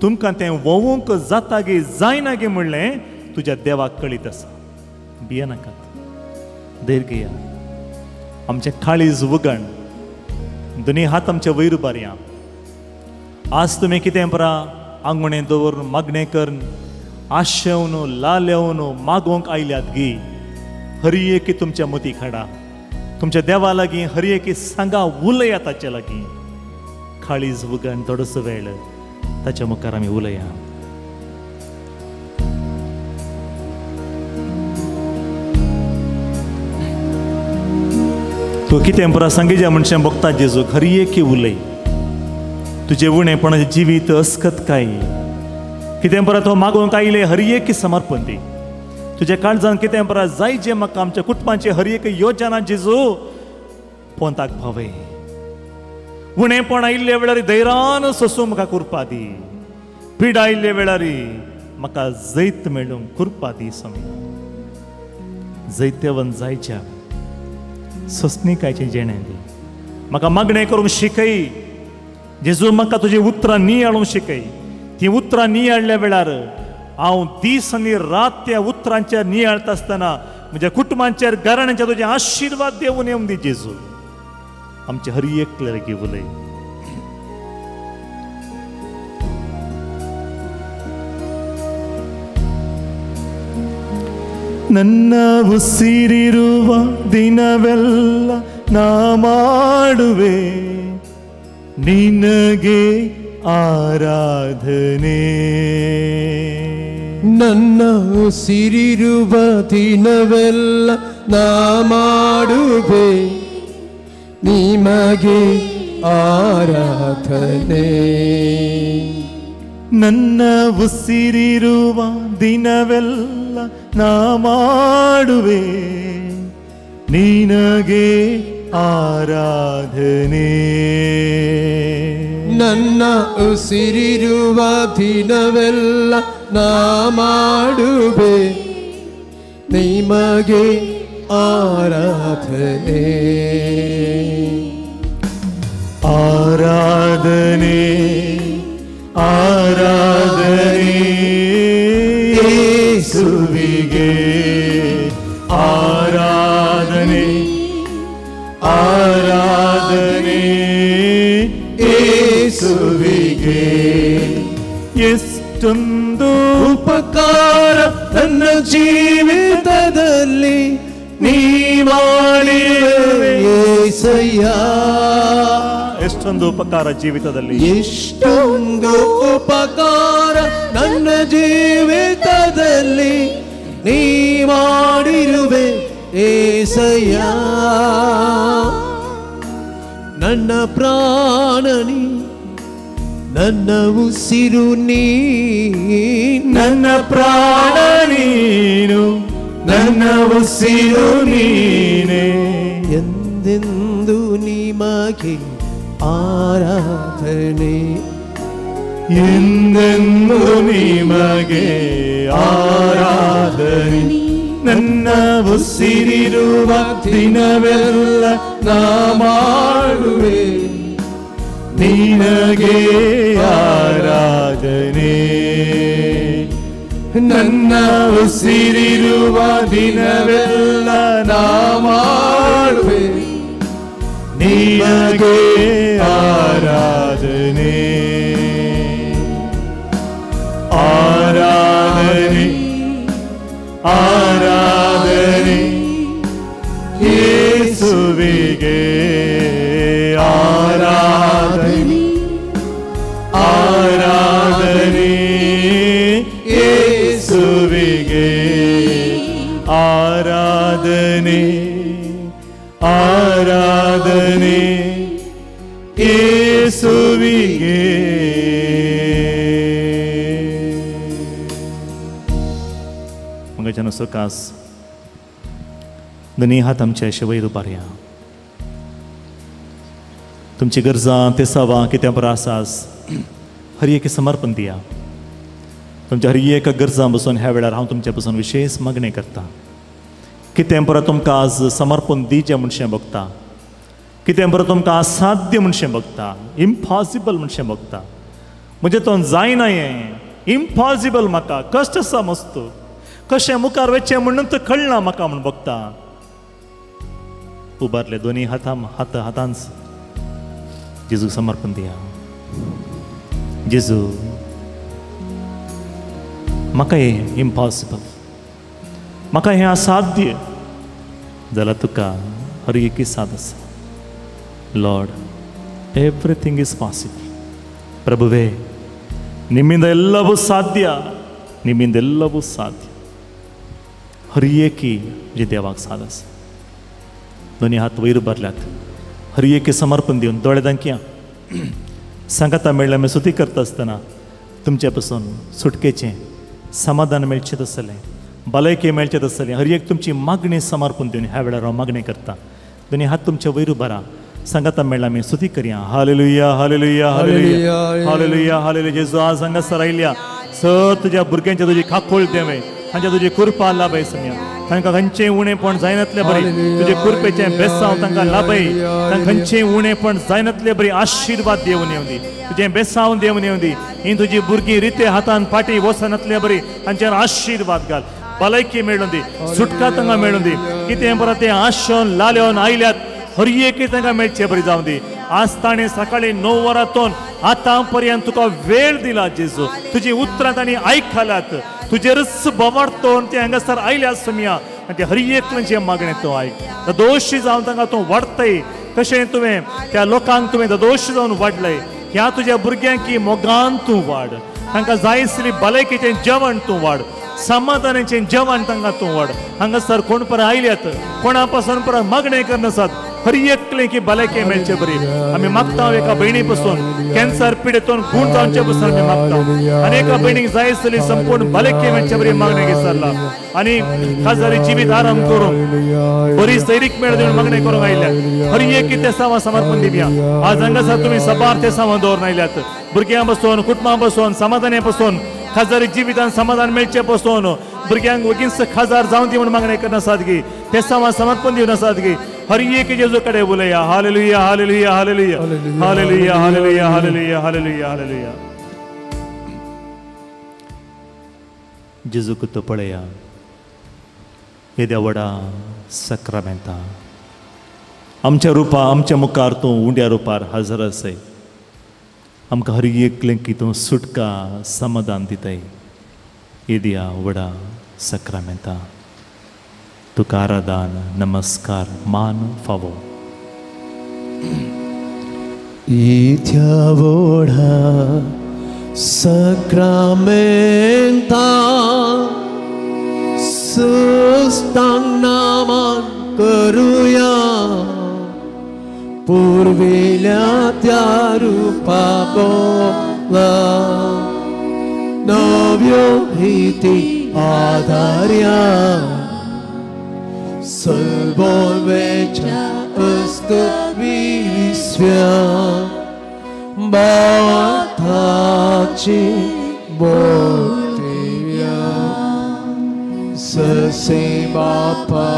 तुमकां तें वोवूंक जाता गे जायना गे म्हणलें तुज्या देवाक कळीत आसा. भियेनाकात, धैर्य घेया, आमचें काळीज उगण, दोनी हात आमचे वयर उबारया. आज तुमी कितें परा आंगुणें दवरून मागणें करून आशेवन लालेवन मागोवंक आयल्यात गी, हरी एकी तुमच्या मती खाडा, तुमच्या देवा लागीं हरी एकी सांगा, उलया ताचे लागीं. काळीज उगण थोडोसो वेळ ताच्या मुखार आमी उलया. तूं कितें पुरा सांगिज्या मनशां भोगता जेजू, हरी एकी उलय. तुजें उणेपणाचें जिवीत अस्कत काय कितें परा तो मागोवंक आयले, हरी एकी समर्पण दी. तुज्या काळजान कितें परा जाय जे म्हाका आमच्या कुटुंबाचे हर एक योजना जेजू पोंताक भावय. उणेपण आयिल्ले वेळार धैर्यान सोसूं म्हाका कृपा दी, पिडा आयिल्ले वेळार म्हाका जैत मेळूंक कृपा दी स्वामी. जैत्यवन जायच्या सोंसणीकायचें जेणें दी, म्हाका मागणें करूंक शिकय जेजू, म्हाका तुजी उतरां नियाळूंक शिकय. तीं उतरां नियाळ्ळ्या वेळार हांव दीस आनी रात त्या उतरांचेर नियाळता आसतना म्हज्या कुटुंबांचेर घराण्यांचेर तुजे आशिर्वाद देवून येवंक दी जेजू. आमचे हर एक लागीं उलय. ನನ್ನ ಉಸಿರಿರುವ ದಿನವೆಲ್ಲ ನಾ ಮಾಡುವೆ ನಿನಗೆ ಆರಾಧನೆ. ನನ್ನ ಉಸಿರಿರುವ ದಿನವೆಲ್ಲ ನಾ ಮಾಡುವೆ ನಿಮಗೆ ಆರಾಧನೆ. ನನ್ನ ಉಸಿರಿರುವ ದಿನವೆಲ್ಲ ನಾ ಮಾಡುವೆ ನಿನಗೆ ಆರಾಧನೆ. ನನ್ನ ಉಸಿರಿರುವ ದಿನವೆಲ್ಲ ನಾ ಮಾಡುವೆ ನಿಮಗೆ ಆರಾಧನೆ. ಆರಾಧನೆ ಆರಾಧನೆ ಯೇಸುವಿಗೆ, ಆರಾಧನೆ ಆರಾಧನೆ ಯೇಸುವಿಗೆ. ಎಷ್ಟೊಂದು ಉಪಕಾರ ನನ್ನ ಜೀವಿತದಲ್ಲಿ ನೀ ಮಾಡಿರುವೆ ಯೇಸಯ್ಯ. ಎಷ್ಟೊಂದು ಉಪಕಾರ ಜೀವಿತದಲ್ಲಿ, ಎಷ್ಟೊಂದು ಉಪಕಾರ ನನ್ನ ಜೀವಿತದಲ್ಲಿ ನೀ ಮಾಡಿರುವೆ ಏಸಯ್ಯ. ನನ್ನ ಪ್ರಾಣನಿ ನನ್ನ ಉಸಿರು ನೀ, ನನ್ನ ಪ್ರಾಣ ನೀನು, ನನ್ನ ಉಸಿರು ನೀನೇ, ಎಂದೆಂದು ನಿಮಗೆ ಆರಾಧನೆ, ಎಂದೆಂದು ನಿಮಗೆ ಆರಾಧನೆ. ನನ್ನ ಉಸಿರಿರುವ ದಿನವೆಲ್ಲ ನಾ ಮಾಡುವೆ ನಿನಗೆ ಆರಾಧನೆ. ನನ್ನ ಉಸಿರಿರುವ ದಿನವೆಲ್ಲ ನಾ ಮಾಡುವೆ ನಿನಗೆ ಆರಾಧನೆ. ಆರಾಧನೆ ಆರಾಧನೆ ಯೇಸುವಿಗೆ, ಆರಾಧನೆ ಆರಾಧನೆ ಯೇಸುವಿಗೆ, ಆರಾಧನೆ ಆರಾಧನೆ ಯೇಸುವಿಗೆ. मंगळच्यान सकास दोनी हात आमचे अशे वयर उबारया. तुमची गरजां तेसावां कितें बरो आसास हर एक समर्पण दिया. तुमच्या हर एक गरजां बसून ह्या वेळार हांव तुमच्या पसून विशेष मागणें करता. कितें परत तुमकां आज समर्पण दिचें म्हणशें भोगता, कितें परत तुमकां असाध्य म्हणशें भोगता, इम्पॉसिबल म्हणशें भोगता, म्हजें तो जायना हें, इम्पॉसिबल म्हाका, कश्ट आसा मस्त, कशें मुखार वचचें म्हणून तर कळना म्हाका म्हूण बघता. उबारले दोनी हाता हात हातांच जेजूक समर्पण दिया. जेजू म्हाका हें इम्पॉसिबल, म्हाका हें असाध्य जाल्यार तुका हर एक साद आसा. Lord, everything is possible. ಪ್ರಭುವೇ, ನಿಮ್ಮಿಂದ ಎಲ್ಲವೂ ಸಾಧ್ಯ, ನಿಮ್ಮಿಂದ ಎಲ್ಲವೂ ಸಾಧ್ಯ. हर एकी जे देवाक साद आसा. दोनी हात वयर भरल्यात, हर एकी समर्पण दिवन दोळे दांकया. सांगाता मेळ्ळ्या आमी स्तुती करता आसतना तुमचे पासून सुटकेचें समाधान मेळचें आसलें, भलायकी मेळचें आसलें. हर एक तुमची मागणी समर्पण दिवन ह्या वेळार हांव मागणी करता. दोनी हात तुमचे वयर उबारा, सांगाता मेळ्ळा आमी स्तुती करया. Hallelujah, hallelujah, hallelujah, hallelujah, hallelujah. जेजू आज हांगासर आयल्या सर, तुज्या भुरग्यांच्या तुजी खाकोळ देवे, तांच्या तुजी कृपा लाभय सम्या. तांकां खंयचें उणेपण जायनातले बरी तुजे कृपेचें बेसांव तांकां लाभय. तांकां खंयचें उणेपण जायनातले बरी आशिर्वाद देवन येवं दी, तुजें बेसांव देवन येवं दी. ही तुजी भुरगीं रिते हातान फाटीं वचनातले बरी तांचेर आशिर्वाद घाल, भलायकी मेळूं दी, सुटका तांकां मेळूं दी. कितें बरें तें आशेवन लालेवन आयल्यात, हर एक तांकां मेळचे बरी जावं दी. आज ताणें सकाळी 9 वरांतून आतां पर्यंत तुका वेळ दिला जेजू, तुजी उतरां तांणी आयकल्यात, तुजेरच बोवाळतोन ते हांगासर आयल्या सोम्या. आनी ते हर एकल्याचें मागणें तूं आयक. दोशी जावन तांकां तूं वाडटय, कशें तुवें त्या लोकांक तुवें दोशी जावन वाडलय. ह्या तुज्या भुरग्यांकी मोगान तूं वाड, तांकां जाय आसली भलायकेचें जेवण तूं वाड, समाधानाचें जेवण तांकां तूं वाड. हांगासर कोण परत आयल्यात, कोणा पासून परत मागणें करनासात, हर एकले की भलायकी मेळचे बरी आमी मागता. एका भयणी पासून कॅन्सर पिडेतून गूण जावचे पासून आमी मागता. आनी एका भयणीक जाय आसली संपूर्ण भलायकी मेळचे बरी मागणें घेसरला. आनी खाजरी जिवीत आराम करूंक बरी सैरीक मेळ दिवन मागणें करूंक आयल्यात. हर एक ते सावां समर्पण दिवया. आज हांगासर तुमी सबार ते सावां दवरून आयल्यात, भुरग्यां पासून, कुटुंबां पासून, समाधाना पासून, खाजरी जिवितान समाधान मेळचे पासून, भुरग्यांक वगीच खाजार जावन दी म्हूण मागणें करनासात गी, ते सावां समर्पण दिवन आसात गी. हर एक जेजू कडेन उलया. Hallelujah, hallelujah, hallelujah, hallelujah, hallelujah, hallelujah, hallelujah, hallelujah. जेजूक तो पळया, येद्या व्हडा सक्रामेंता आमच्या रुपा आमच्या मुखार तूं उंड्या रुपार हजर आसय. आमकां हर एकलें की तूं सुटका समाधान दिताय. येद्या व्हडा सक्रामेंता तुका आराधन, नमस्कार, मान फावो. इथ्या व्हडा सक्रामेंता सुस्तांग नामान करुया, पुर्विल्या त्या रुपा बोला नव्यो भीती आधार्या, सलबोवेच्या अस्तित्वीस्व्या बाथाची मोठ्या ससे बापा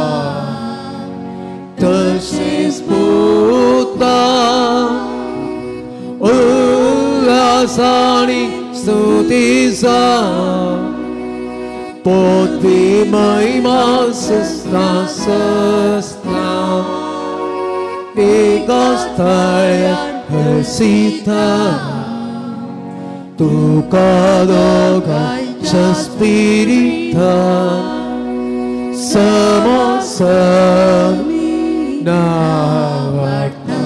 तसेच पुता उल्हासानी स्तुतीचा पोती महिमा सस्ता सस्ता एका स्थळ्यात हसीता तुका दोगांच्या स्पिरिता समसमी नावाडता.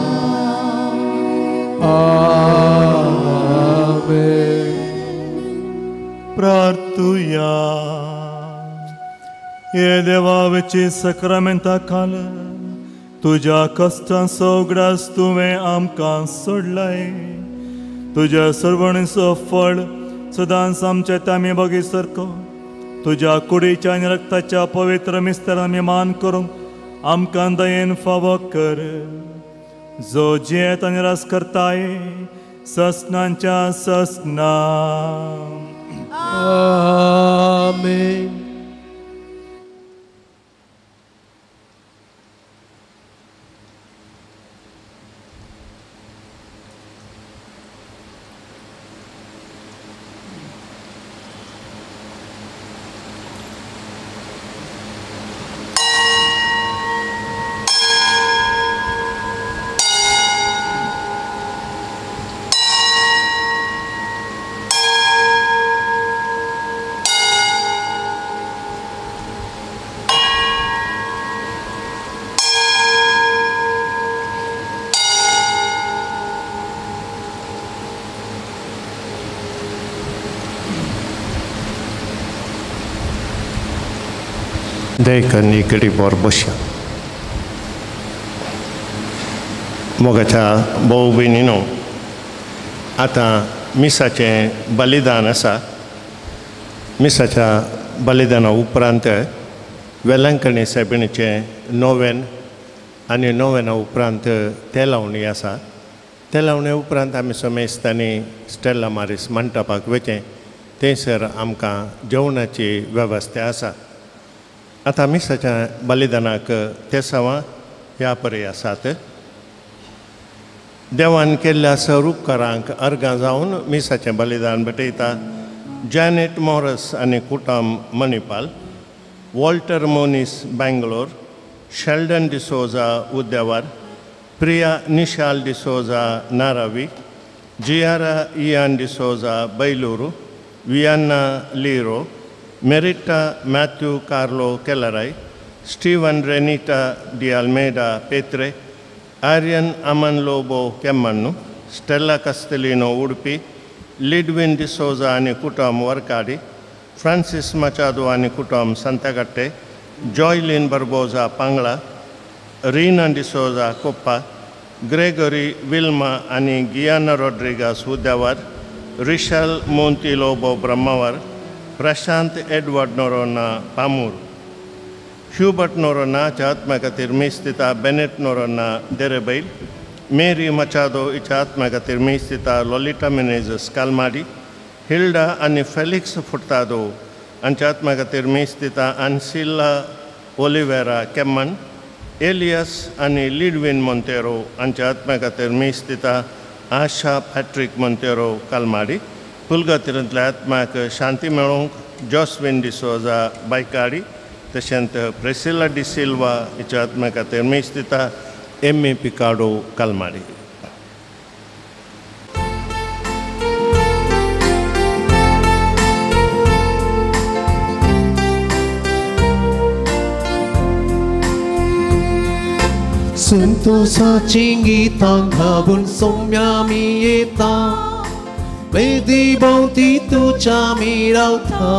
आमेन. प्रार्थुया. हे देवाची सक्रामेंता खाल तुज्या कश्टांचो उगडास तुवें आमकां सोडलाय. तुज्या सर्वणीचो फळ सदांच आमच्या तामी बगी सारको तुज्या कुडीच्या आनी रक्ताच्या पवित्र मिस्तरान आमी मान करूंक आमकां दयेन फावो कर. जो जियेत आनी रास करताय ससनांच्या ससना. आमेन. देखनी कडी बोर बसया. मोगाच्या भाव भयणीनो, आतां मिसाचें बलिदान आसा. मिसाच्या बलिदाना उपरांत वेलंकणी सायबिणीचें नोवेन आनी नोवेना उपरांत तेलावणी आसा. तेलावणे उपरांत आमी समेस्तांनी स्टेला मारीस मंटपाक वचें, थंयसर आमकां जेवणाची वेवस्था आसा. आतां मिसाच्या बलिदानाक तेसांवां ह्या परी आसात. देवान केल्ल्या सर उपकारांक अर्गां जावन मिसाचें बलिदान भेटयता जॅनेट मॉरस आनी कुटम Manipal, Walter Moniz Bangalore, Sheldon D'Souza Udyavar, Priya Nishal D'Souza Naravi, Jiara Ian D'Souza Bailuru, Vianna Liro, Merita Matthew Carlo Kelarai, Steven Renita de Almeida Petre, Aryan Aman Lobo Kemmannu, Stella Castelino Udupi, Lidwin D'Souza आनी कुटुंब वरकाडी, Francis मचादो आनी कुटुंब संताकट्टे, जॉयलीन बर्बोजा पांगळा, Reena D'Souza Koppa, Gregory Wilma आनी गियाना Rodrigues Udyavar, Rishal Monty Lobo Brahmavar, Prashant Edward Noronha Pamur, Hubert नोरोन्हाच्या आत्म्या खातीर मीस दिता Bennett Noronha देरेबैल, Mary मचादो हिच्या आत्म्या खातीर मीस दिता लोलिटा मिनेजस कालमाडी, हिल्डा आनी फेलिक्स फुर्तादो हांच्या आत्म्या खातीर मीस दिता आन्सिल्ला ओलिवेरा केम्मन, एलियस आनी लिडवीन मोंतेरो हांच्या आत्म्या खातीर मीस दिता आशा पॅट्रीक मोंतेरो कालमाडी. पुलगतिरांतल्या आत्म्याक शांती मेळोवंक जॉस्विन डिसोजा बायकाडी, तशेंच प्रेसिला डिसिल्वा हिच्या आत्म्या खातीर मीस दिता एम ए पिकाडो कालमाडी. संतोषाची गीतां गावन सौम्या मी येता, वेदी भोवती तुज्या मी रावता,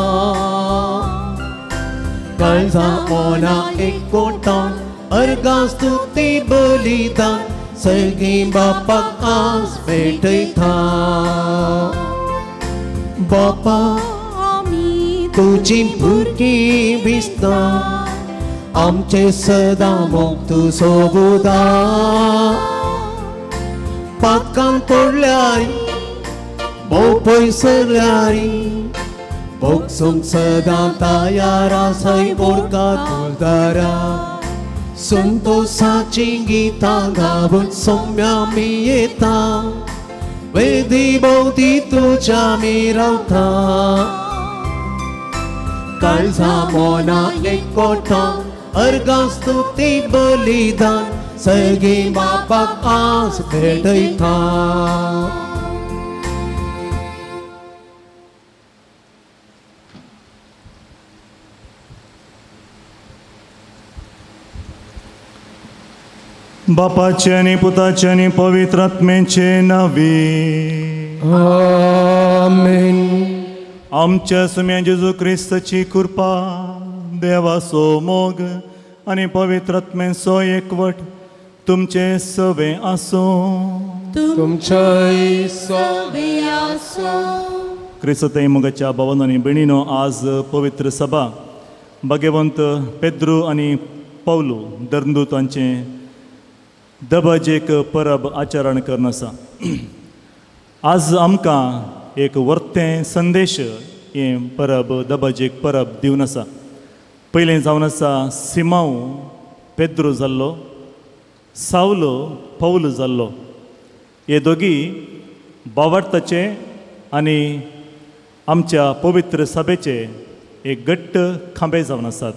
काळजा मना एकवटान अर्गां स्तुती बलिदान सगळीं बापाक आज भेटयता. बापा तुजी भुरगीं दिसता, आमचे सदां मोग तूं सोबुदा, पातकान पडल्यार भोव पयसरल्यार भोगसूंक सदां तयार आसाय बोरका तुलदारा. संतोषाची गीतां गावन सौम्या मी येता, वेदी भोवती तुज्या मी रावता, काळजा मना एकवटान अर्गां स्तुती बलिदान सगळीं बापाक आज भेटयता. बापाचे आनी पुताचे आनी पवित्र आत्म्याचे नांवे आमेन. आमच्या सुम्या जेजू क्रिस्ताची कृपा, देवाचो मोग आनी पवित्र आत्म्याचो एकवट तुमचे सवे आसूं. तुमच्याय सवे आसूं. क्रिस्तय मोगाच्या भावांनो आनी भयणीनो, आज पवित्र सभा भाग्यवंत पेद्रू आनी पावलू धर्मदूत हांचें दबाजेक परब आचरण करून आसा. आज आमकां एक वर्तें संदेश हें परब दबाजेक परब दिवन आसा. पयलें जावन आसा सिमांव पेद्रू जाल्लो, सावलो पावल जाल्लो. हे दोगी बावार्थाचे आनी आमच्या पवित्र सभेचे एक घट्ट खांबे जावन आसात.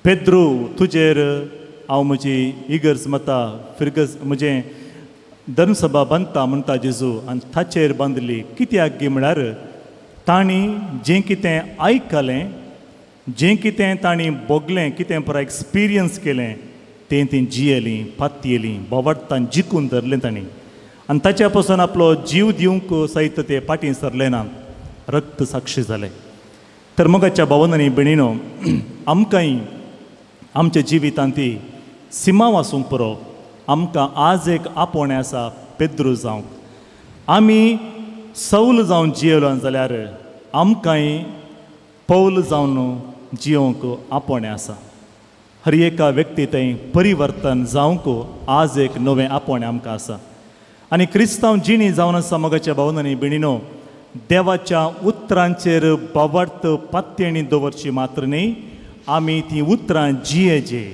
पेद्रू तुजेर हांव म्हजी इगर्ज मता फिरगज म्हजें धर्मसभा बांदता म्हणटा जेजू, आनी ताचेर बांदली. कित्याक गी म्हळ्यार तांणी जें कितें आयकलें, जें कितें तांणी भोगलें, कितें पळय एक्सपिरियन्स केलें, तें तीं जियेलीं, पातयेलीं, बावडतान जिखून धरलें तांणी. आनी ताच्या पासून आपलो जीव दिवंक सयत ते फाटीं सरले ना, रक्त साक्षी जाले. तर मोगाच्या भावान आनी भयणीनो, आमकांय आमच्या जिवितांत ती सिमा वासूंक पुरो. आमकां आज एक आपोवणें आसा पेद्रू जावंक. आमी सौल जावन जियेलो जाल्यार आमकांय पौल जावन जियोंक आपोवणें आसा. हर एका व्यक्ती थंय परिवर्तन जावंक आज एक नवें आपोवणें आमकां आसा. आनी क्रिस्तांव जिणी जावन आसा मोगाच्या भावान आनी भयणीनो, देवाच्या उतरांचेर बावार्थ पात्यणी दवरची मात्र न्ही, आमी तीं उतरां जियेजे.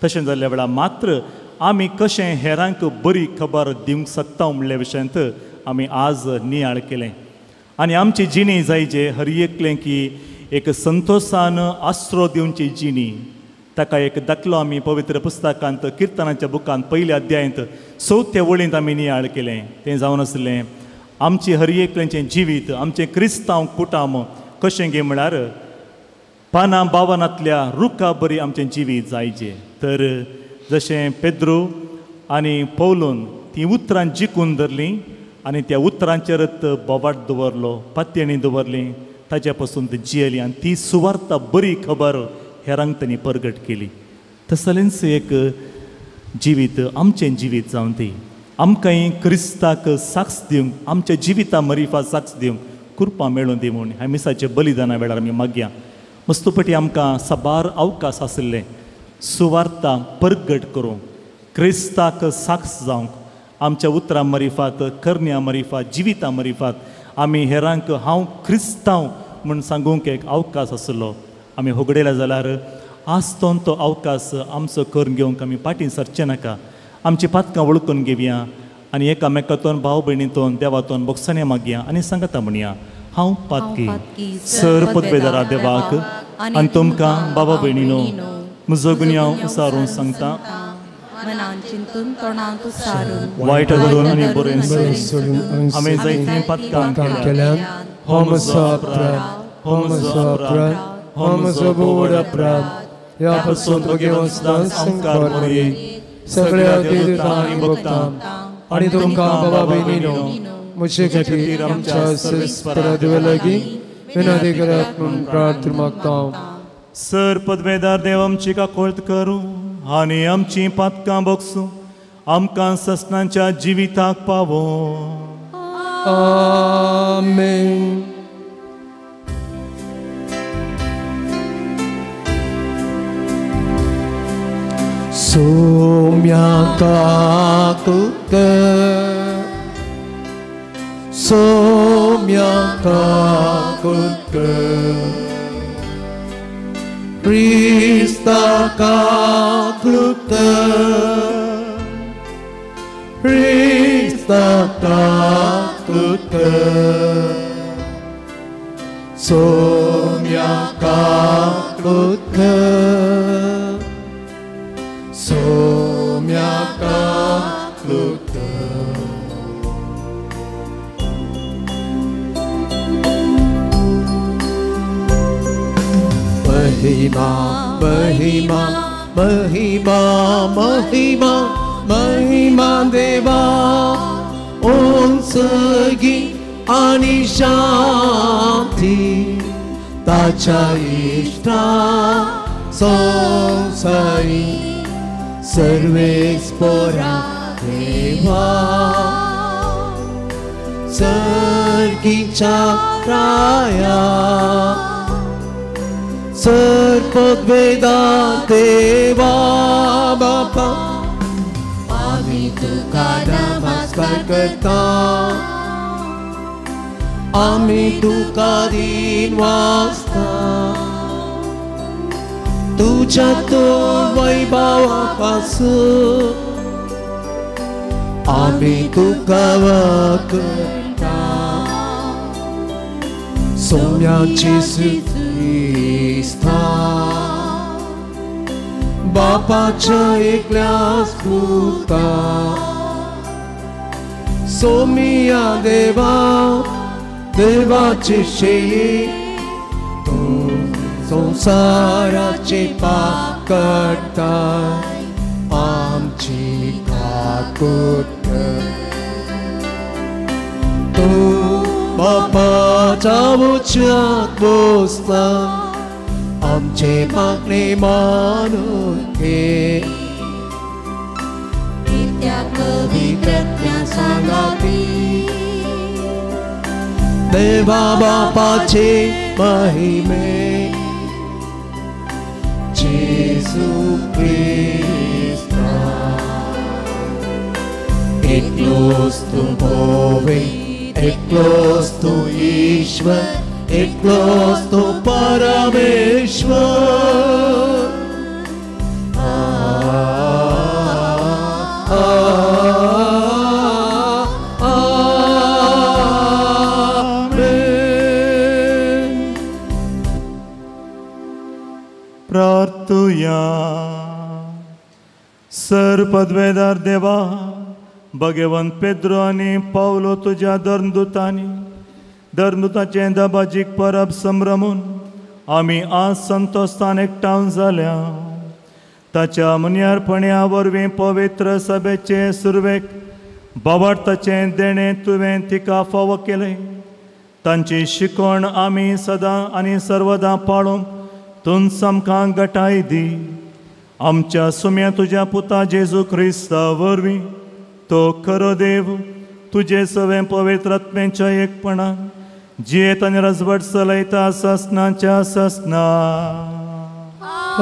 तशें जाल्ल्या वेळार मात्र आमी कशें हेरांक बरी खबर दिवंक शकता म्हणल्या विशयांत आमी आज नियाळ केलें. आनी आमची जिणी जायजे हर एकलें की एक संतोशान आसरो दिवची जिणी. ताका एक दाखलो आमी पवित्र पुस्तकांत किर्तनाच्या बुकांत पयल्या अध्यायांत चवथ्या वळींत आमी नियाळ केलें. तें जावन आसलें आमची हर एकल्याचें जिवीत, आमचें क्रिस्तांव कुटाम कशें गे म्हळ्यार पानां बावनांतल्या रुखा बरी आमचें जिवीत जायचें. तर जशें पेद्रू आनी पौलून तीं उतरां जिखून धरलीं आनी त्या उतरांचेरच बोवाट दवरलो, पात्यणी दवरली, ताच्या पासून ती जियेली आनी ती सुवार्ता बरी खबर हेरांक तांणी परगट केली. तसलेंच एक जिवीत आमचें जिवीत जावन ती आमकांय क्रिस्ताक साक्ष दिवंक, आमच्या जिविता मरिफा साक्ष दिवंक कृपा मेळून दी म्हूण ह्या मिसाच्या बलिदाना वेळार आमी मागया. मस्तुपटी आमकां साबार अवकाश आशिल्ले सुवार्ता परगट करूंक, क्रिस्ताक साक्ष जावंक, आमच्या उतरां मरिफात, करण्या मरिफात, जिविता मरिफात आमी हेरांक हांव क्रिस्तांव म्हूण सांगूंक एक अवकाश आशिल्लो. आमी होगडेला जाल्यार आज तो अवकाश आमचो करून घेवंक आमी फाटीं सरचें नाका. आमची पातकां वळखून घेवया आनी एकामेकातोन भाव भयणीतोन देवातोन बोगसाण्या मागया आनी सांगता म्हणया, हांव पातकी सर पदवेदारा देवाक आनी तुमकां बाबा भयणीनो म्हजो गुन्यांव उसारून सांगता, वायट धरून आनी बरें सोडून हांवें जायतीं पातकां केल्यान. हो म्हजो अपराध, हो म्हजो अपराध, हो म्हजो व्हड अपराध. ह्या पासून भगवंतान संकार मरये सगळ्या देवता आनी भक्तां आनी तुमकां बाबा भयणीनो म्हजे खातीर आमच्या सर्वेस्परा देवा लागीं विनंती करात म्हूण प्रार्थना मागता. सर पदवेदार देव आमची काकोळत करूं आनी आमची पातकां बोगसूं, आमकां ससनाच्या जिविताक पावो. आमेन. सोम्या काकुत, सोम्या काकुत, क्रिस्ता काकुत, क्रिस्ता काकुत, सोम्या काकुत, सोम्या काकुत. महिमा महिमा महिमा महिमा महिमा देवा उंचगी आनी शांती ताच्या इश्टा संवसारी सर्वेस्परा देवा सर्गीच्या राया सर्पद्वेदा देवा बापा आमी तुका नमस्कार करता, आमी तुका दीन वाचता, तुज्या तोंड वैभवा पासून आमी तुका वखणता. सोम्याची सुस्था बापाच्या एकल्याच पुता, सोमिया देवा देवाचे शेये तूं संवसाराचे पाप करताय आमची काकूट कर. तूं बापा देवाच्या उच्चात बसला आमचे मागणे मानून घे नित्या पवित्रत्या सांगाती देवा बापाचे महिमे जेजू क्रिस्ता एकलोच तूं पवे एकलोच तूं ईश्वर एकलोच तूं परमेश्वर आमेन. प्रार्थुया. सर पदवेदार देवा, भगवंत पेद्रो आनी पावलो तुज्या धर्मदूतांनी धर्मदूताचें दबाजीक परब संभ्रमून आमी आज संतोस्तान एकठांव जाल्या. ताच्या मुन्यारपण्या वरवीं पवित्र सभेचे सुरवेक बाबार्थाचें देणें तुवें तिका फावो केलें. तांची शिकवण आमी सदां आनी सर्वदां पाळूंक तूंच आमकां गटाय दी. आमच्या सुम्या तुज्या पुता जेजू क्रिस्ता वरवीं तो खरो देव तुजे सवें पवित्र आत्म्याच्या एकपणान जियेत आनी रजवट चलयता ससनाच्या ससना.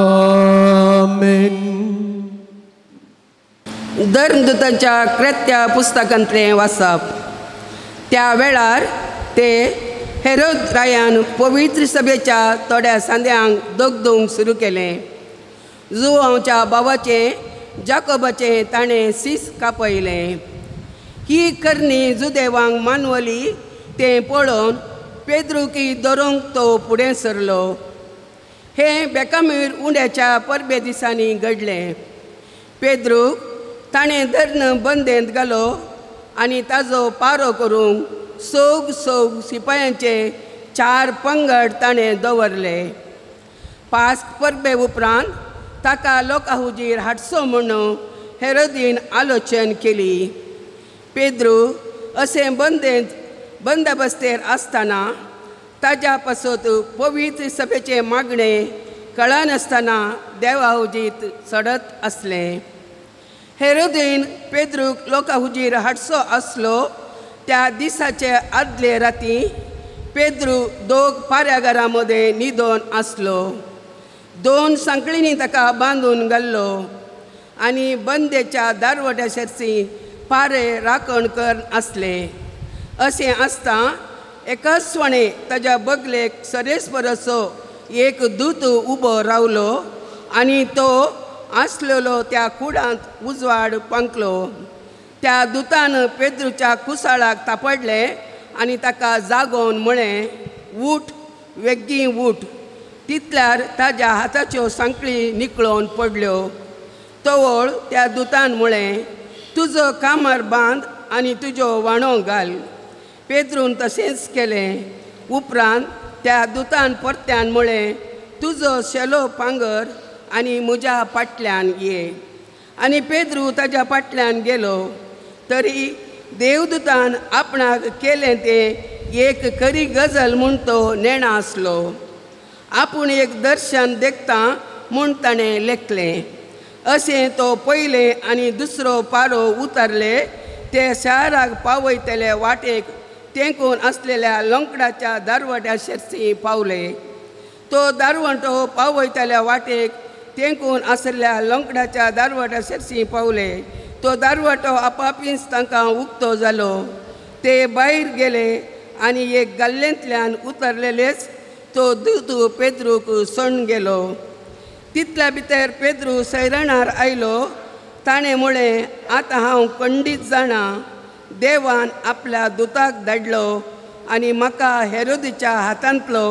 आमेन. धर्मदूतांच्या कृत्या पुस्तकांतलें वाचप. त्या वेळार ते हेरोद रायान पवित्र सभेच्या थोड्या सांद्यांक दगदूंक सुरू केलें. जुवांच्या बाबाचें जाकोबाचें ताणें सीस कापयलें. ही करणी जुदेवांक मानवली तें पळोवन पेद्रुकी धरूंक तो फुडें सरलो. हें बेकामीर उंड्याच्या परबे दिसांनी घडलें. पेद्रूक ताणें धरून बंदेंत घालो आनी ताजो पारो करूंक सोग सोग शिपायांचे 4 पंगड ताणें दवरले. पास्क परबे उपरांत ताका लोकां हुजीर हाडचो म्हणून हेरोदीन आलोचन केली. पेद्रू अशें बंदेंत बंदोबस्तेर आसतना ताज्या पासत पवित्र सभेचें मागणें कळनासतना देवा हुजीर चडत आसलें. हेरोदीन पेद्रूक लोकां हुजीर हाडचो आसलो त्या दिसाचे आदले राती पेद्रू दोग पाऱ्याघरा मदें न्हिदोन आसलो. 2 सांकळींनी ताका बांदून घाल्लो आनी बंदेच्या दारवट्या शेरसी पारे राखण कर आसले. अशें आसता एकाच सुणें ताज्या बगलेक सरेस्परसो एक दूत उबो रावलो आनी तो आसलेलो त्या कुडांत उजवाड पांकलो. त्या दुतान पेद्रूच्या कुसाळाक तापडलें आनी ताका जागोवन म्हळें, उठ, वेगीं उठ. तितल्यार ताज्या हाताच्यो सांकळी निकळोवन पडल्यो. तवळ त्या दुतान म्हळें, तुजो कामार बांद आनी तुज्यो वाणो घाल. पेद्रून तशेंच केलें. उपरांत त्या दुतान परत्यान म्हळें, तुजो शेलो पांगर आनी म्हज्या फाटल्यान ये. आनी पेद्रू ताज्या फाटल्यान गेलो. तरी देवदूतान आपणाक केलें तें एक खरी गजल म्हूण तो नेणा आसलो. आपूण एक दर्शन देखता म्हूण ताणें लेखलें. अशें तो पयलें आनी दुसरो पारो उतरले ते शाराक पावयतले वाटेक तेंकून आसलेल्या लोंकडाच्या दारवट्या शेरसी पावले. तो दारवंटो पावयतल्या वाटेक तेंकून आसलेल्या लोंकडाच्या दारवट्या शेरसी पावले. तो दारवटो आपापींच तांकां उक्तो जालो. ते भायर गेले आनी एक गल्लेंतल्यान उतरलेलेच तो दूत पेद्रूक सोडून गेलो. तितल्या भितर पेद्रू सैरणार आयलो. ताणें म्हळें, आतां हांव खंडीत जाणा देवान आपल्या दुताक धाडलो आनी म्हाका हेरोदीच्या हातांतलो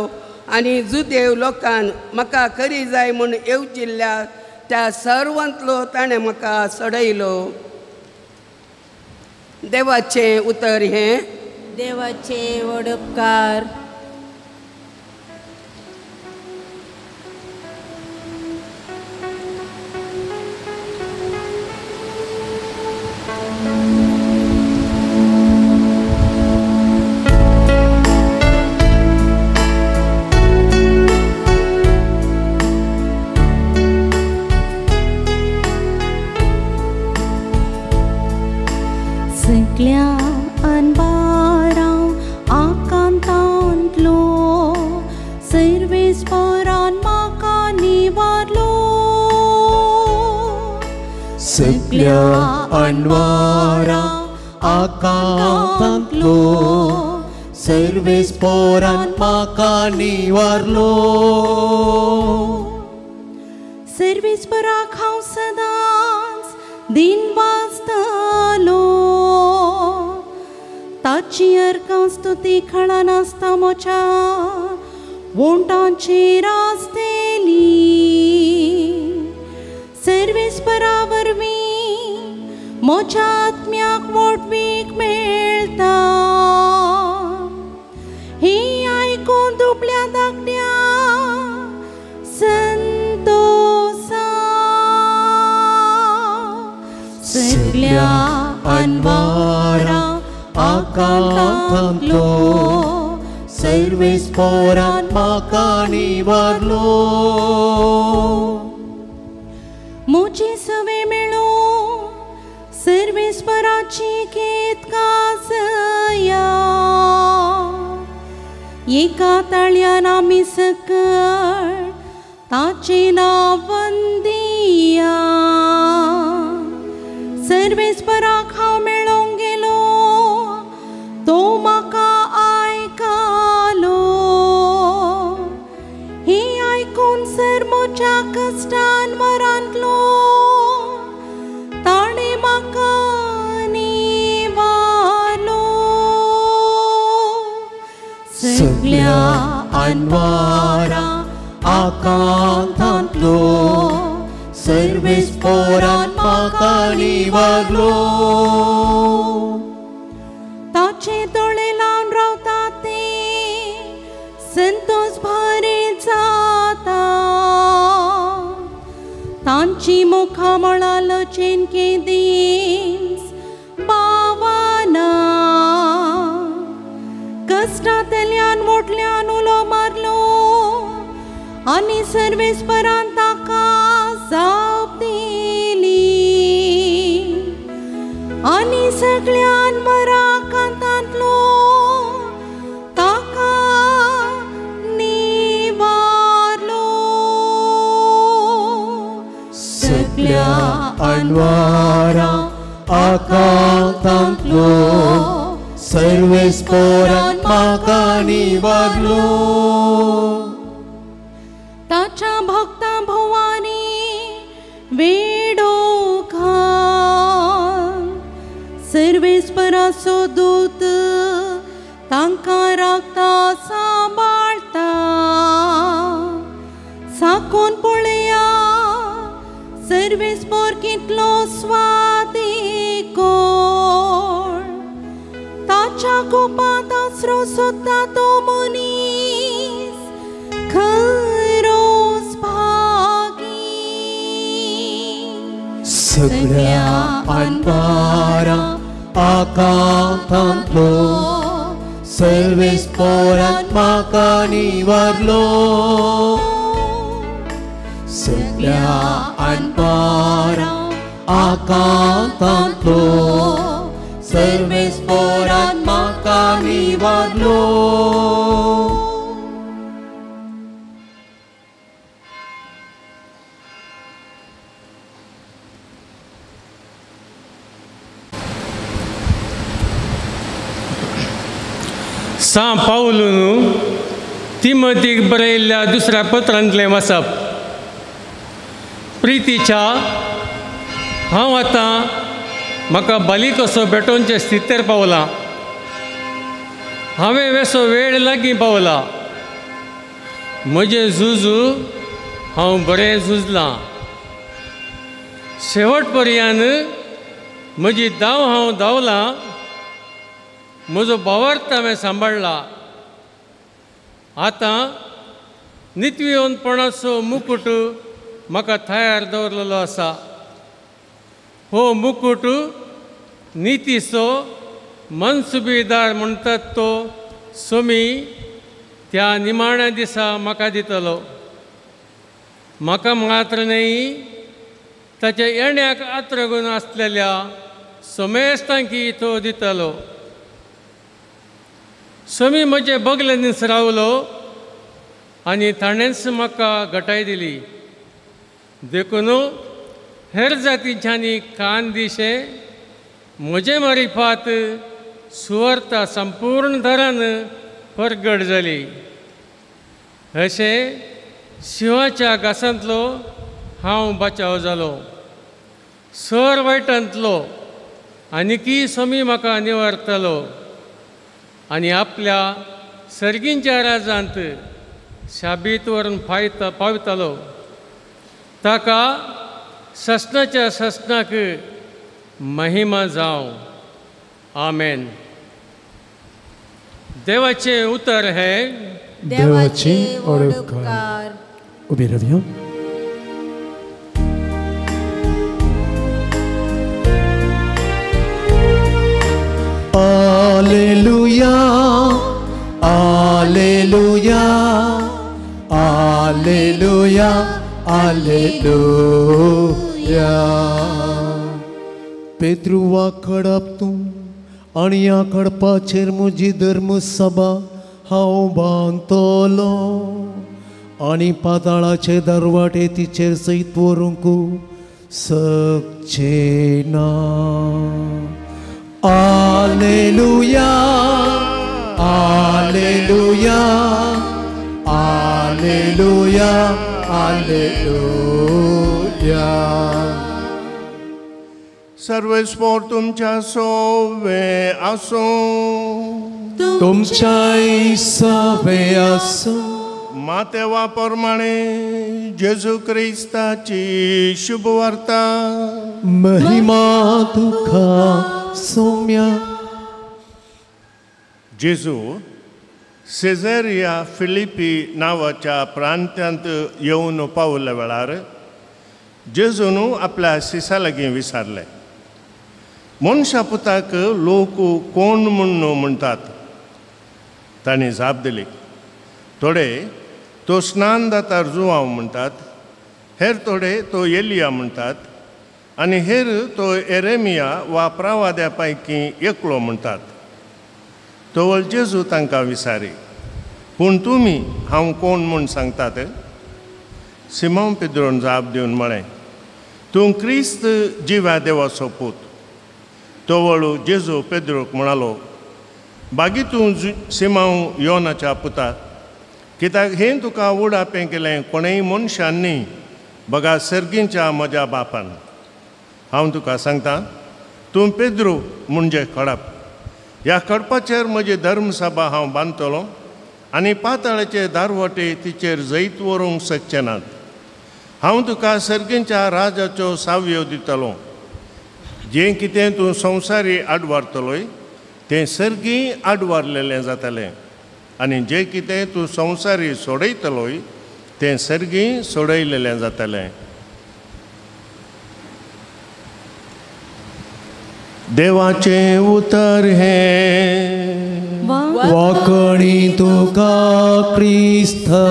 आनी जुदेव लोकान म्हाका खरी जाय म्हूण येवजिल्ल्या त्या सर्वांतलो ताणें म्हाका सोडयलो. देवाचें उतर हें. देवाचे व्हड उपकार. सगल्या अनवारा आकांतांतलो सर्वेस्परान म्हाका निवारलो. सगल्या अनवारा आकांतांतलो सर्वेस्परान म्हाका निवारलो. सर्वेस्पराक हांव सदांच दिन वाचतलो, ताची अर्कां स्तुती खळनासता म्हज्या वोंटांचेर आसतली. सर्वेस्परा वरवीं म्हज्या आत्म्याक व्हडवीक मेळटा. ही आयकून दुबल्या धाकट्या संतोसा. सगल्या अनवारा आकांतांतलो सर्वेस्परान म्हाका निवारलो. म्हजी सवे मेळो सर्वेस्पराची गीत गाजया, एका ताळ्यान आमी सकळ ताचें नांव वंदिया. सर्वेस्पराक हांव मेळोंक गेलो, तो म्हाका आयकलो. ही आयकून सर म्हज्या कश्टान मरांतलो ताणें म्हाका निवारलो. सगल्या अनवारा आकांतांतलो सर्वेस्परान म्हाका निवारलो. ताचे दोळे लावन रावता ते संतोष भारी जाता, तांची मुखामळां लजेन केदींच पावना. कश्टांतल्यान व्हडल्यान उलो मारलो आनी सर्वेस्परान ताका जाप दिली. आनी सगळ्यान मराकांतांतलो ताका निवारलो. सगल्या अनवारा आकांतांतलो सर्वेस्परान म्हाका निवारलो. ताच्या भक्तां भोवानी वेडो घाल, सर्वेस्पराचो दूत तांकां राखता सांबाळटा. साकून पळया सर्वेस्पर कितलो स्वादिकोळ, ताच्या कोपांत आसरो सोदता तो मनीस खरोच भागी. सगल्या अनवारा आकांतांतलो सर्वेस्परान म्हाका निवारलो. सगल्या अनवारा आकांतांतलो सर्वेस्परान म्हाका निवारलो. सां पावलून तिमोतीक बरयल्ल्या दुसऱ्या पत्रांतलें वाचप. प्रितीच्या, हांव आतां म्हाका बालीक असो भेटोवचे स्थितेर पावलां. हांवें वेसो वेळ लागीं पावला. म्हजें झुजू हांव बरें झुजलां. शेवट पर्यान म्हजी धांव हांव धांवलां. म्हजो भावार्थ हांवें सांबाळ्ळा. आतां नितविवनपणाचो मुकूट म्हाका तयार दवरलेलो आसा. हो मुकूट नितीचो मनसुबेदार म्हणटात तो सोमी त्या निमाण्या दिसा म्हाका दितलो. म्हाका मात्र न्हय ताच्या येण्याक आत्रगून आसलेल्या समेस्तांकी तो दितालो. समी म्हजे बगलेनीच रावलो आनी ताणेंच म्हाका घटाय दिली. देखून हेर जातींच्यांनी कान दिशें म्हजे मारिफात सुवार्ता संपूर्ण थरान परगट जाली. अशें शिंवाच्या घासांतलो हांव बचाव जालो. सर वायटांतलो आनीकी समी म्हाका निवारतालो आनी आपल्या सर्गींच्या राजांत शाबीत व्हरून पावतालो. ताका ससनाच्या ससनाक महिमा जावं. आमेन. देवाचें उतर हें देवाचे उपकार. उबी रावया. Alleluia, alleluia, alleluia, alleluia. पेत्रुवा खडप तूं आनी ह्या खडपाचेर म्हजी धर्मसभा हांव बांदतलो आनी पाताळाचे दरवाटे तिचेर सयत व्हरूंक शकचे ना. Alleluia, alleluia, alleluia, alleluia. सर्वेस्पोर तुमच्या सोवे आसूं. तुमच्याय सवे आसूं. मातेवा प्रमाणे जेजू क्रिस्ताची शुभवार्ता. महिमा तुका सौम्या. जेजू सेझेरिया फिलिपी नांवाच्या प्रांत्यांत येवन पावल्या वेळार जेजून आपल्या शिसा लागीं विचारलें, मनशा पुताक लोक कोण म्हूण म्हणटात? तांणी जाप दिली, थोडे तो स्नान दातार जुवांव म्हणटात, हेर थोडे तो एलिया म्हणटात आनी हेर तो एरेमिया वा प्रवाद्या पैकी एकलो म्हणटात. तवळ जेजू तांकां विचारी, पूण तुमी हांव कोण म्हूण सांगतात? सिमांव पेद्रोन जाप दिवन म्हळें, तूं क्रिस्त जिव्या देवाचो पूत. तवळ जेजू पेद्रोक म्हणालो, बागी तूं सिमांव योनाच्या पुता, कित्याक हें तुका उडापें केलें कोणेय मनशान न्ही, बगा सर्गींच्या म्हज्या बापान. हांव तुका सांगता, तूं पेद्रू म्हणजे खडप, ह्या खडपाचेर म्हजी धर्मसभा हांव बांदतलो आनी पाताळाचे दारवटे तिचेर जैत व्हरूंक शकचे नात. हांव तुका सर्गींच्या राजाच्यो सावयो दितलो. जें कितें तूं संवसारी आडवारतलोय तें सर्गी आडवारलेलें जातलें आनी जें कितें तूं संवसारी सोडयतलोय तें सर्गी सोडयलेलें जातलें. देवाचें उतर हें. वाकणी तुका क्रिस्ता.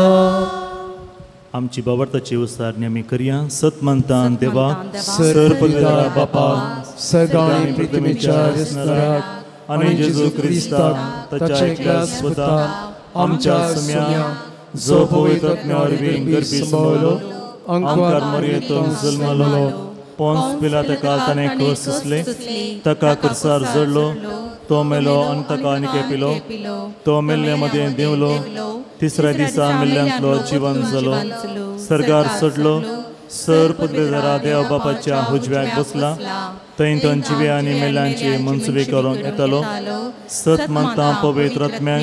आमची बाबर्ताची उसारणी आमी करया. सत मानतान देवा सर पवित्र बापा सगळ्या पृथ्वीच्या रचणाराक आनी जेजू क्रिस्ताक ताच्या एकल्या पुता आमच्या सम्या जो पवित्र आत्म्या वरवीं गर्भी संभवलो, अंकार मरयेंतून जल्मलो, पोन्स पिलाताका ताणें खोस सोंसले, ताका खुर्सार जडलो, तो मेलो आनी ताका आनी पिलो, तो मेल्ले मदें देंवलो, तिसऱ्या दिसा मेल्ल्यांतलो जिवन जालो, सर्गार चडलो, सर पदवेदारा देव बापाच्या उजव्याक बसला, थंय तो जिवे आनी मेल्ल्यांची मनसुबी करूंक येतालो. सत मानता पवित्र आत्म्याक,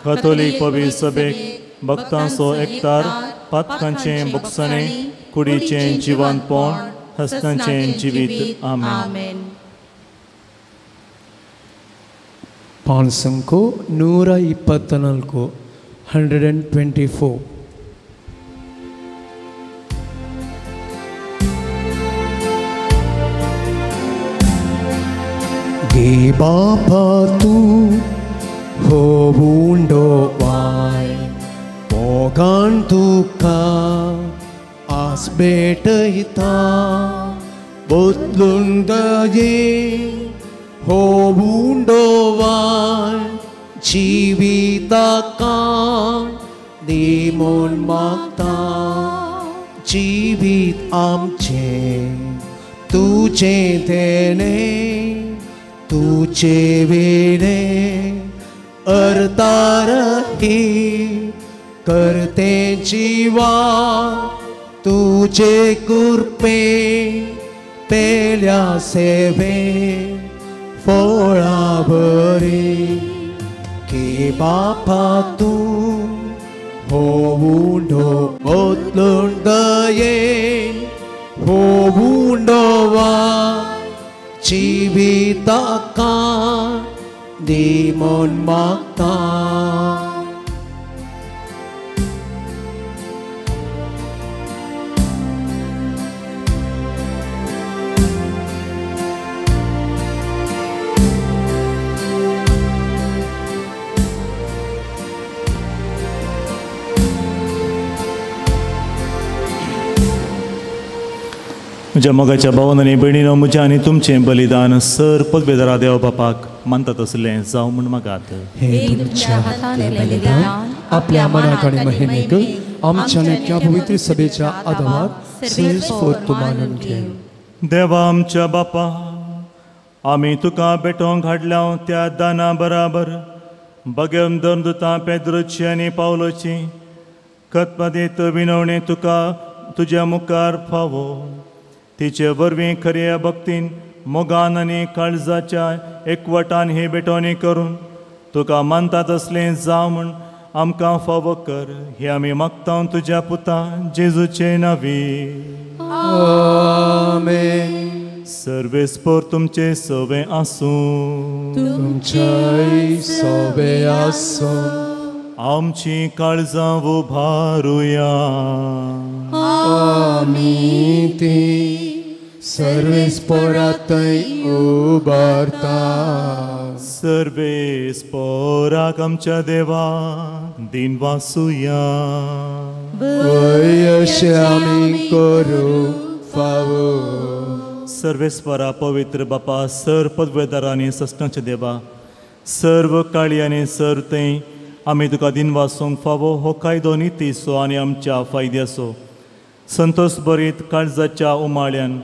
कथोलीक पवित्र सभेक, भक्तांचो एकतार, पातकांचें बोगसणें, कुडीचें जिवनपण, हस्तांचें जिवीत. आमेन. 524 124. गे बापा तूं हो उंडो वाय मोगान तुका आस भेटयता, बदलून दये हो उंडोवान जिविताका दी म्हूण मागता जिवीत आमचें तुजें देणें तुजे वेणें अर्तारही करते जिवा तुजे कृपे पेल्या सेवे फळां बरी की बापा तूं हो उंडो बदलून दयेन हो उंडोवा जिविताका दी म्हूण मागता. म्हज्या मोगाच्या भावन आनी भयणीनो म्हज्या आनी तुमचें बलिदान सर पदवेदारा देव बापाक मानता तसलें जावं म्हूण मागात. हे तुमच्या हातांतलें बलिदान आपल्या मनाक आनी महिमेक आमच्या नेक्या पवित्र सभेच्या आदावाक श्रेष्ठ मानून घे. देवा आमच्या बापा आमी तुका भेटोवंक हाडल्या त्या दाना बराबर बगेम धर्मदुतां पेद्रोची आनी पावलोची खतमदीत विनवणी तुका तुज्या मुखार फावो तिचे वरवीं खऱ्या भक्तीन मोगान आनी काळजाच्या एकवटान ही भेटवणी करून तुका मानता तसलें जावं म्हूण आमकां फावो कर. हे आमी मागता तुज्या पुता जेजूचे नांवी. आमेन. सर्वेस्पोर तुमचे सवे आसूं. तुमचेय सवे आसूं. आमची काळजां उबारुया. आमी ती सर्वेस्पोरातय उबारता. सर्वेस्पोराक आमच्या देवा दिन वासुया. वय अशें आमी करूं फावो. सर्वेस्परा पवित्र बापा सर पदवेदार आनी सस्नाच्या देवा सर्व काळी आनी सर थंय आमी तुका दिन वासूंक फावो हो कायदो नितीचो आनी आमच्या फायद्याचो संतोष बरीत काळजाच्या उमाळ्यान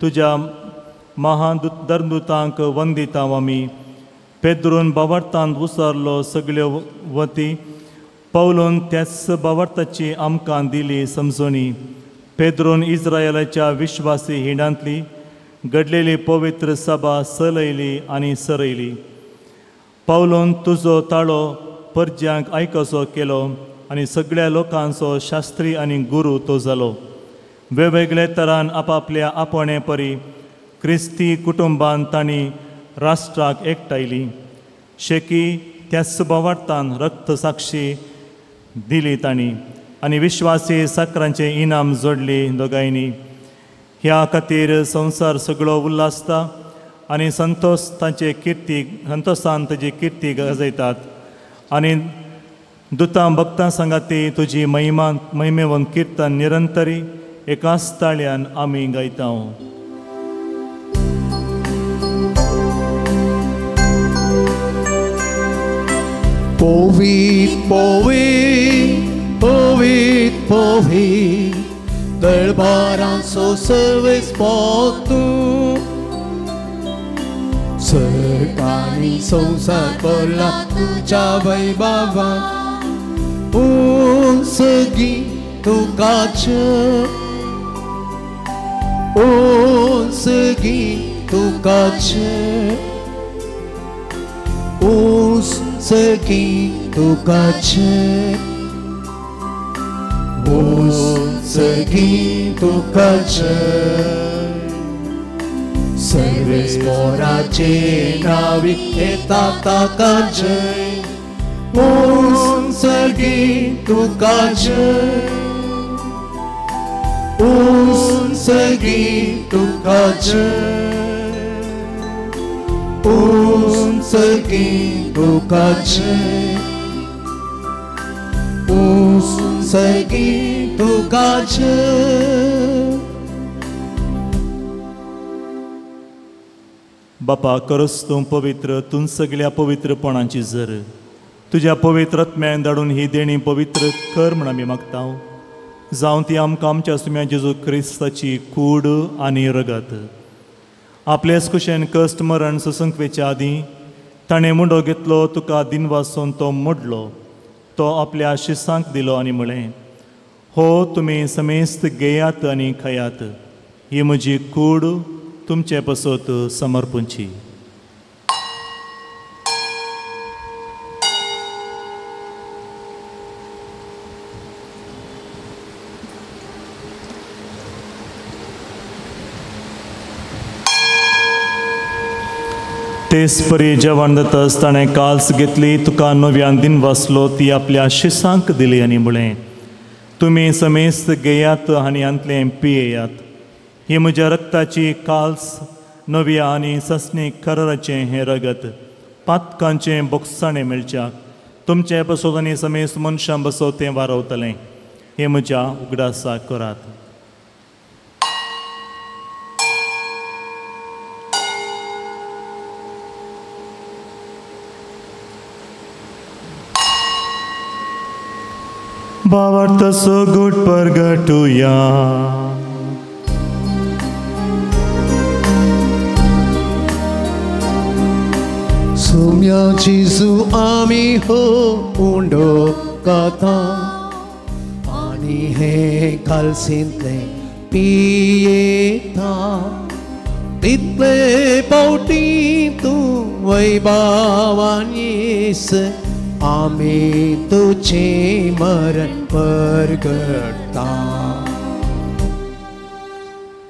तुज्या महान धर्मदुतांक वंदिता आमी. पेद्रून बावडतांत उसरलो सगल्यो वती पावलून त्याच बावडताची आमकां दिली समजणी. पेद्रून इस्रायलाच्या विश्वासी हिंडांतली घडलेली पवित्र सभा सलयली आनी सरयली. पावलून तुजो ताळो परज्यांक आयकसो केलो आनी सगळ्या लोकांचो शास्त्री आनी गुरू तो जालो. वेगवेगळे तरान आपापल्या आपणे परी क्रिस्ती कुटुंबान तांणी राष्ट्राक एकठांयली. शेकी त्याच बावडतान रक्तसाक्षी दिली तांणी आनी विश्वासी साकरांचें इनाम जोडली दोगांयनी. ह्या खातीर संवसार सगळो उल्हासता आनी संतोष तांचे किर्ती संतोषान ताजी किर्ती गाजयतात आनी दुतां भक्तां सांगाती तुजी महिमा महिमेवन किर्तन निरंतरी एकाच ताळ्यान आमी गायता. पवित पवित पवित पवित दरबारांचो सर्वेस्पोर तूं सरकारी संवसार भरला तुज्या वैभवान उंचगी तुकाच उंचगी तुकाच उंचगी तुकाच उंचगी तुकाच सर्वेस्पोराचे नांवी येता ताका जय उंचगी तुका जय उंचगी तुका जय उंचगी तुका जय उंचगी तुका जय. बापा खरोच तूं पवित्र, तूं सगल्या पवित्रपणाची जर. तुज्या पवित्र आत्म्यान धाडून ही देणी पवित्र कर म्हण आमी मागता, जावं ती आमकां आमच्या सुम्या जेजू क्रिस्ताची कूड आनी रगत. आपलेच कुशेन कश्ट मरण सोसूंक आदीं ताणें मुंडो घेतलो, तुका दिनवासून तो मोडलो, तो आपल्या शिसांक दिलो आनी म्हळें, हो तुमी समेस्त घेयात आनी खायात, ही म्हजी कूड तुमचे पसत समर्पूंची. तेच परी जेवण जातच ताणें काल्स घेतली, तुका नव्यान दिन वाचलो, ती आपल्या शिसांक दिली आनी म्हळें, तुमी समेस्त घेयात आनी हांतलें पियेयात, ही म्हज्या रक्ताची काल्स, नव्या आनी ससनी कराराचें हें रगत, पातकांचें बोगसाणें मेळच्याक तुमचे बसोत आनी समेस्त मनशां बसोत तें वारवतलें. हें म्हज्या उगडासाक करात. भावार्थाचो गूट परगटुया. सुम्या जेजू आमी हो उंडो कथा आनी हे कालसींतले पियेता, तितले पावटी तूं वैभावान येस, आमी तुझे मरण परगटता.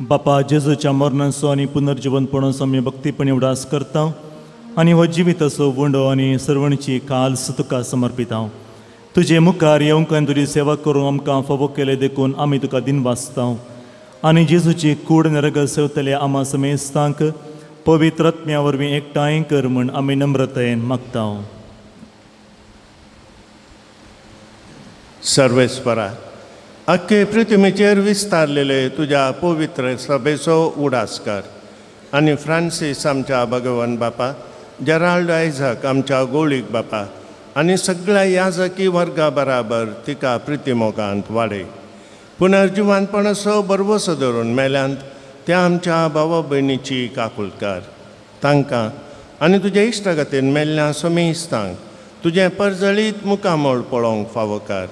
बापा जेजूच्या मरणाचो आनी पुनर्जिवनपणाचो आमी भक्तीपणी उडास करता आनी हो जिविताचो उंडो आनी सर्वणची काल्स तुका समर्पिता. तुजे मुखार येवंक आनी तुजी सेवा करूंक आमकां फावो केले देखून आमी तुका दिन वाचता आनी जेजूची कूड नरग सेवतले आमा समेस्तांक पवित्र आत्म्या वरवीं एकठांय कर म्हूण आमी नम्रतायेन मागता. सर्वेस्परा, आख्खे पृथ्वीचेर विस्तारलेले तुज्या पवित्र सभेचो उडास कर आनी फ्रांसीस आमच्या भगवान बापा, जेराल्ड आयझक आमच्या गोळीक बापा आनी सगळ्या याजकी वर्गा बराबर तिका प्रितीमोगांत वाडय. पुनर्जिवानपणाचो बरवसो धरून मेल्यांत त्या आमच्या भावा भयणीची काकूल कर. तांकां आनी तुज्या इश्टागतीन मेल्ल्या समेस्तांक तुजें परजळीत मुखामळ पळोवंक फावो कर.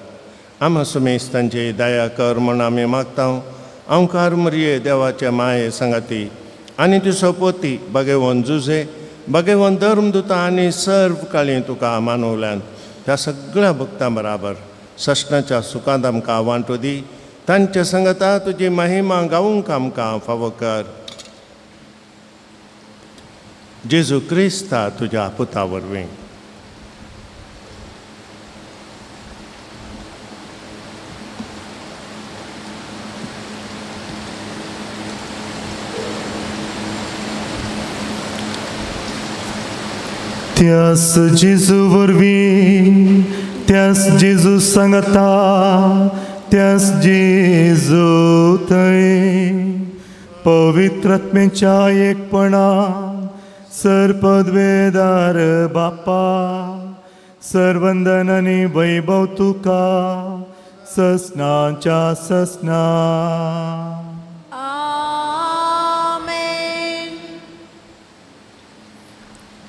आमा समेस्तांची दया कर म्हूण आमी मागता. अंकार मरिये देवाचे माये सांगाती आनी तुजो पोती भगेवन जुजे भगेवन धर्मदुता आनी सर्व काळी तुका मानवल्यान त्या सगळ्या भक्तां बराबर सश्णाच्या सुखांत आमकां वांटो दी. तांच्या सांगाता तुजी महिमा गावूंक आमकां फावो कर. जेजू क्रिस्ता तुज्या पुता वरवीं. त्यास जेजू वरवीं, त्यास जेजू सांगता, त्यास जेजू थंय पवित्र आत्म्याच्या एकपणा सर्पद्वेदार बापा, सर्वंदन आनी वैभव तुका ससनाच्या ससना.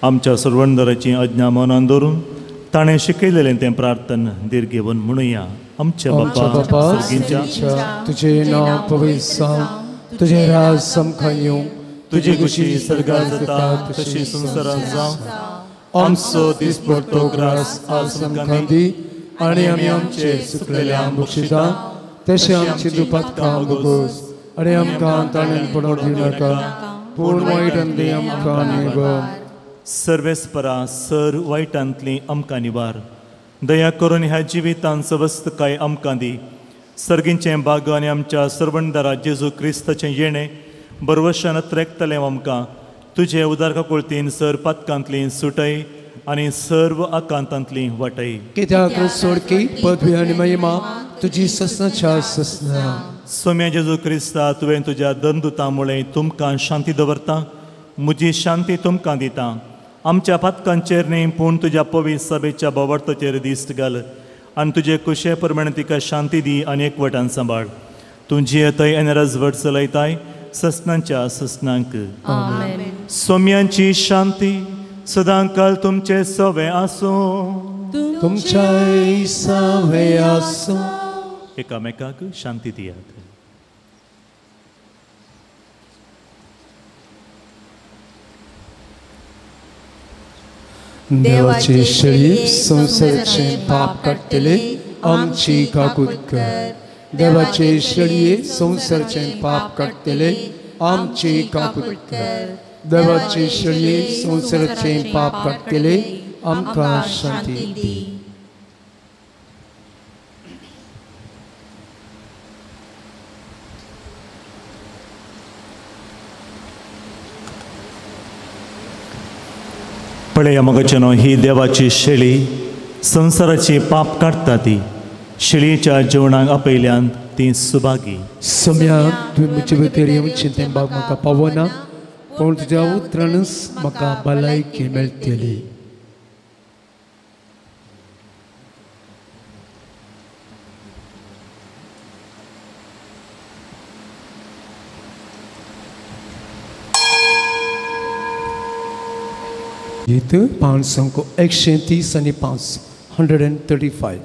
आमच्या सर्वंदराची आज्ञा मनान दवरून ताणें शिकयलेलें तें प्रार्थन धीर घेवन म्हणुया. आमच्या बापा सर्गींच्या, तुजें नांव पवित्र जावं, तुजें राज आमकां येवं, तुजी खुशी सर्गात जाता तशी संवसारांत जावं. आमचो दिसपट्टो ग्रास आज आमकां दी आनी आमी आमचे चुकलेल्यांक बक्षिता तशें आमची दुपातकां भोगोस आनी आमकां ताणें पडोवंक दिवनाका, पूण वायटांतली आमकां निवार. सर्वेस्परा सर वायटांतली आमकां निवार. दया करून ह्या जिवितांत सवस्तकाय आमकां दी. सर्गींचें भाग आनी आमच्या सर्वणदारा जेजू क्रिस्ताचें येणें बरवशान त्रेकतलें आमकां. तुजे उदार काकुळतीन सर पातकांतली सुटय आनी सर्व आकांतांतली वाटय. कित्याक सोडकी पदवी आनी महिमा तुजी ससनाच्या ससना. सोम्या जेजू क्रिस्ता, तुवें तुज्या दंदुता मुळे तुमकां शांती दवरता, म्हजी शांती तुमकां दिता. आमच्या पातकांचेर न्ही पूण तुज्या पवित्र सभेच्या बोवार्थाचेर दिश्ट घाल आनी तुजे कुशे प्रमाणे तिका शांती दी आनी एकवटान सांबाळ. तूं जियेतय आनी राजवट चलयताय ससनांच्या ससनांक. सोम्यांची शांती सदांकाल तुमचे सवे आसूं. तुमच्याय सवे आसूं. एकामेकाक शांती दियात. देवाचे शरीर संवसाराचें पाप काडटले आमची काकूत कर. देवाचे शरीर संवसाराचें पाप काडटले आमची काकूत कर. देवाचे शरीर संवसाराचें पाप काडटले आमकां शांती दी. पळया मगचेनो, ही देवाची शेळी संवसाराची पाप काडटा. ती शेळयेच्या जेवणाक आपयल्यान ती सुभागी. सम्या तुवें म्हजे भितर येवचें तें बाग म्हाका पावना, पूण तुज्या उतरानच म्हाका भलायकी मेळटली. गीत 5 130 आनी 5 135.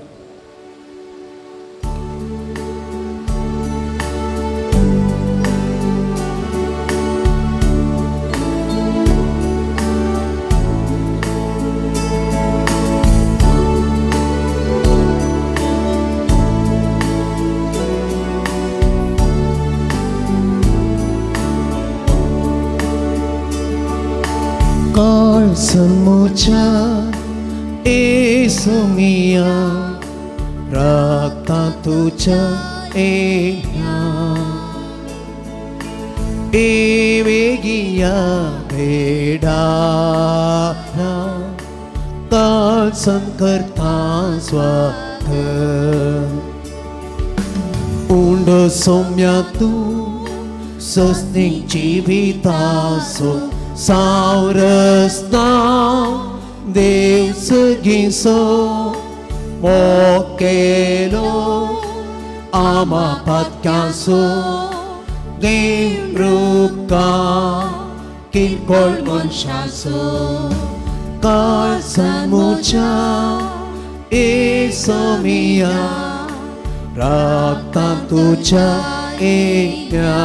समोचा एसोमिया राखता तुझ्या एया एवेगिया भेडारा काल संकरता स्वाथ उंड सौम्या तू सस्निक जीवितासो सावरसना देव सगीसो मोकेलो आमा पातक्यांसो देव रुका किरकोळ मनशासो काळ समोच्या एसोमिया राखता तुझ्या एया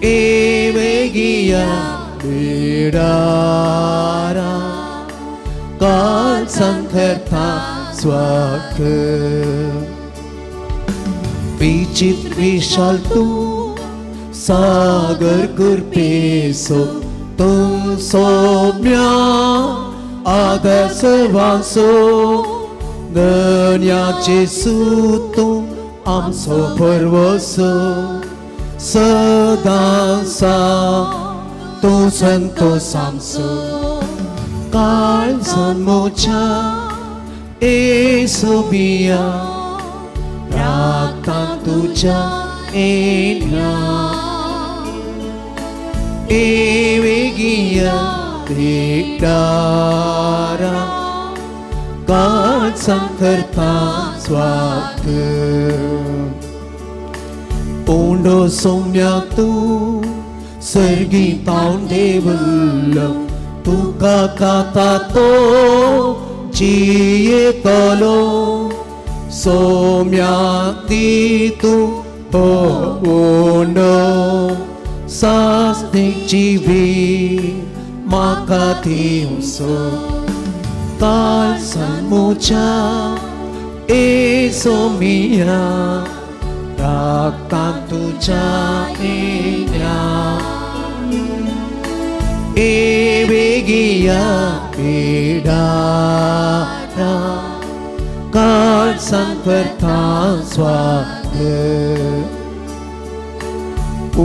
एवेगिया बिडारा काल संकरता स्वाख विचित्र विशाल तू सागर कृपेसो तूं सौम्या आदर्श वासो गण्याचे तूं आमचो भरवसो सदांसा तूं संतोष आमचो काळ समोच्या एसोबिया राखता तुझ्या एन्या एवेगिया भेटारा काळ संकरता स्वाथ ओंडो सौम्या तूं सर्गी पावन देवल तुका खाता तो जियेतलो सौम्या ती तूं हो ओंडो सासनीक जिवी म्हाका दिवसो काल समोच्या एसोमिया राखता तुझ्या एन्या एवेगिया पेडारा काळ संकरता स्वाथ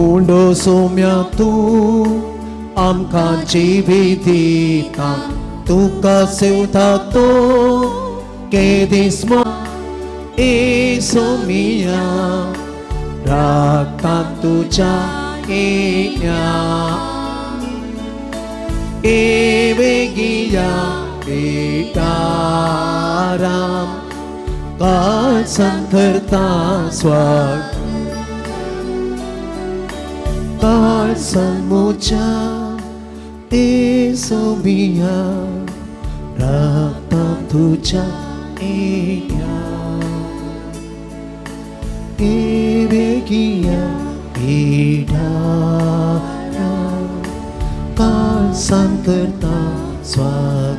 उंडो सौम्या तूं आमकां जिवी दिता तुका सेवता तो केदीस एसोमिया राखता तुझ्या enya Evegia Itaram Kalsan karta swag Kalsan mocha Esomia Raktam tuja enya Evegia Itaram Kalsan karta swag.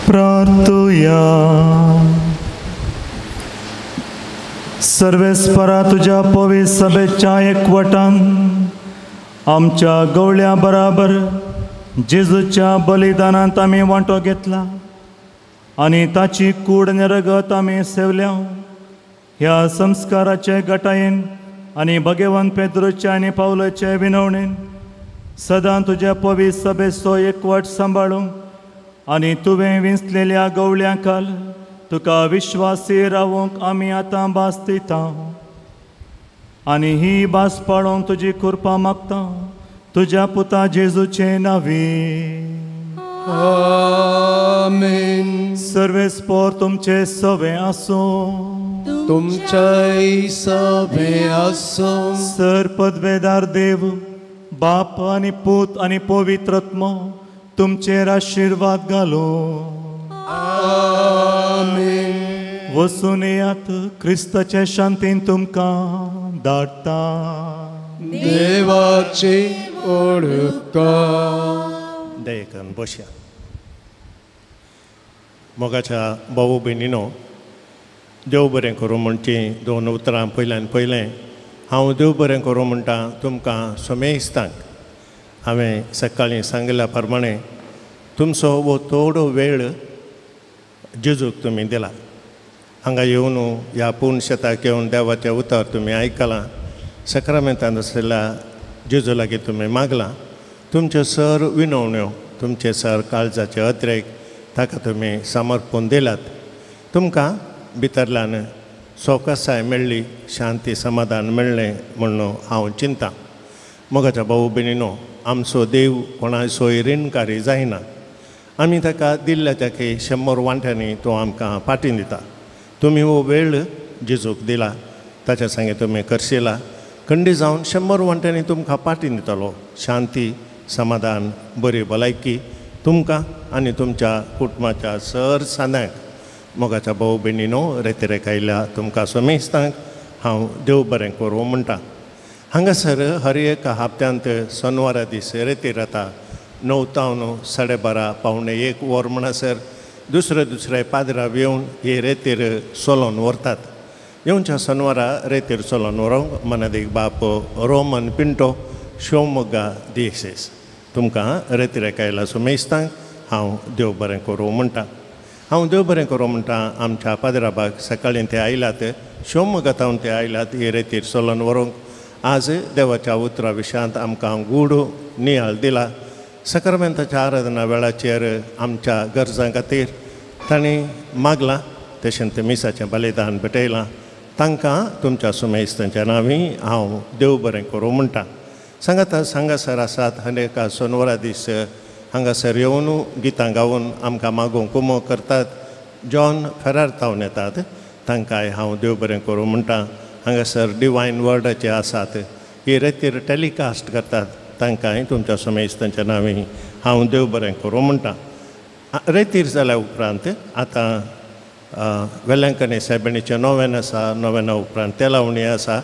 प्रार्थुया. सर्वेस्परा तुज्या पवित्र सभेच्या एकवटान आमच्या गवळ्या बराबर जेजूच्या बलिदानांत आमी वांटो घेतला आनी ताची कूड आनी रगत आमी सेवल्या. ह्या संस्काराचे गटायेन आनी भगवान पेद्रोच्या आनी पावलाचे विनवणेन सदां तुज्या पवित्र सभेचो एकवट सांबाळूंक आनी तुवें विंचलेल्या गवळ्यां खाल तुका विश्वासी रावूंक आमी आतां भास दिता आनी ही भास पाळोवंक तुजी कृपा मागता तुज्या पुता जेजूचे नांवी. आमेन. सर्वेस्पोर तुमचे सवे आसूं. तुमच्याय सवे आसूं. सर पदवेदार देव बाप आनी पूत आनी पवित्र आत्मो तुमचेर आशिर्वाद घालो. आमेन. वचून येयात क्रिस्ताचे शांतीन तुमकां धाडटा. देवाची ओळखा. दयेकन बसया. मोगाच्या भाऊ भयणीनो, देव बरें करूं म्हणची दोन उतरां पयल्यान पयलें हांव देव बरें करूं म्हणटा तुमकां समेस्तांक. हांवें सकाळीं सांगिल्ल्या प्रमाणें तुमचो हो थोडो वेळ जेजूक तुमी दिला. हांगा येवन ह्या पूर्ण शेताक येवन देवाचें उतर तुमी आयकलां, सक्रामेंतान आशिल्ल्या जेजू लागीं तुमी मागलां. तुमच्यो सर विनवण्यो, तुमचे सर काळजाचे अद्रेक ताका तुमी समर्पण दिलात. तुमकां भितरल्यान सवकासाय मेळ्ळी, शांती समाधान मेळ्ळें म्हणून हांव चिंता. मोगाच्या भाऊ भयणीनो, आमचो देव कोणाचोय रिणकारी जायना. आमी ताका दिल्ल्या ताका 100 वांट्यांनी तो आमकां पाटीन दिता. तुमी हो वेळ जेजूक दिला, ताच्या सांगे तुमी करशिला खंडी जावन 100 वांट्यांनी तुमकां पाटीन दितलो. शांती समाधान बरी भलायकी तुमकां आनी तुमच्या कुटुंबाच्या सर सांद्यांक. मोगाच्या भाऊ भयणीनो, रेतिरेक आयिल्ल्या तुमकां समेस्तांक हांव देव बरें करूं म्हणटा. हांगासर हर एक हप्त्यांत सोनवारा दीस रेतीर जाता 9 तावन 12:30 12:45 वर म्हणसर दुसरे दुसरे पाद्राव येवन हे रेतीर सोलोन व्हरतात. येवच्या सोनवारा रेतीर सोलोन व्हरूंक मनादीक बाप रोमन पिंटो, शिवमोग्गा दिएसेस. तुमकां रेतिरेक आयला सुमेस्तांक हांव देव बरें करूं म्हणटा. हांव देव बरें करूं म्हणटा आमच्या पाद्राबाक. सकाळीं ते आयल्यात, शिवमोग्गा तावन ते आयल्यात हे रेतीर सोलोन व्हरूंक. आज देवाच्या उतरा विशयांत आमकां गूढ नियाळ दिला. सक्रमेंताच्या आराधना वेळाचेर आमच्या गरजां खातीर तांणी मागलां, तशें ते मिसाचें बलिदान भेटयलां. तांकां तुमच्या सुमेस्तांच्या नांवी हांव देव बरें करूं म्हणटा. सांगाता हांगासर आसात आनी एका सोनवारा दीस हांगासर येवन गितां गावन आमकां मागूंक कुमो करतात. जॉन फेरार तावन येतात, तांकांय हांव देव बरें करूं म्हणटा. हांगासर डिवायन वर्डाचे आसात, ही रेतीर टेलिकास्ट करतात, तांकांय तुमच्या समेस्तांच्या नांवी हांव देव बरें करूं म्हणटा. रेतीर जाल्या उपरांत आतां वेलंकणी सायबिणीचें नोवेन आसा. नोवेना उपरांत तेलावणी आसा.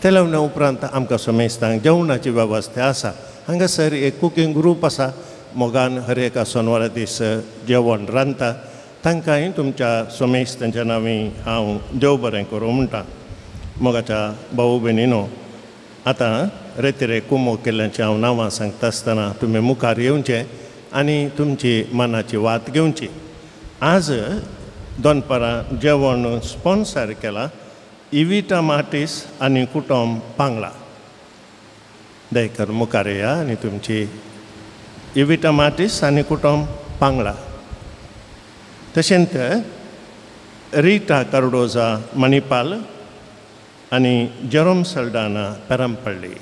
तेलावण्या उपरांत आमकां समेस्तांक जेवणाची वेवस्था आसा. हांगासर एक कुकींग ग्रूप आसा, मोगान हर एका सोनवारा दीस जेवण रांदता तांकांय तुमच्या सोमेश तांच्या नांवी हांव देव बरें करूं म्हणटा. मोगाच्या भाऊ भयणीनो, आतां रेतिरे कुमो केल्ल्याचीं हांव नांवां सांगता आसतना तुमी मुखार येवचें आनी तुमची मनाची वात घेवची. आज दनपारां जेवण स्पॉन्सर केलां इविटा मार्टीस आनी कुटुंब पांगळा. दयकर मुखार येया आनी तुमची इविटा मार्टीस आनी कुटुंब पांगळा. तशेंच रिटा कार्डोजा मणिपाल आनी जेरोम सल्डाना पेरमपल्ली.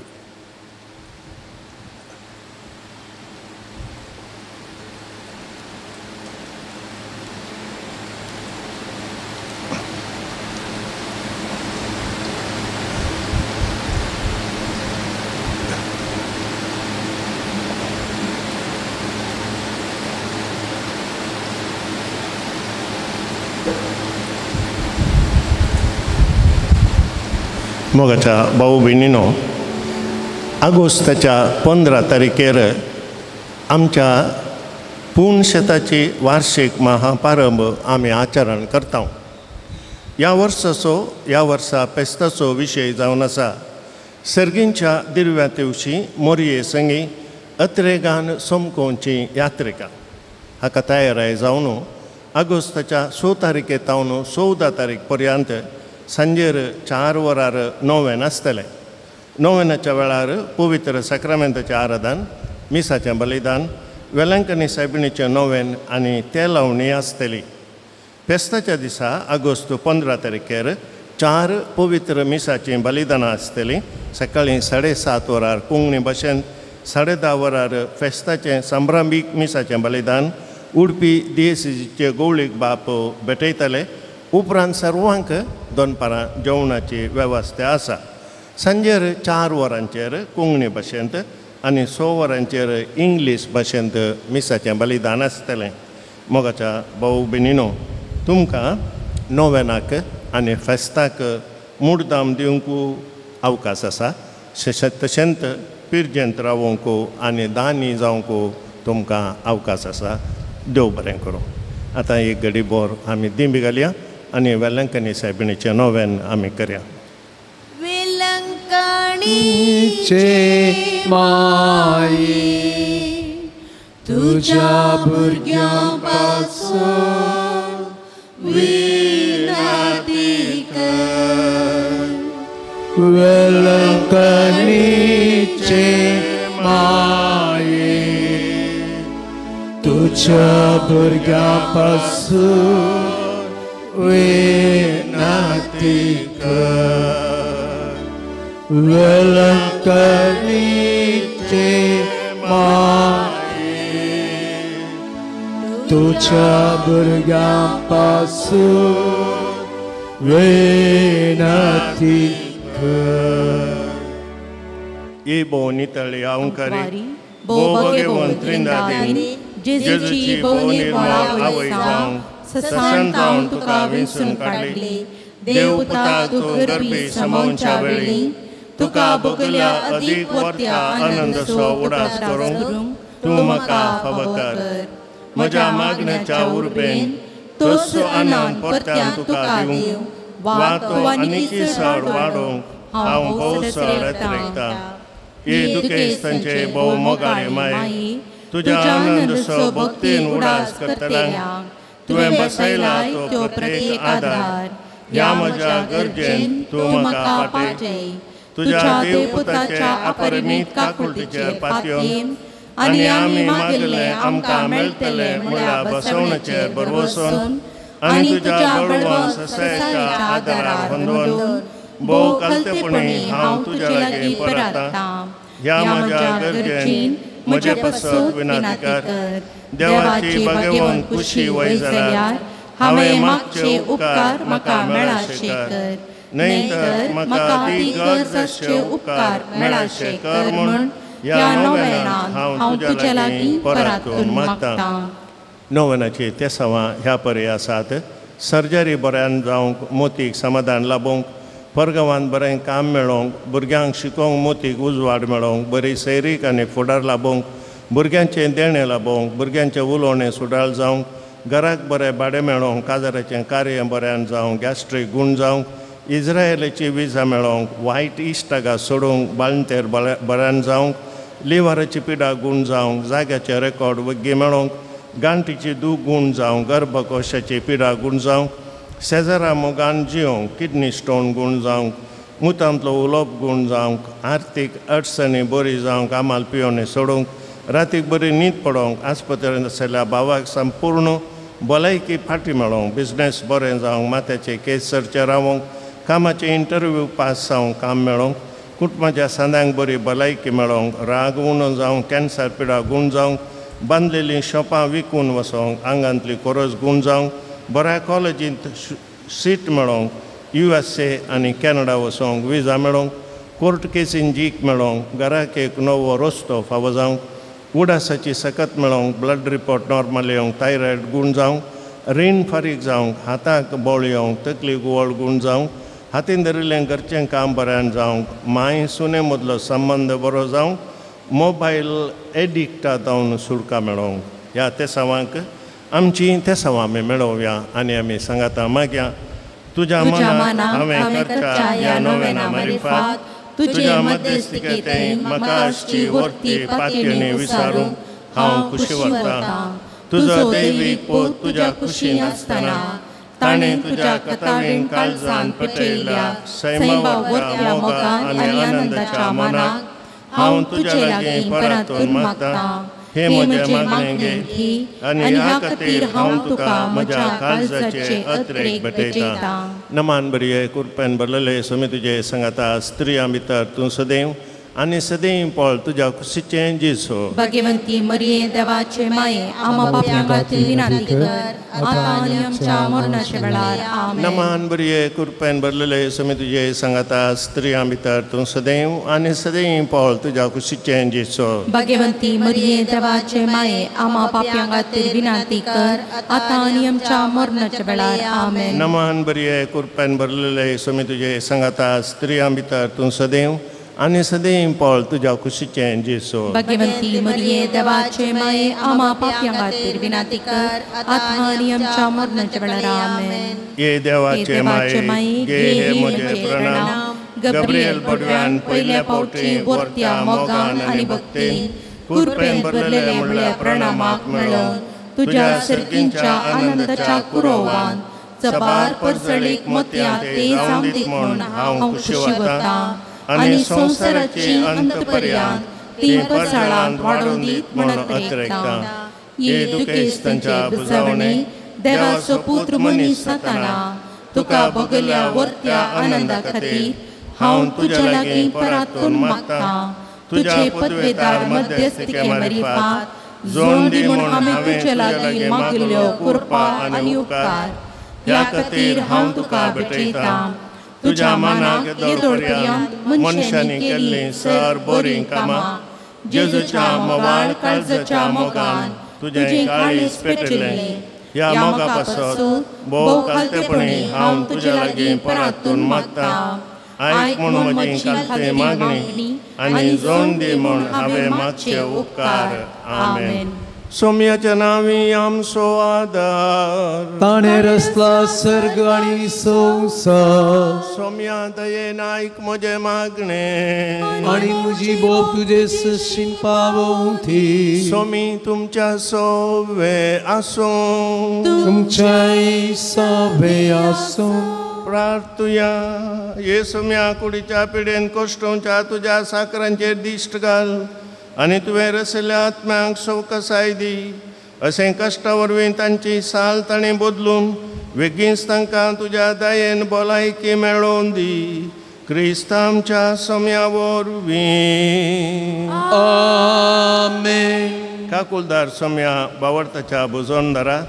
मोगाच्या भाऊ भयणीनो, आगोस्ताच्या 15 तारखेर आमच्या पूर्ण शेताची वार्षिक महापारंब आमी आचरण करता. ह्या वर्साचो ह्या वर्सा फेस्ताचो विशय जावन आसा सर्गींच्या दिर्व्या तेवशी मोरये संगी अत्रेगान सोमकोवची यात्रिका. हाका तयाराय जावन आगोस्ताच्या 6 तारखे तावन 14 तारीख पर्यंत सांजेर 4 वरार नोवेन आसतलें. नोवेनाच्या वेळार पवित्र साक्रामेंताचें आराधन, मिसाचें बलिदान, वेलंकनी सायबिणीचें नोवेन आनी ते लावणी आसतली. फेस्ताच्या दिसा आगोस्त 15 तारखेर 4 पवित्र मिसाचीं बलिदानां आसतलीं. सकाळीं 7:30 वरार कोंकणी भाशेंत, 10:30 वरार फेस्ताचें संभ्रामीक मिसाचें बलिदान उडपी दियेसीचे गवळीक बाप भेटयतले. उपरांत सर्वांक दनपारां जेवणाची वेवस्था आसा. सांजेर 4 वरांचेर कोंकणी भाशेंत आनी 6 वरांचेर इंग्लीश भाशेंत मिसाचें बलिदान आसतलें. मोगाच्या भाऊ भयणीनो, तुमकां नोवेनाक आनी फेस्ताक मुडदाम दिवंक अवकाश आसा. तशेंच पिरजेंत रावोंक आनी दानी जावंक तुमकां अवकाश आसा. देव बरें करूं. आतां एक घडी बोर आमी दिंबी घालया आनी वेलंकनी सायबिणीचें नोवेन आमी करया. वेलंकणीचे माये तुझ्या भुरग्यां पासून विनंती कर. वेलंकणीचे माये तुझ्या भुरग्यां पासून विनंती कर. वेलंकणीचे माये तुझ्या भुरग्यां पासून विनंती कर. ये भोव नितळी अहंकारी भोव भगवंत त्रिंदादीन जेजूची भोव निर्मळ आवय जावंक ससान जावन तुका विंचून काडली. देव पुता तूं गर्भी समावच्या वेळी तुका भोगल्या अदीक वर्त्या आनंदसो उडास करूंक तूं म्हाका फावो कर. म्हज्या मागण्याच्या उर्बेन तोच आनंद परत्यान तुका दिवंक वा तो आनीक चड वाडोवंक हांव भोव चड अतिरेकता. हे दुखेस्तांचे भोव मोगाळे माये, तुज्या आनंदसो भक्तीन उडास करतल्यांक तुवें बसयला तो प्रत्येक आदार. ह्या म्हज्या गरजेन तूं म्हाका पाटय. तुज्या देवपुताच्या अपरिमीत काकुळटीचेर पातयेवन आनी आमी मागिल्लें आमकां मेळटलें म्हळ्या बसवण्याचेर भरवसून आनी तुज्या बळवंत ससायेच्या आदारार होंदोवन भोव कलतेपणी हांव तुज्या लागीं परततां. ह्या म्हज्या गरजेन म्हजे पासत विनंती कर. देवाची भगवंत खुशी वय जाल्यार हांवें मागचे उपकार म्हाका मेळाशे कर, न्हय तर म्हाका ती गरज आसचे उपकार मेळाशे कर म्हूण ह्या नोवेनान हांव तुज्या लागीं परतून मागतां. नोवेनाची तेसांवां ह्या परी आसात. सर्जरी बऱ्यान जावंक, मोतीक समाधान लाबोवंक, परगांवांत बरें काम मेळोवंक, भुरग्यांक शिकोवंक मोतीक उजवाड मेळोवंक, बरी सैरीक आनी फुडार लाबोवंक, भुरग्यांचें देणें लाबोवंक, भुरग्यांचें उलोवणें सुडाळ जावंक, घराक बरें भाडें मेळोवंक, काजाराचें कार्य बऱ्यान जावंक, गॅस्ट्रीक गूण जावंक, इज्रायलाची विजा मेळोवंक, वायट इश्टागा सोडूंक, बाळंतेर बऱ्यान जावंक, लिव्हराची पिडा गूण जावंक, जाग्याचे रेकॉर्ड वग्गी मेळोवंक, गांठीची दूख गूण जावंक, गर्भकोशाची पिडा गूण जावंक, शेजरा मोगान जियोंक, किडनी स्टोन गूण जावंक, मुतांतलो उलोवप गूण जावंक, आर्थीक अडचणी बरी जावंक, आमाल पियोवणी सोडूंक, रातीक बरी न्हीद पडोवंक, आस्पत्रेंत आशिल्ल्या भावाक संपूर्ण भलायकी फाटी मेळोवंक, बिजनेस बरें जावंक, माथ्याचे केस सरचे रावोंक, कामाचे इंटरव्यू पास जावंक, काम मेळोवंक, कुटुंबाच्या सांद्यांक बरी भलायकी मेळोवंक, राग उणो जावंक, कॅन्सर पिडा गूण जावंक, बांदलेलीं शॉपां विकून वसोंक, आंगांतली कोरस गूण जावंक, बऱ्या कॉलेजींत सीट मेळोवंक, USA आनी कॅनडा वचोंक विजा मेळोवंक, कोर्ट केसीन जीक मेळोवंक, घराक एक नवो रस्तो फावो जावंक, उडासाची सकत मेळोवंक, ब्लड रिपोर्ट नॉर्मल येवंक, थायरॉयड गूण जावंक, रीण फारीक जावंक, हाताक बळ येवंक, तकली गुवळ गूण जावंक, हातीन धरिल्लें घरचें काम बऱ्यान जावंक, माय सुने मदलो संबंद बरो जावंक, मोबायल एडिक्टा जावन सुटका मेळोवंक. ह्या तेसावांक आमची तेसावां आमी मेळोवया आनी आमी सांगाता मागया. तुज्या मनाक हांवें करच्या ह्या नोवेना मारिफात तुज्या मध्यस्थिकेंत म्हाका आसची वर्ती पातयेणी विसारूंक हांव खुशी वता. तुजो दैवीक पोत तुज्या खुशीन आसतना ताणें तुज्या कथावीन काळजान पेटयल्ल्या सैमा वर्त्या मोगान आनी आनंदाच्या मनाक हांव तुज्या लागीं परातून मागता. हे म्हजें मागणें घे आनी ह्या खातीर हांव तुका म्हज्या काळजाचे अत्रेक भेटयता. नमान बरये कुरपेन भरलेले स्वामी तुजे सांगाता, स्त्रियां भितर तूं सदैव आनी सदैव पळ तुज्या कुशीचें जेजू. भगवंती मरिये देवाचे माये, आमा पापयां खातीर विनंती कर आतां आनी आमच्या मरणाच्या वेळार. आमेन. नमान बरये कुरपेन भरलेले स्वामी तुजे सांगाता, स्त्रियां भितर तूं सदैव आनी सदैव पळ तुज्या कुशीचें जेजू. भगवंती मरिये देवाचे माये, आमा पापयां खातीर विनंती कर आतां आनी आमच्या मरणाच्या वेळार. आमेन. नमान बरये कुरपेन भरलेले स्वामी तुजे सांगाता, स्त्रियां भितर तूं सदैव आनी सदैव पळ तुज्या कुशीचें जेजू. भगवंती मरिये देवाचे माये, आमा पापयां खातीर विनंती कर आतां आनी आमच्या मरणाच्या वेळार. आमेन. ये देवाचे माये, घे हे म्हजे प्रणाम. गब्रियल बडव्यान पयल्या फावटी वर्त्या मोगान आनी भक्तीन कुरपेन भरलेले म्हणल्या प्रणामाक मेळोवन तुज्या सर्गींच्या आनंदाच्या कुरोवान चबार परसळीक मोतयां ते जावं दीत म्हूण हांव खुशी वता आनी संवसाराची अंतपर्यांत ती परसाळांत वाडोवन दीत म्हणत अत्रेकता. ये दुखेस्तांच्या बुजावणे देवाचो पुत्र मनीस जाताना तुका भोगल्या वर्त्या आनंदा खातीर हांव तुज्या लागीं परातून मागता. तुजे पदवेदार मध्यस्थिके मारिफात जोड दी म्हूण हांवें तुजे लागीं मागिल्ल्यो कृपा आनी उपकार ह्या खातीर हांव तुका भेटयता. तुज्या मनाक येदोळपर्यंत मनशांनी केल्लीं सर बरीं कामां जेजूच्या मोवाळ काळजाच्या मोगान तुजें काळीज पेटयल्लें ह्या मोगा पासत भोव खालतेपणी हांव तुज्या लागीं परातून मागता. आयक म्हूण म्हजी खालती मागणी आनी जोड दी म्हूण हांवें मागचे उपकार. आमेन. सोम्याच्या नांवी आमचो आदार, ताणें रचला सर्ग आनी संवसार. सोम्या दयेन आयक म्हजें मागणें आनी म्हजी बोब तुजे सशीन पावोवंक. सोमी तुमच्या सोवे आसूं, तुमच्याय सोवे आसूं. प्रार्थुया. ये सोम्या कुडीच्या पिडेन कश्टोवच्या तुज्या साकरांचेर दिश्ट घाल आनी तुवें रशिल्ल्या आत्म्यांक सवकसाय दी. अशें कश्टा वरवीं तांची साल ताणें बदलून वेगींच तांकां तुज्या दयेन भलायकी मेळोवन दी. क्रिस्त आमच्या सोम्या वरवीं. आमेन. काकुलदार सोम्या बावडताच्या बुजोनदारा,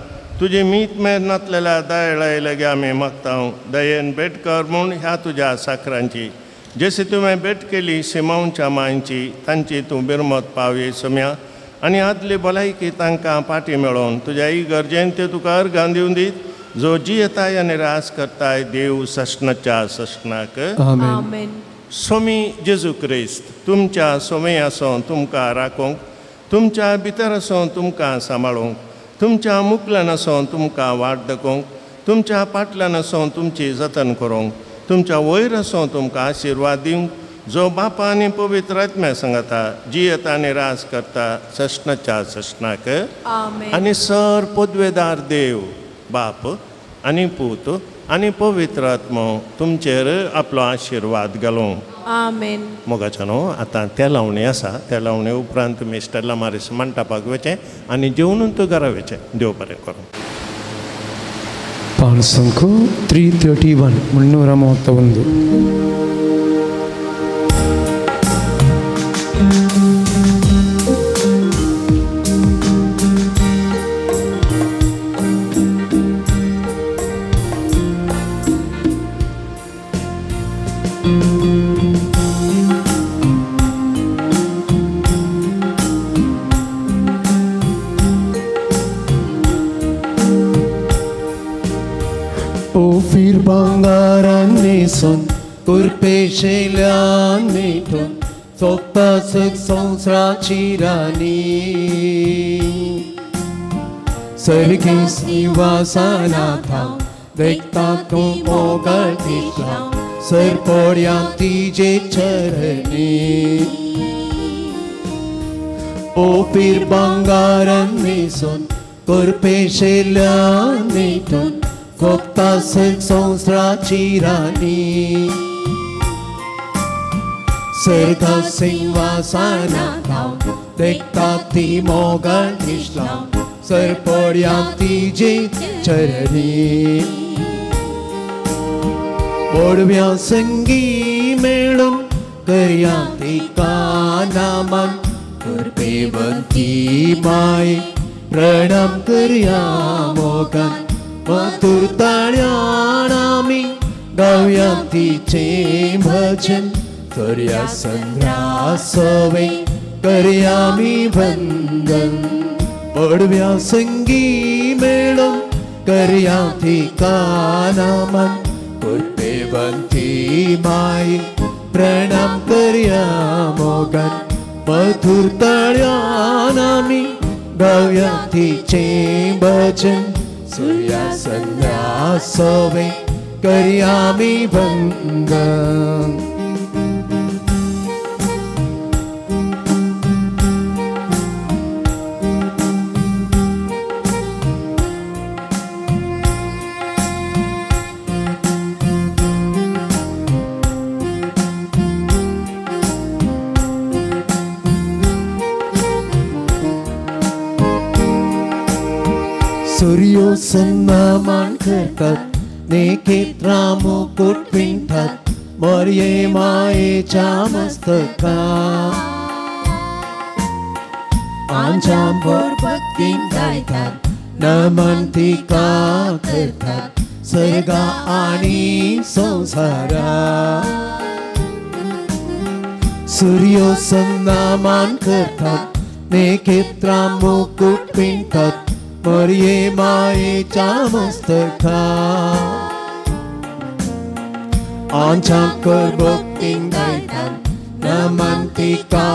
तुजी मीत मेर नातलेल्या दयाळाय लागीं आमी मागता. दयेन भेट कर म्हूण ह्या तुज्या साकरांची, जशी तुवें भेट केली सिमांवच्या मांयची, तांची तूं बिरमत पावय सोम्या आनी आदली भलायकी तांकां पाटी मेळोवन तुज्या इगर्जेन ते तुका अर्गां दिवन दीत, जो जियेताय आनी रास करताय देव सस्नाच्या सस्नाक. आमेन. सोमी जेजू क्रिस्त तुमच्या सोमे आसून तुमकां राखूंक तुमच्या भितर आसून तुमकां सांबाळूंक, तुमच्या मुकल्यान आसून तुमकां वाट दाखोवंक, तुमच्या पाटल्यान आसून तुमची जतन करूंक, तुमच्या वयर आसून तुमकां आशिर्वाद दिवंक, जो बापा आनी पवित्र आत्म्या सांगता जियेता आनी राज करता सश्णाच्या सश्णाक. आनी सर पदवेदार देव बाप आनी पूत आनी पवित्र आत्मो तुमचेर आपलो आशिर्वाद घालूं. आमेन. मोगाच्या न्हू आतां त्या लावणी आसा, त्या लावणे उपरांत तुमी स्टेला मारीस मंटपाक वचें आनी जेवणून तूं घरा वचें. देव बरें करूं. ಪಾಲ್ಸಂಕು 331 331. कुरपेशेल्यान निठून सोबता संवसाराची राणी, सर्गी निवासनाथा देखता तूं मोगळ दिसला सरपोड्या तिजे चरणी. ओपीर बंगारान न्हेसून कुरपेशेल्यान निठून सोबता संवसाराची राणी, सर्गा सिंहासनाथा देखता ती मोगळ दिसला सरपोड्या तिजे चरणी. बोडव्या संगी मेळून करया तिका नामन, कृपेवंती माय प्रणाम करया मोगान, मधुर ताळ्यान आमी गावया तिचे भजन, करया संद्रा सवे करया मी वंदन. पडव्या संगी मेळून करया तिका नमन, कृपेवंती माय प्रणाम करया मोगान, मधुर ताळ्यान आमी गावया तिचे भजन, सूर्या संद्रा सवे करया मी वंदन. सूर्यो सन्मान करतात नेकेत्रा मुकुट पिंठात मर्ये मायेच्या मस्तका, आंजांबर भक्तीन गायतात नमन तिका करतात सर्गा आणि संसारा. सूर्यो सन्मान करतात नेकेत्रा मुकुट पिंठात मर्ये मायेच्या मस्तका, आंजांकर भक्तीन गायतात नमन तिका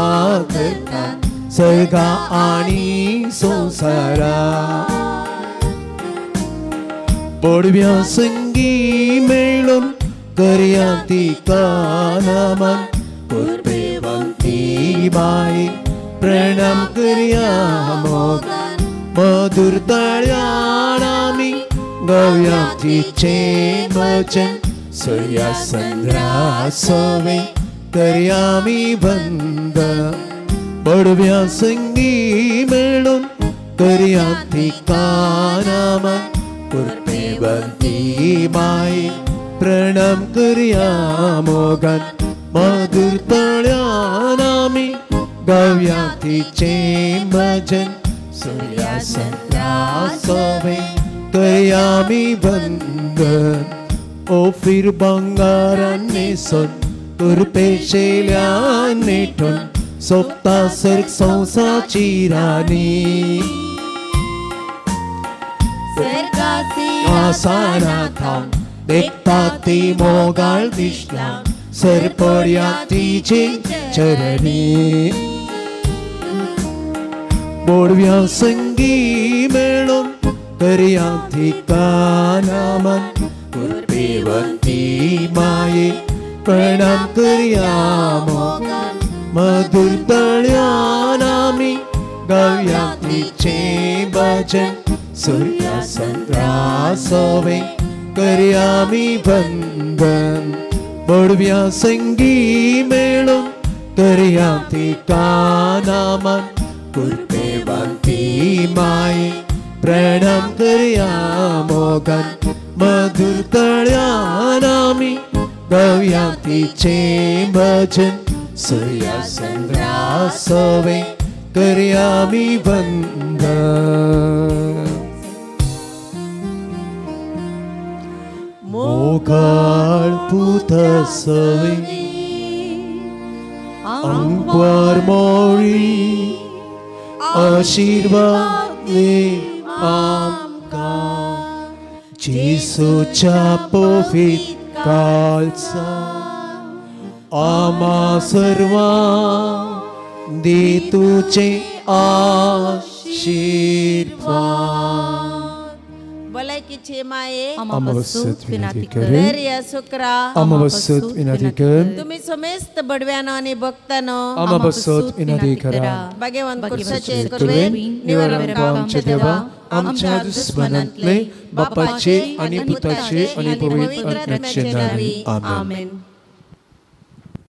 करतात सर्गा आणि संसारा. पडव्या संगी मेळून करया तिका नमन, कृपेवंती माय प्रणाम करया मोगान, मधुर ताळ्यान आमी गावया तिचे भजन, सूर्या संद्रा सवे करया मी वंदन. बडव्या संगी मेळून करया तिका नमन, कृपेवंती माय प्रणाम करया मोगान, मधुर ताळ्यान आमी गावया तिचे भजन, सूर्या संद्रा सवे करया मी वंदन. ओफीर बंगारान न्हेसून कुरपेशेल्यान निठून सोबता सर्ग संवसाराची राणी, आसनाथा देखता ती मोगाळ दिसला सरपड्या तिचे चरणी. बोडव्या संगी मेळून करया थिकानामन कृपेवंती माये प्रणाम करया मोगान मधुर तळ्यान आमी गावया तिचे भजन सूर्या संद्रा सवे करया मी वंदन बोडव्या संगी मेळून करया थिकानामन कृपेवंती माये प्रणाम करया मोगान मधुर तळ्यान आमी गावया तिचे भजन सूर्या संद्रा सवे करया मी वंदन. मोगाळ पूत सवे अंकवार मोळी आशीर्वाद दे आमकां जेसूच्या पवित्र काळजा आमा सर्वां दी तुझे आशीर्वाद. भलायकीची माये आमा विनंती कर धैर्य सुक्रा आमा विनंती कर तुम्ही समेस्त बडव्यानो आणि भक्तानो आमा विनंती करा. भाग्यवान पुरुषाचे कृपेन निवारण आमच्या देवा आमच्या दुस्मनांतले बापाचे आणि पुताचे आणि पवित्र आत्म्याचे नावे आमेन.